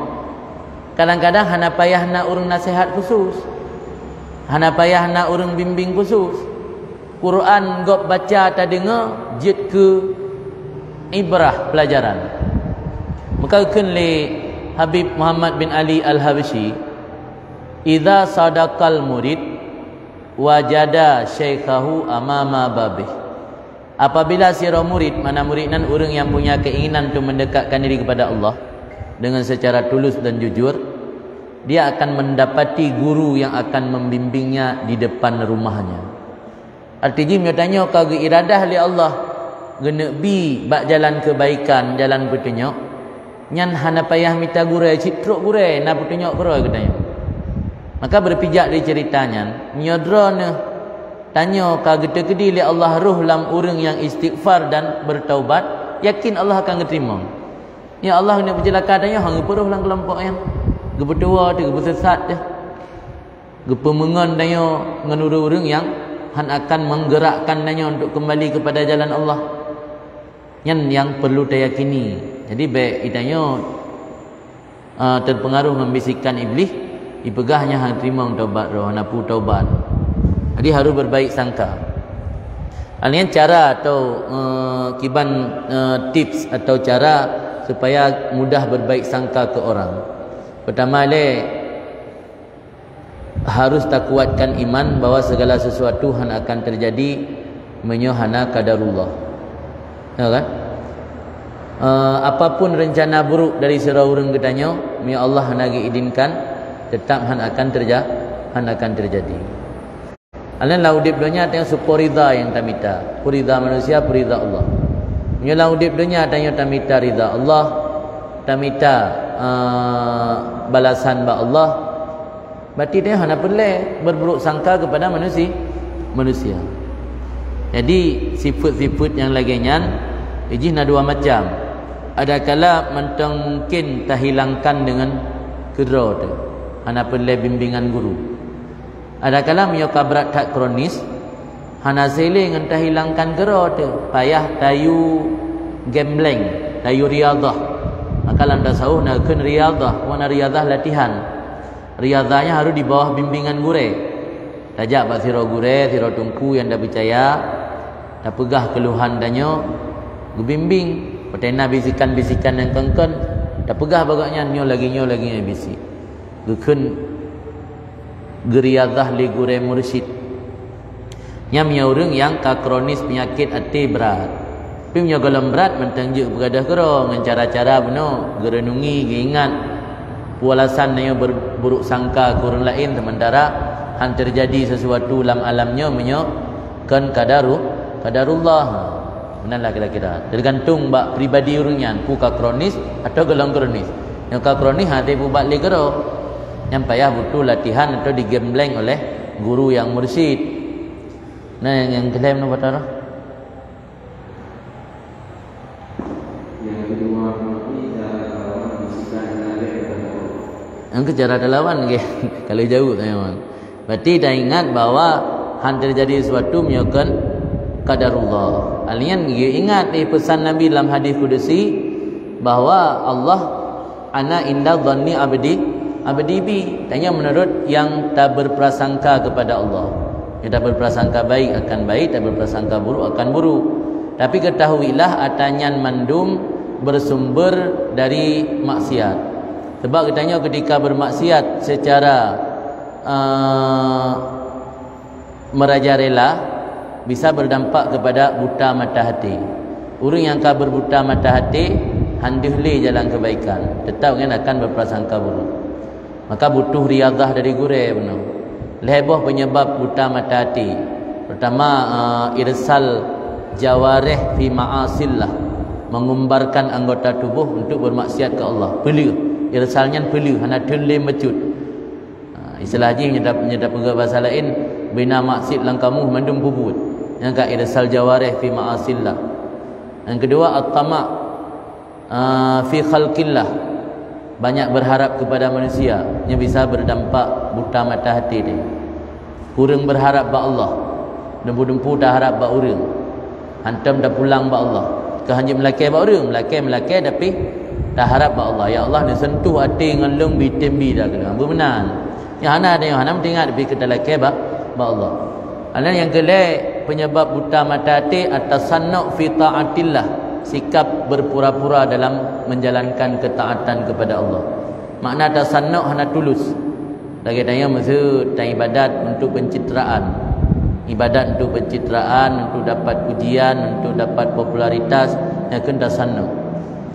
kadang-kadang hana payah na ureuëng naseuhat khusus. Hana payah na ureuëng bimbing khusus. Quran gob baca tadeungoe jeuet keu ibrah, pelajaran. Maka geukheun lé Habib Muhammad bin Ali Al-Habsyi, "Idza sadaqal murid wajada syaikhahu amama babih." Apabila sidroe murid, mana murid nan ureuëng nyang punya keinginan untuk mendekatkan diri kepada Allah dengan secara tulus dan jujur, dia akan mendapati guru yang akan membimbingnya di depan rumahnya. Arti jih, meunyoe tanyoe ka geuiradah lé Allah, geuneuk bi bak jalan keubaikan, jalan peutunyok, nyan hana payah mita gurée, cit trok gurée na peutunyok keudroe geutanyoe. Maka beuripijak di ceurita nyan, meunyoe droeneuh tanyoe ka geuteukeudi lé Allah roh lam ureuëng nyang istighfar dan bertaubat, yakin Allah akan geuteurimong. Ya Allah, geuneuk peuceulaka tanyoe, han geupeuroh lam keulompok nyan. Geupeutuwoe teuh, geupeusesat teuh. Geupeumeungon tanyoe ngon ureuëng-ureuëng nyang han akan menggerakkan tanyoe untuk kembali kepada jalan Allah. Nyan nyang perlu tayakini. Jadi, bék geutanyoe, ah, terpengaruh ngon bisikan Iblih, ipeugah nyan han teurimong taubat droe, hana peue taubat. Jadi, harus berbaik sangka. Hal nyan cara atau, eh, kiban, eh, tips atau cara supaya mudah berbaik sangka ke orang. Pertama lé, harus takuatkan iman bahwa segala sesuatu han akan terjadi meunyoe hana qadarullah. Ya kan? Eh, apapun rencana buruk dari sidroe ureuëng geutanyoe, meunyoe Allah hana geuizinkan, tetap han akan terja-, han akan terjadi. Alèh lam udép donya tanyoe seupôt ridha nyang tamita. Peue ridha manusia, peue ridha Allah. Meunyoe lam udép donya tanyoe tamita ridha Allah, tamita, eh, balasan bak Allah, berarti tanyoe hana peureulèe berburuk sangka kepada manusi-, manusia. Jadi, sifeuet-sifeuet nyang lagèe nyan Jih na dua macam. Adakala mantong mungkin tahilangkan deungon keudroe teuh, hana peureulée bimbingan guru. Adakala meunyoe ka brat that kronis, hana seuh lé ngon tahilangkan keudroe teuh, payah tayue gambling, tayue riadhah. Maka lam tasawuf na kheun riadhah, makna riadhah latihan. Riadhah nyan harôh di bawah bimbingan gurée. Tajak bak sidroe gurée, sidroe teungku nyang tapeucaya, tapeugah keuluhan tanyoe, geubimbéng. Watée na bisikan-bisikan nyang kon-kon, tapeugah bak gobnyan, nyoe lagée nyoe, lagée nyoe bisi. Geukheun geuriadhah lé gurée mursyid. Nyan meunyoe ureuëng nyang ka kronis peunyakét até brat. Tapi meunyoe gohlom brat, mantong jeuet geupeugah keudroe ngon cara-cara bunoe, geureunungi, geuingat peue alasan tanyoe ber-, buruk sangka keu ureuëng laén, seumantara han teujadi sesuatu lam alam nyoe meunyoe kon qadaru-, qadarullah. Meunan lah kira-kira. Teugantung bak pribadi ureuëng nyan, peue ka kronis atawa gohlom kronis. Nyang ka kronis hana peubat lé keudroe. Nyan payah butuh latihan atawa digambling oleh guru nyang mursyid. Nah, nyang, nyang keulhèe meunoe, Pak Tara? Yang kedua, mengakui cara lawan bisikan yang ada dalam Al-Quran. Nyang keu cara talawan, nggih. Kalau jaweueb, memang. Berarti dah ingat bahwa han teujadi sesuatu meunyoe kon qadarullah. Hal nyan geuingat di peusan Nabi dalam hadis kudusi bahwa Allah, "Ana inda dhanni abdi, abdi bi." Tanyoe meunurot nyang tabeurprasangka keupada Allah. Nyang tabeurprasangka baik akan baik, tabeurprasangka buruk akan buruk. Tapi ketahuilah, ata nyan mandum bersumber dari maksiat. Sebab geutanyoe ketika bermaksiat secara, eh, merajalela, bisa berdampak kepada buta mata hati. Ureuëng nyang ka berbuta mata hati, han deuh lé jalan kebaikan, tetap nyan akan berprasangka buruk. Maka butuh riadhah dari gurée bunoe. Lhée boh penyebab buta mata hati. Pertama, eh, irsal jawarih fi ma'asillah, mengumbarkan anggota tubuh untuk bermaksiat ke Allah. Peuleueh. Irsal nyan peuleueh, hana theun lé bacut. Ha, istilah jih nyoe ta-, nyoe tapeugah bahasa laén, bina maksiat lam kamoe mandum peubuet. Nyang ka irsal jawarih fi ma'asillah. Yang kedua, at-tama', ah, fi khalqillah. Banyak berharap kepada manusia, nyoe bisa berdampak buta mata hati teuh. Kureueng berharap bak Allah. Dumpu-dumpu taharap bak ureuëng. Hantom tapulang bak Allah. Keu hanjeuet meulakée bak ureuëng, meulakée-meulakée tapi taharap bak Allah. Ya Allah, neuseuntuh até ngon lôn, bi tem bi dah keunoe. Beumeunang. Nyang hana ada nyang hana meutingat, tapi keu talakée bak, bak Allah. Alah nyang keulhèe penyebab buta mata até, at-tasannu' fi ta'atillah, sikap berpura-pura dalam menjalankan ketaatan kepada Allah. Makna tasannu' hana tulus. Lagée tanyoe meuseuet, taibadat untuk pencitraan. Ibadat untuk pencitraan, untuk dapat pujian, untuk dapat popularitas, nyan kheun tasannu'.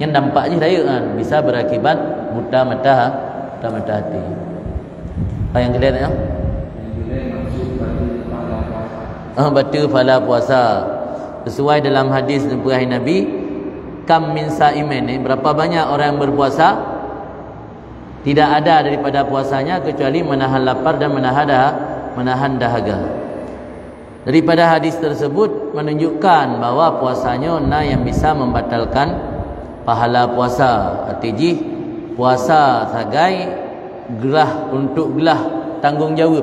Nyan dampak jih rayeuk kan, bisa berakibat buta mata, buta mata hati. Apa nyang keulian, ya? Yang keulian maksud baca pahala puasa. Ah, baca pahala puasa. Sesuai dalam hadis neupeugah Nabi, "Kam min sa'imin," eh, berapa banyak orang yang berpuasa, tidak ada daripada puasanya kecuali menahan lapar dan menahan daha-, menahan dahaga. Daripada hadis tersebut menunjukkan bahwa puasa nyoe na nyang bisa membatalkan pahala puasa. Arti jih, puasa sagai glah untuk glah tanggung jaweueb,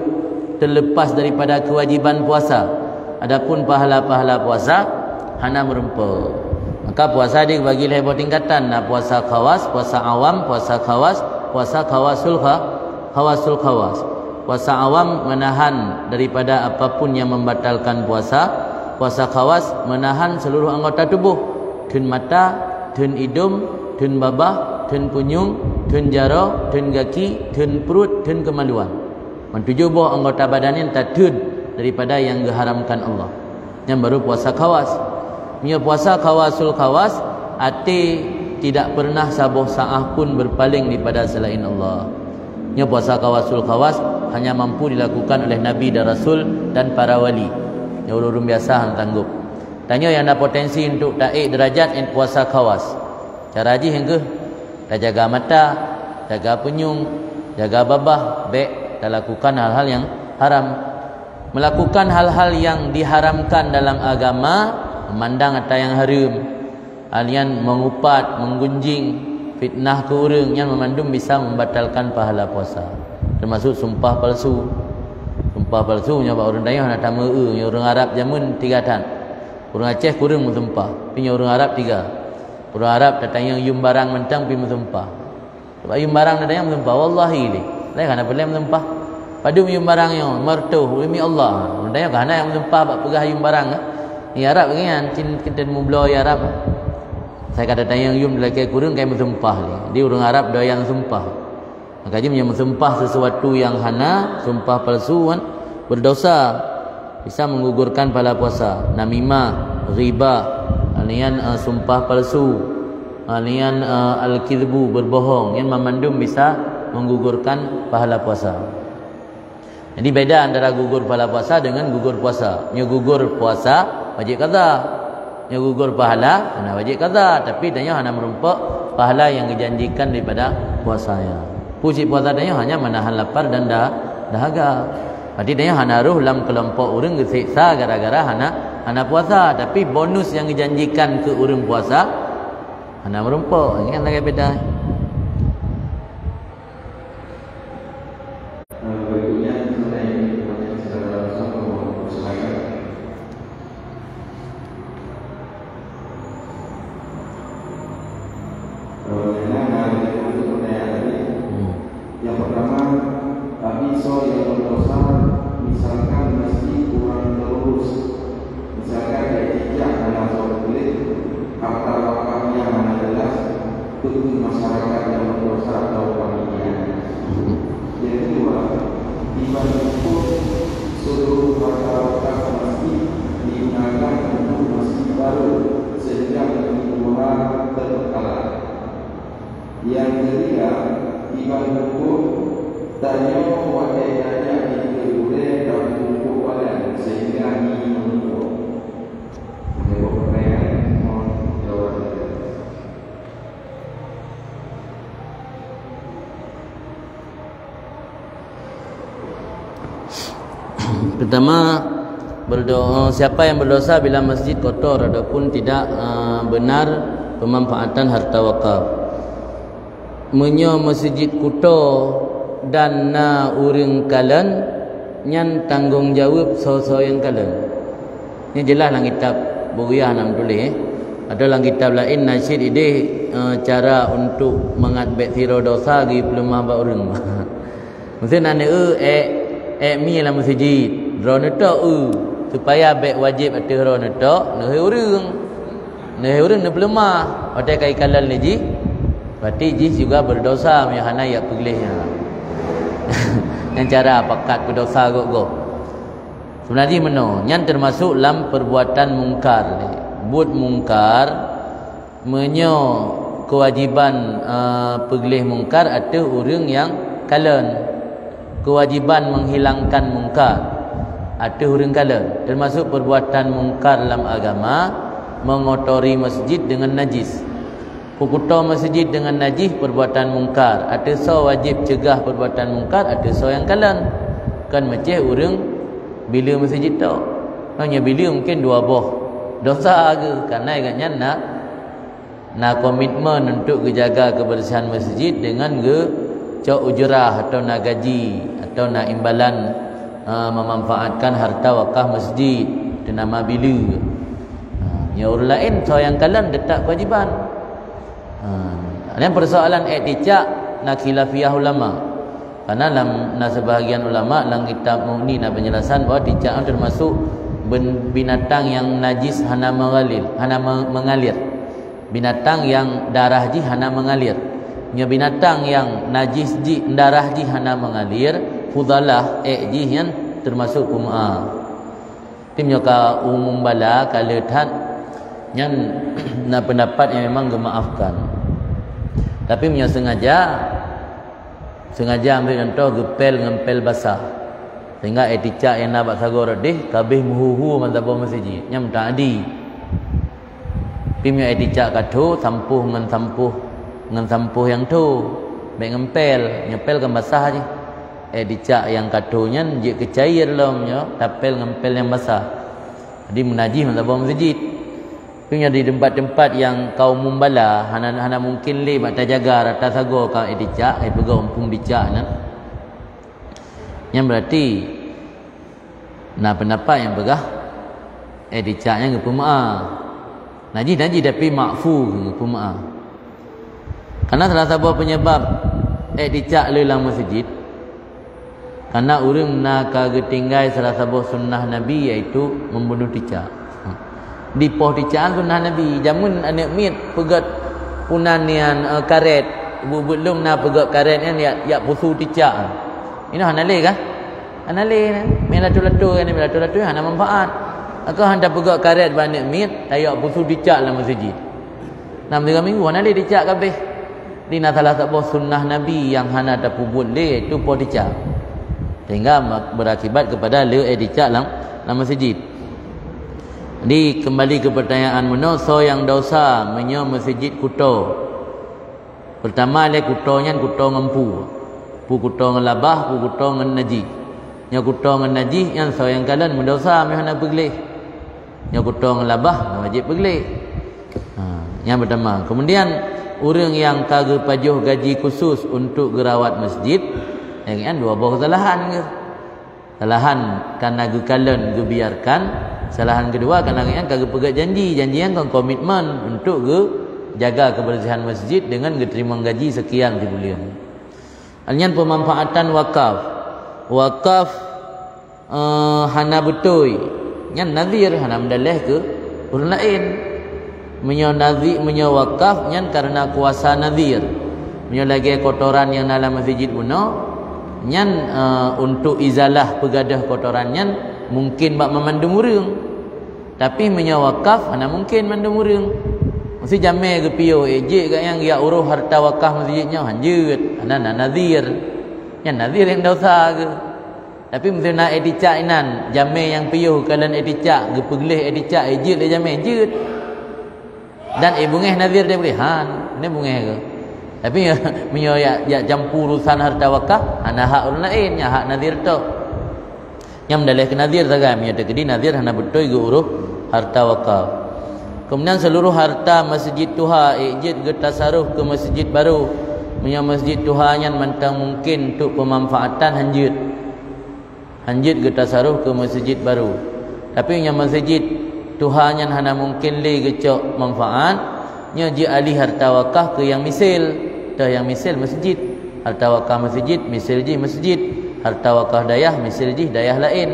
terlepas daripada kewajiban puasa. Adapun pahala-pahala puasa hana meureumpok. Maka puasa dibagi lhèe boh tingkatan, na puasa khawas, puasa awam, puasa khawas, puasa khawasul kha-, khawasul khawas. Puasa awam menahan daripada apapun yang membatalkan puasa. Puasa khawas menahan seluruh anggota tubuh, theun mata, theun idong, theun babah, theun punyueng, theun jaroe, theun gaki, theun pruet, theun keumaluan. Ban tujoh boh anggota badan nyan tatheun daripada nyang geuharamkan Allah. Nyan baru puasa khawas. Meunyoe puasa khawasul khawas, até tidak pernah saboh saah pun berpaling daripada selain Allah. Nyoe puasa khawasul khawas hanya mampu dilakukan oleh Nabi dan Rasul dan para wali. Nyoe ureuëng biasa hana sanggob. Tanyoe nyang na potensi untuk taék derajat nyan puasa khawas. Cara jih nyang keuh, tajaga mata, jaga punyueng, jaga babah, bék talakukan hal-hal nyang haram. Melakukan hal-hal yang diharamkan dalam agama, memandang ata nyang hareuem. Alian mengupat, menggunjing, fitnah ke ureuëng, nyan memandum bisa membatalkan pahala puasa. Termasuk sumpah palsu. Sumpah palsu nyoe bak ureuëng tanyoe hana tameu, nyoe ureuëng Arab jameun tiga that. Ureuëng Aceh kureueng meusumpah, tapi nyoe ureuëng Arab tiga. Ureuëng Arab tatanyong yum barang mantong pi meusumpah. Sebab yum barang tatanyong meusumpah, wallahi lé. Lain hana peureulée meusumpah. Padum yum barang nyoe, martoh, demi Allah. Ureuëng tanyoe ka hana nyang meusumpah bak peugah yum barang, eh. Di Arab lagée nyan, cin kita mubloe di Arab. Saya kata tanyong yum dilakée kureueng kai meusumpah lé. Di ureuëng Arab doyan sumpah. Maka jih meunyoe meusumpah sesuatu nyang hana, sumpah palsu kan, berdosa. Bisa menggugurkan pahala puasa. Namimah, riba, alian, eh, sumpah palsu, alian, eh, al-kizbu, berbohong. Nyan mamandum bisa menggugurkan pahala puasa. Jadi beda antara gugur pahala puasa dengan gugur puasa. Nyoe gugur puasa, wajib qadha. Nyoe gugur pahala, hana wajib qadha, tapi tanyoe hana meurumpok pahala nyang geujanjikan daripada puasa nyan. Peue cit puasa tanyoe hanya menahan lapar dan dah-, dahaga. Berarti tanyoe hana rhoh lam keulompok ureuëng geuseksa gara-gara hana, hana puasa, tapi bonus nyang geujanjikan keu ureuëng puasa hana meurumpok. Ingat lagée beda. Berikutnya, pertanyaan ini ditanyakan secara langsung ke masyarakat. Pertanyaan dari, untuk pertanyaan tadi. Hmm. Yang pertama, bagi soe nyang berdosa, misalkan masjid kurang terurus, misalkan kayak jijak hana soe tuléh, harta wakaf nyang hana jelas, peue keuh masyarakat nyang berdosa atau panitia? Yang kedua, diban hukum seluruh harta wakaf masjid digunakan untuk masjid baru sehingga mungkin dua terbengkalai. Yang ketiga, diban hukum tanyoe watée tajak dikeue gurée dan hukum badan sehingga ngieng meunurot. Jawab pertanyaan, mohon jawaban. Pertama, berdo-, siapa yang berdosa bila masjid kotor ataupun tidak, eh, benar pemanfaatan harta wakaf. Meunyoe meuseujid kuto dan na ureuëng kalon, nyan tanggong jaweueb soe-soe nyang kalon. Nyoe jeulaih lam kitab Bughiah na meutuléh, eh. Atau lam kitab laén na cit idéh, eh, cara untuk mangat bék sidroe dosa geupeuleumah bak ureuëng. Meusé na neu-eu ék, ék mi lam meuseujid, droeneuh tok eu, supaya bék wajéb ateueh droeneuh tok neuhôi ureuëng. Neuhôi ureuëng neupeuleumah, watée ka ikalon lé jih, berarti jih juga berdosa meunyoe hana jak peugleh nyan. Nyan cara pakat peudosa gob-gob. Seubeuna jih meunoe, nyan teumasok lam perbuatan mungkar. Buet mungkar, meunyoe keuwajéban, eh, peugleh mungkar ateueh ureuëng nyang kalon. Keuwajéban menghilangkan mungkar ateueh ureuëng kalon, teumasok perbuatan mungkar lam agama, mengotori masjid dengan najis. Peukuto meuseujid deungon najih, perbuatan mungkar. Ateueh soe wajéb ceugah perbuatan mungkar? Ateueh soe nyang kalon. Kon meucéh ureuëng bileue meuseujid tok. Nyoe bileue mungken dua boh. Dosa geuh, kareuna gobnyan na, na komitmen untuk geujaga keubeursihan meuseujid deungon geucok ujrah atau na gaji atau na imbalan, eh, memanfaatkan harta wakaf meuseujid, teunama bileue. Ha, nyoe ureuëng laén soe nyang kalon teutap keuwajéban. Ha, nyan peusoalan ék ticak na khilafiyah ulama. Karena lam, na sebahagian ulama lam kitab Mughni na penjelasan bahwa ticak nyan termasuk ben-, binatang nyang najis hana mengalir, hana me-, mengalir. Binatang nyang darah jih hana mengalir. Nyoe binatang nyang najis jih, darah jih hana mengalir, fudhalah, ék jih nyan termasuk peumaa. Tapi meunyoe ka umum bala, ka le that, nyan na peundapat nyang memang geumaafkan. Tapi meunyoe sengaja, sengaja ambil contoh geupel ngon pel basah, sehingga ék ticak nyang na bak sagoe rot deh ka abéh meuhu-hu meusaboh meuseujid, nyan mutaadi. Tapi meunyoe ék ticak ka tho, sampôh ngon sampôh, ngon sampôh nyang tho, bék ngon pel, nyoe pel kan basah jih. Ék ticak nyang ka tho nyan jeuet keu cair lom nyoe, tapel ngon pel nyang basah. Jadi meunajih meusaboh meuseujid. Nyoe di tempat-tempat nyang kaum mumbala, hana, hana mungkin lé bak tajaga rata sagoe ka iticak, ai peugah umpung dicak nyan. Nyan berarti na pendapat nyang peugah iticak nyan geupeumeu'ah. Najih, najih tapi makfu geupeumeu'ah. Karena salah saboh penyebab iticak le lam masjid, karena ureuëng na ka geutinggai salah saboh sunnah Nabi, yaitu membunuh cicak. Dipoh cicak sunnah Nabi. Jameun aneuëk miet peugét punan nyan, eh, karet. Buet-buet lom na peugét karet nyan yak, yak pusu cicak. Inoe hana lé kah? Hana lé. Meulatô-latô kan, meulatô-latô hana manfaat. Maka hana peugét karet bak aneuëk miet, tayak pusu cicak lam masjid. Nam tiga minggu hana lé dicak kabeh. Di na salah saboh sunnah Nabi nyang hana tapeubuet lé, yaitu poh dicak. Sehingga ma-, berakibat kepada le dicak lam, lam masjid. Jadi kembali ke pertanyaan meunoe, soe nyang dosa meunyoe masjid kuto? Pertama lé kuto nyan kuto ngon pu. Pu kuto ngon labah, pu kuto ngon najih. Nyoe kuto ngon najih nyan soe nyang kalon meudosa meuhana peugleh. Nyoe kuto ngon labah, wajéb peugleh. Ha, nyang pertama. Kemudian, ureuëng nyang ka geupajoh gaji khusus untuk geurawat masjid, nyan dua boh kesalahan geuh. Kesalahan karena geukalon, geubiarkan. Kesalahan kedua karena nyan ka geupeugét janji. Janji nyan kon komitmen untuk geujaga kebersihan masjid dengan geuteurimong gaji sekian sibuleuen. Nyan pemanfaatan wakaf. Wakaf eh, hana beutôi. Nyan nazir hana meudaleh keu ureuëng laén. Meunyoe nazi-, meunyoe wakaf nyan karena kuasa nazir. Meunyoe lagée kotoran nyang na lam masjid bunoe, nyan, eh, untuk izalah peugadôh kotoran nyan mungkin bak mandum ureuëng. Tapi meunyoe wakaf hana mungkin mandum ureuëng. Mesti jamé geupiôh, eh, jeuet gobnyan geujak uroh harta wakaf masjid nyoe, hanjeuet, hana na nazir. Nyan nazir nyang dosa geuh. Tapi meusé na iticak inan, jamé nyang piôh kalon iticak, geupeugleh iticak, ijeuet lé jamé, jeuet. Dan ibungeh nazir dia boleh, han, ni bungeh ke. Tapi meunyoe yak, yak campur urusan harta wakaf, hana hak ureuëng laén, nyan hak nazir tok. Nyang meudaleh keu nazir sagai, meunyoe teukeudi nazir hana beutôi geuurôh harta wakaf. Kemudian seluruh harta masjid tuha, ijeuet geutasaruf keu masjid baru. Meunyoe masjid tuha nyan mantong mungkin untuk pemanfaatan, hanjeuet. Hanjeuet geutasaruf keu masjid baru. Tapi nyang masjid tuha nyan hana mungken lé geucok manfaat, nyoe jialih harta wakaf keu nyang misil. Toh nyang misil masjid. Harta wakaf masjid, misil jih masjid. Harta wakaf dayah, misil jih dayah laén.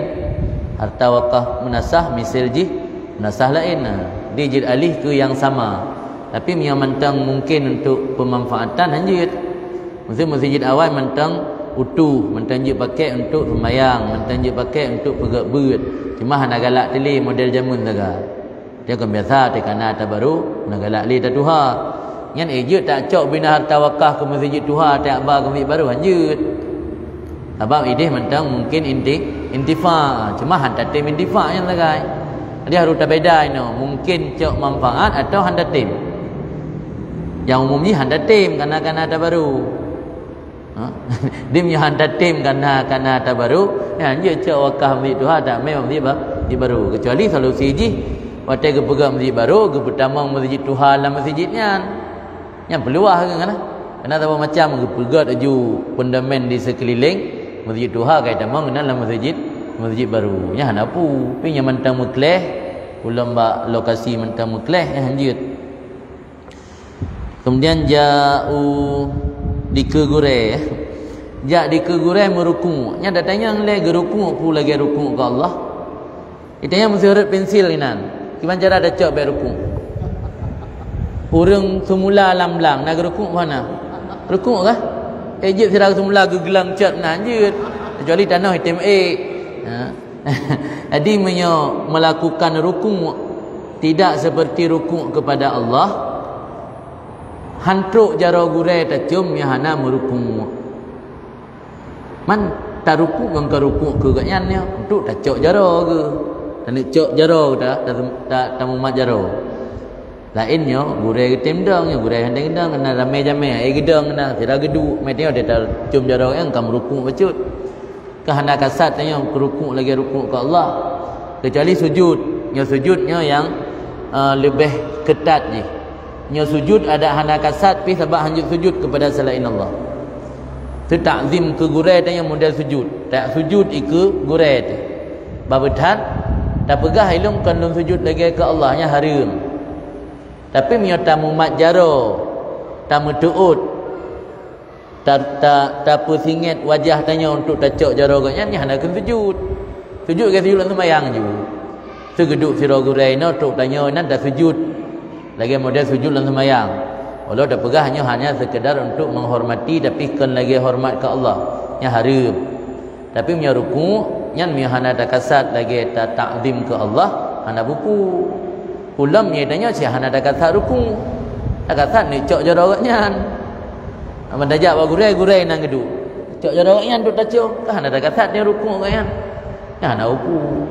Harta wakaf meunasah, misil jih meunasah laén. Nah, dijeuet alih keu nyang sama. Tapi meunyoe mantong mungken untuk pemanfaatan, hanjeuet. Meusé masjid awai mantong utuh, mantong jeuet pakai untuk seumayang, mantong jeuet pakai untuk peugét beuet. Cuma hana galak teulé model jameun sagai. Dia kan biasa, teuka na harta baru, hana galak lé tatuha. Nyan, eh, jeuet tacok bina harta wakaf keu masjid tuha, tak ba keu masjid baru, hanjeuet. Sabab ideh mantong mungken inti-, intifa, cuma han tatem intifa nyan sagai. Jadi harus tabeda inoe, mungken cok manfaat atau han tatem. Nyang umum jih han tatem, kana-kana harta baru. Ha? Dim nyoe han tatem kana-kana harta baru, nyan jeuet cok wakaf masjid tuha, tak mé masjid ba-, masjid baru. Kecuali solusi jih, watée geupeugah masjid baru, geupeutamong masjid tuha lam masjid nyan. Nyan peuluah ke kana? Kana saboh macam, geupeugét laju pendamen di sekelileng masjid tuha, kai tamong keunan lam masjid, masjid baru. Nyan hana peue, tapi nyan mantong meukleh, ulôn bak lokasi mantong meukleh, nyan hanjeuet. Kemudian jak u dikeue gurée. Jak dikeue gurée meurukuk. Nyan tatanyong lé, geurukuk peue lagée rukuk keu Allah? Itanyong meuseuret pensil inan. Kiban cara tacok bék rukuk? Ureuëng seumula lam blang na geurukuk hana? Rukuk kah? Eh, jeuet sira seumula geugeulang cot na jeuet. Kecuali tanoh item ék. Ha. Jadi meunyoe melakukan rukuk tidak seperti rukuk kepada Allah, han trok jaroe gurée tacom nyang hana meurukuk. Man, tarukuk ngon ka rukuk keu gobnyan nyoe, untuk tacok jaroe geuh. Taneuk cok jaroe ta, ta, ta, tamumat jaroe. Laén nyoe, gurée geutem dong, nyoe gurée han tem dong, keunan ramé jamé, eh geudong keunan, sira geuduek, mé tanyoe tacom jaroe nyan ka meurukuk bacut. Ka hana kasat tanyoe keu rukuk lagée rukuk keu Allah. Kecuali sujud, nyoe sujud nyoe nyang Ah, leubeh keutat jih. Nyoe sujud adak hana kasat pih sabab hanjeuet sujud keupada selain Allah. Teutakzim keu gurée tanyoe model sujud. Tak sujud ikeu gurée teuh. Babeutan, tapeugah ilong kon lôn sujud lagée keu Allah, nyan hareuem. Tapi meunyoe tamumat jaroe, tameuteuôt, ta-, ta-, tapeusingét wajah tanyoe untuk tacok jaroe gobnyan, nyan hana kheun sujud. Sujud lagée sujud lam seumayang ju. Teugeuduek sidroe gurée inoe trok tanyoe inan tasujud. Lagée model sujud lam seumayang. Walau tapeugah nyoe hanya sekedar untuk menghormati, tapi kon lagée hormat keu Allah. Nyan hareuem. Tapi meunyoe ruku', nyan meunyoe hana takasat lagée tatakzim keu Allah, hana buku. Ulôn meunyoe tanyoe cit hana takasat ruku'. Takasat neuk cok jaroe gobnyan. Aman tajak bak gurée, gurée nyang geuduek. Cok jaroe gobnyan duek tacok, kan hana takasat nyoe ruku' gobnyan. Nyan hana ruku'.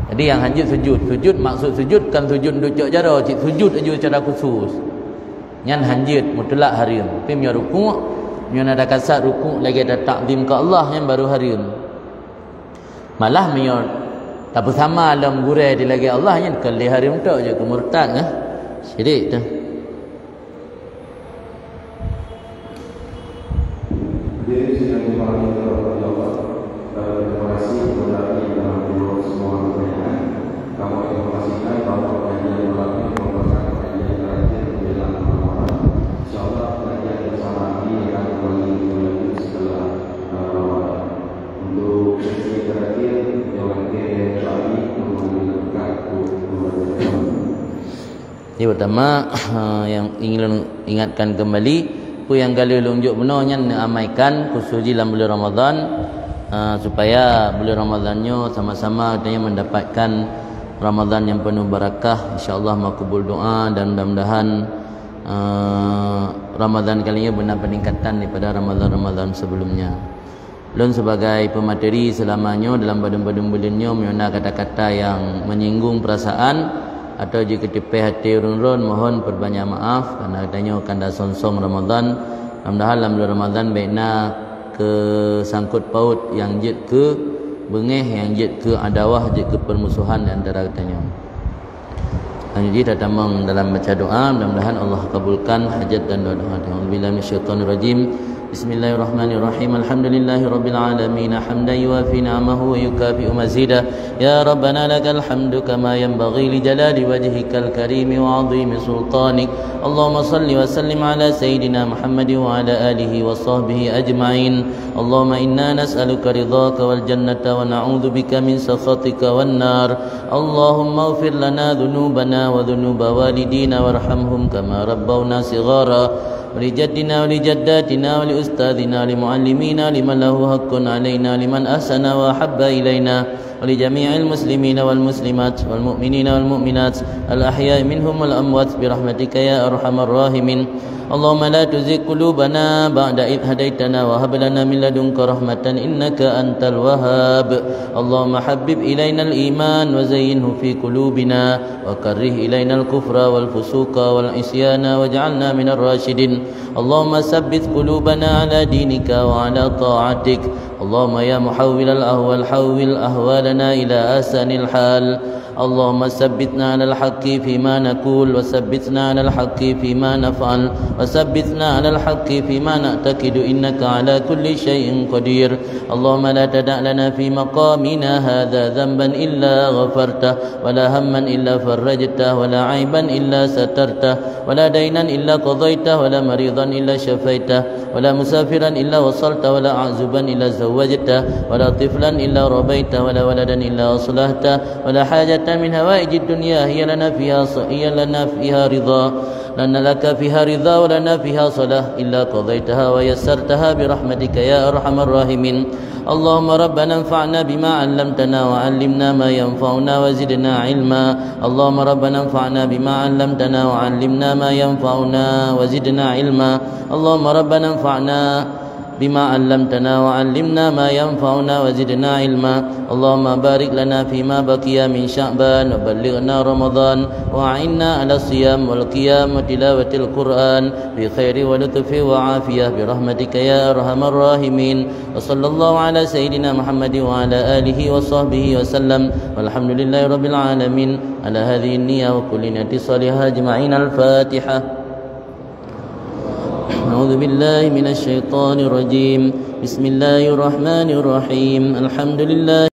Jadi nyang hanjeuet sujud. Sujud, maksud sujud kan sujud duek cok jaroe, cit sujud aju secara khusus. Nyan hanjeuet, mutlak hareuem. Tapi meunyoe ruku', meunyoe na takasat ruku' lagée tatakzim keu Allah, nyan baru hareuem. Malah meunyoe tapeusama lom gurée di lagée Allah, nyan kon lé hareuem tok, jeuet keu murtad, eh. Syirik tu. Hadirin sidang jemaah yang dirahmati Allah, eh, terima kasih kepada ahli dalam semua pertanyaan. Kamoe informasikan bahwa pengajian malam ini merupakan pengajian terakhir menjelang Ramadan. Insyaallah, pengajian bersama ini akan kembali dilanjut setelah, eh, Ramadan. Untuk sesi terakhir, jawaban dari Pak Ali untuk mengambil berkat untuk membaca. Jadi, pertama, nyang ingin lôn ingatkan kembali, peue nyang ka lheueh lôn jok bunoe nyan neuamaikan, khusus jih lam buleuen Ramadhan, eh, supaya buleuen Ramadhan nyoe sama-sama geutanyoe mendapatkan Ramadhan nyang penuh barakah, insya Allah maqbul doa, dan mudah-mudahan, eh, Ramadhan kali ini beuna peningkatan daripada Ramadhan-Ramadhan sebelumnya. Lôn sibagai peumateri seulama nyoe dalam padum-padum buleuen nyoe, meunyoe na kata-kata nyang menyinggung peurasaan atawa jikeuteupéh até ureuëng droen, mohon peubanyak maaf, karena geutanyoe ka song-song Ramadhan. Mudah-mudahan lam buleuen Ramadhan bék na keusangkot paut nyang jeuet keu beungéh, nyang jeuet keu adawah, jeuet keu peurmusohan di antara geutanyoe. Lanjut jih tatamong dalam baca doa, mudah-mudahan Allah kabulkan hajat dan doa-doa. A'udzubillahi minasyaitonirrajim. Bismillahirrahmanirrahim. Alhamdulillahirabbil alamin. Hamdan yuwafi ni'amahu wa yukafi'u mazidah. Ya Rabbana lakal hamdu kama yanbaghi li jalali wajhikal karimi wa 'azimi sultanik. Allahumma salli wa sallim ala sayyidina Muhammadin wa ala alihi wa sahbihi ajma'in. Allahumma inna nas'aluka ridhaka wal jannata wa na'udzubika min sakhatika wan nar. اللهم اغفر لنا ذنوبنا وذنوب والدينا وارحمهم كما ربونا صغارا، ولجدنا ولجداتنا ولأستاذنا ولمعلمينا ولمن له حق علينا ولمن أحسن وأحب إلينا ولجميع المسلمين والمسلمات والمؤمنين والمؤمنات الأحياء منهم والأموات برحمتك يا أرحم الراحمين. اللهم لا تزغ قلوبنا بعد إذ هديتنا وهب لنا من لدنك رحمة إنك أنت الوهاب. اللهم حبب إلينا الإيمان وزينه في قلوبنا وكره إلينا الكفر والفسوق والعصيان واجعلنا من الراشدين. اللهم ثبت قلوبنا على دينك وعلى طاعتك. اللهم يا محول الأحوال حول أحوالنا إلى أحسن الحال. اللهم ثبتنا على الحق فيما نقول، وثبتنا على الحق فيما نفعل، وثبتنا على الحق فيما نعتقد، إنك على كل شيء قدير. اللهم لا تدع لنا في مقامنا هذا ذنبا إلا غفرته، ولا هما إلا فرجته، ولا عيبا إلا سترته، ولا دينا إلا قضيته، ولا مريضا إلا شفيته، ولا مسافرا إلا وصلته، ولا عازبا إلا زوجته، ولا طفلا إلا ربيته، ولا ولدا إلا أصلحته، ولا حاجة من حوائج الدنيا هي لنا فيها ص-، هي لنا فيها رضا، لنا لك فيها رضا ولنا فيها صلاح إلا قضيتها ويسرتها برحمتك يا أرحم الراحمين. اللهم ربنا انفعنا بما علمتنا وعلمنا ما ينفعنا وزدنا علما. اللهم ربنا انفعنا بما علمتنا وعلمنا ما ينفعنا وزدنا علما. اللهم ربنا انفعنا بما علمتنا وعلمنا ما ينفعنا وزدنا علما. اللهم بارك لنا فيما بقي من شعبان وبلغنا رمضان وأعنا على الصيام والقيام وتلاوة القرآن بخير ولطف وعافية برحمتك يا أرحم الراحمين. وصلى الله على سيدنا محمد وعلى آله وصحبه وسلم. والحمد لله رب العالمين على هذه النية وكل نية صالحة أجمعين. الفاتحة. أعوذ بالله من الشيطان الرجيم. بسم الله الرحمن الرحيم. الحمد لله.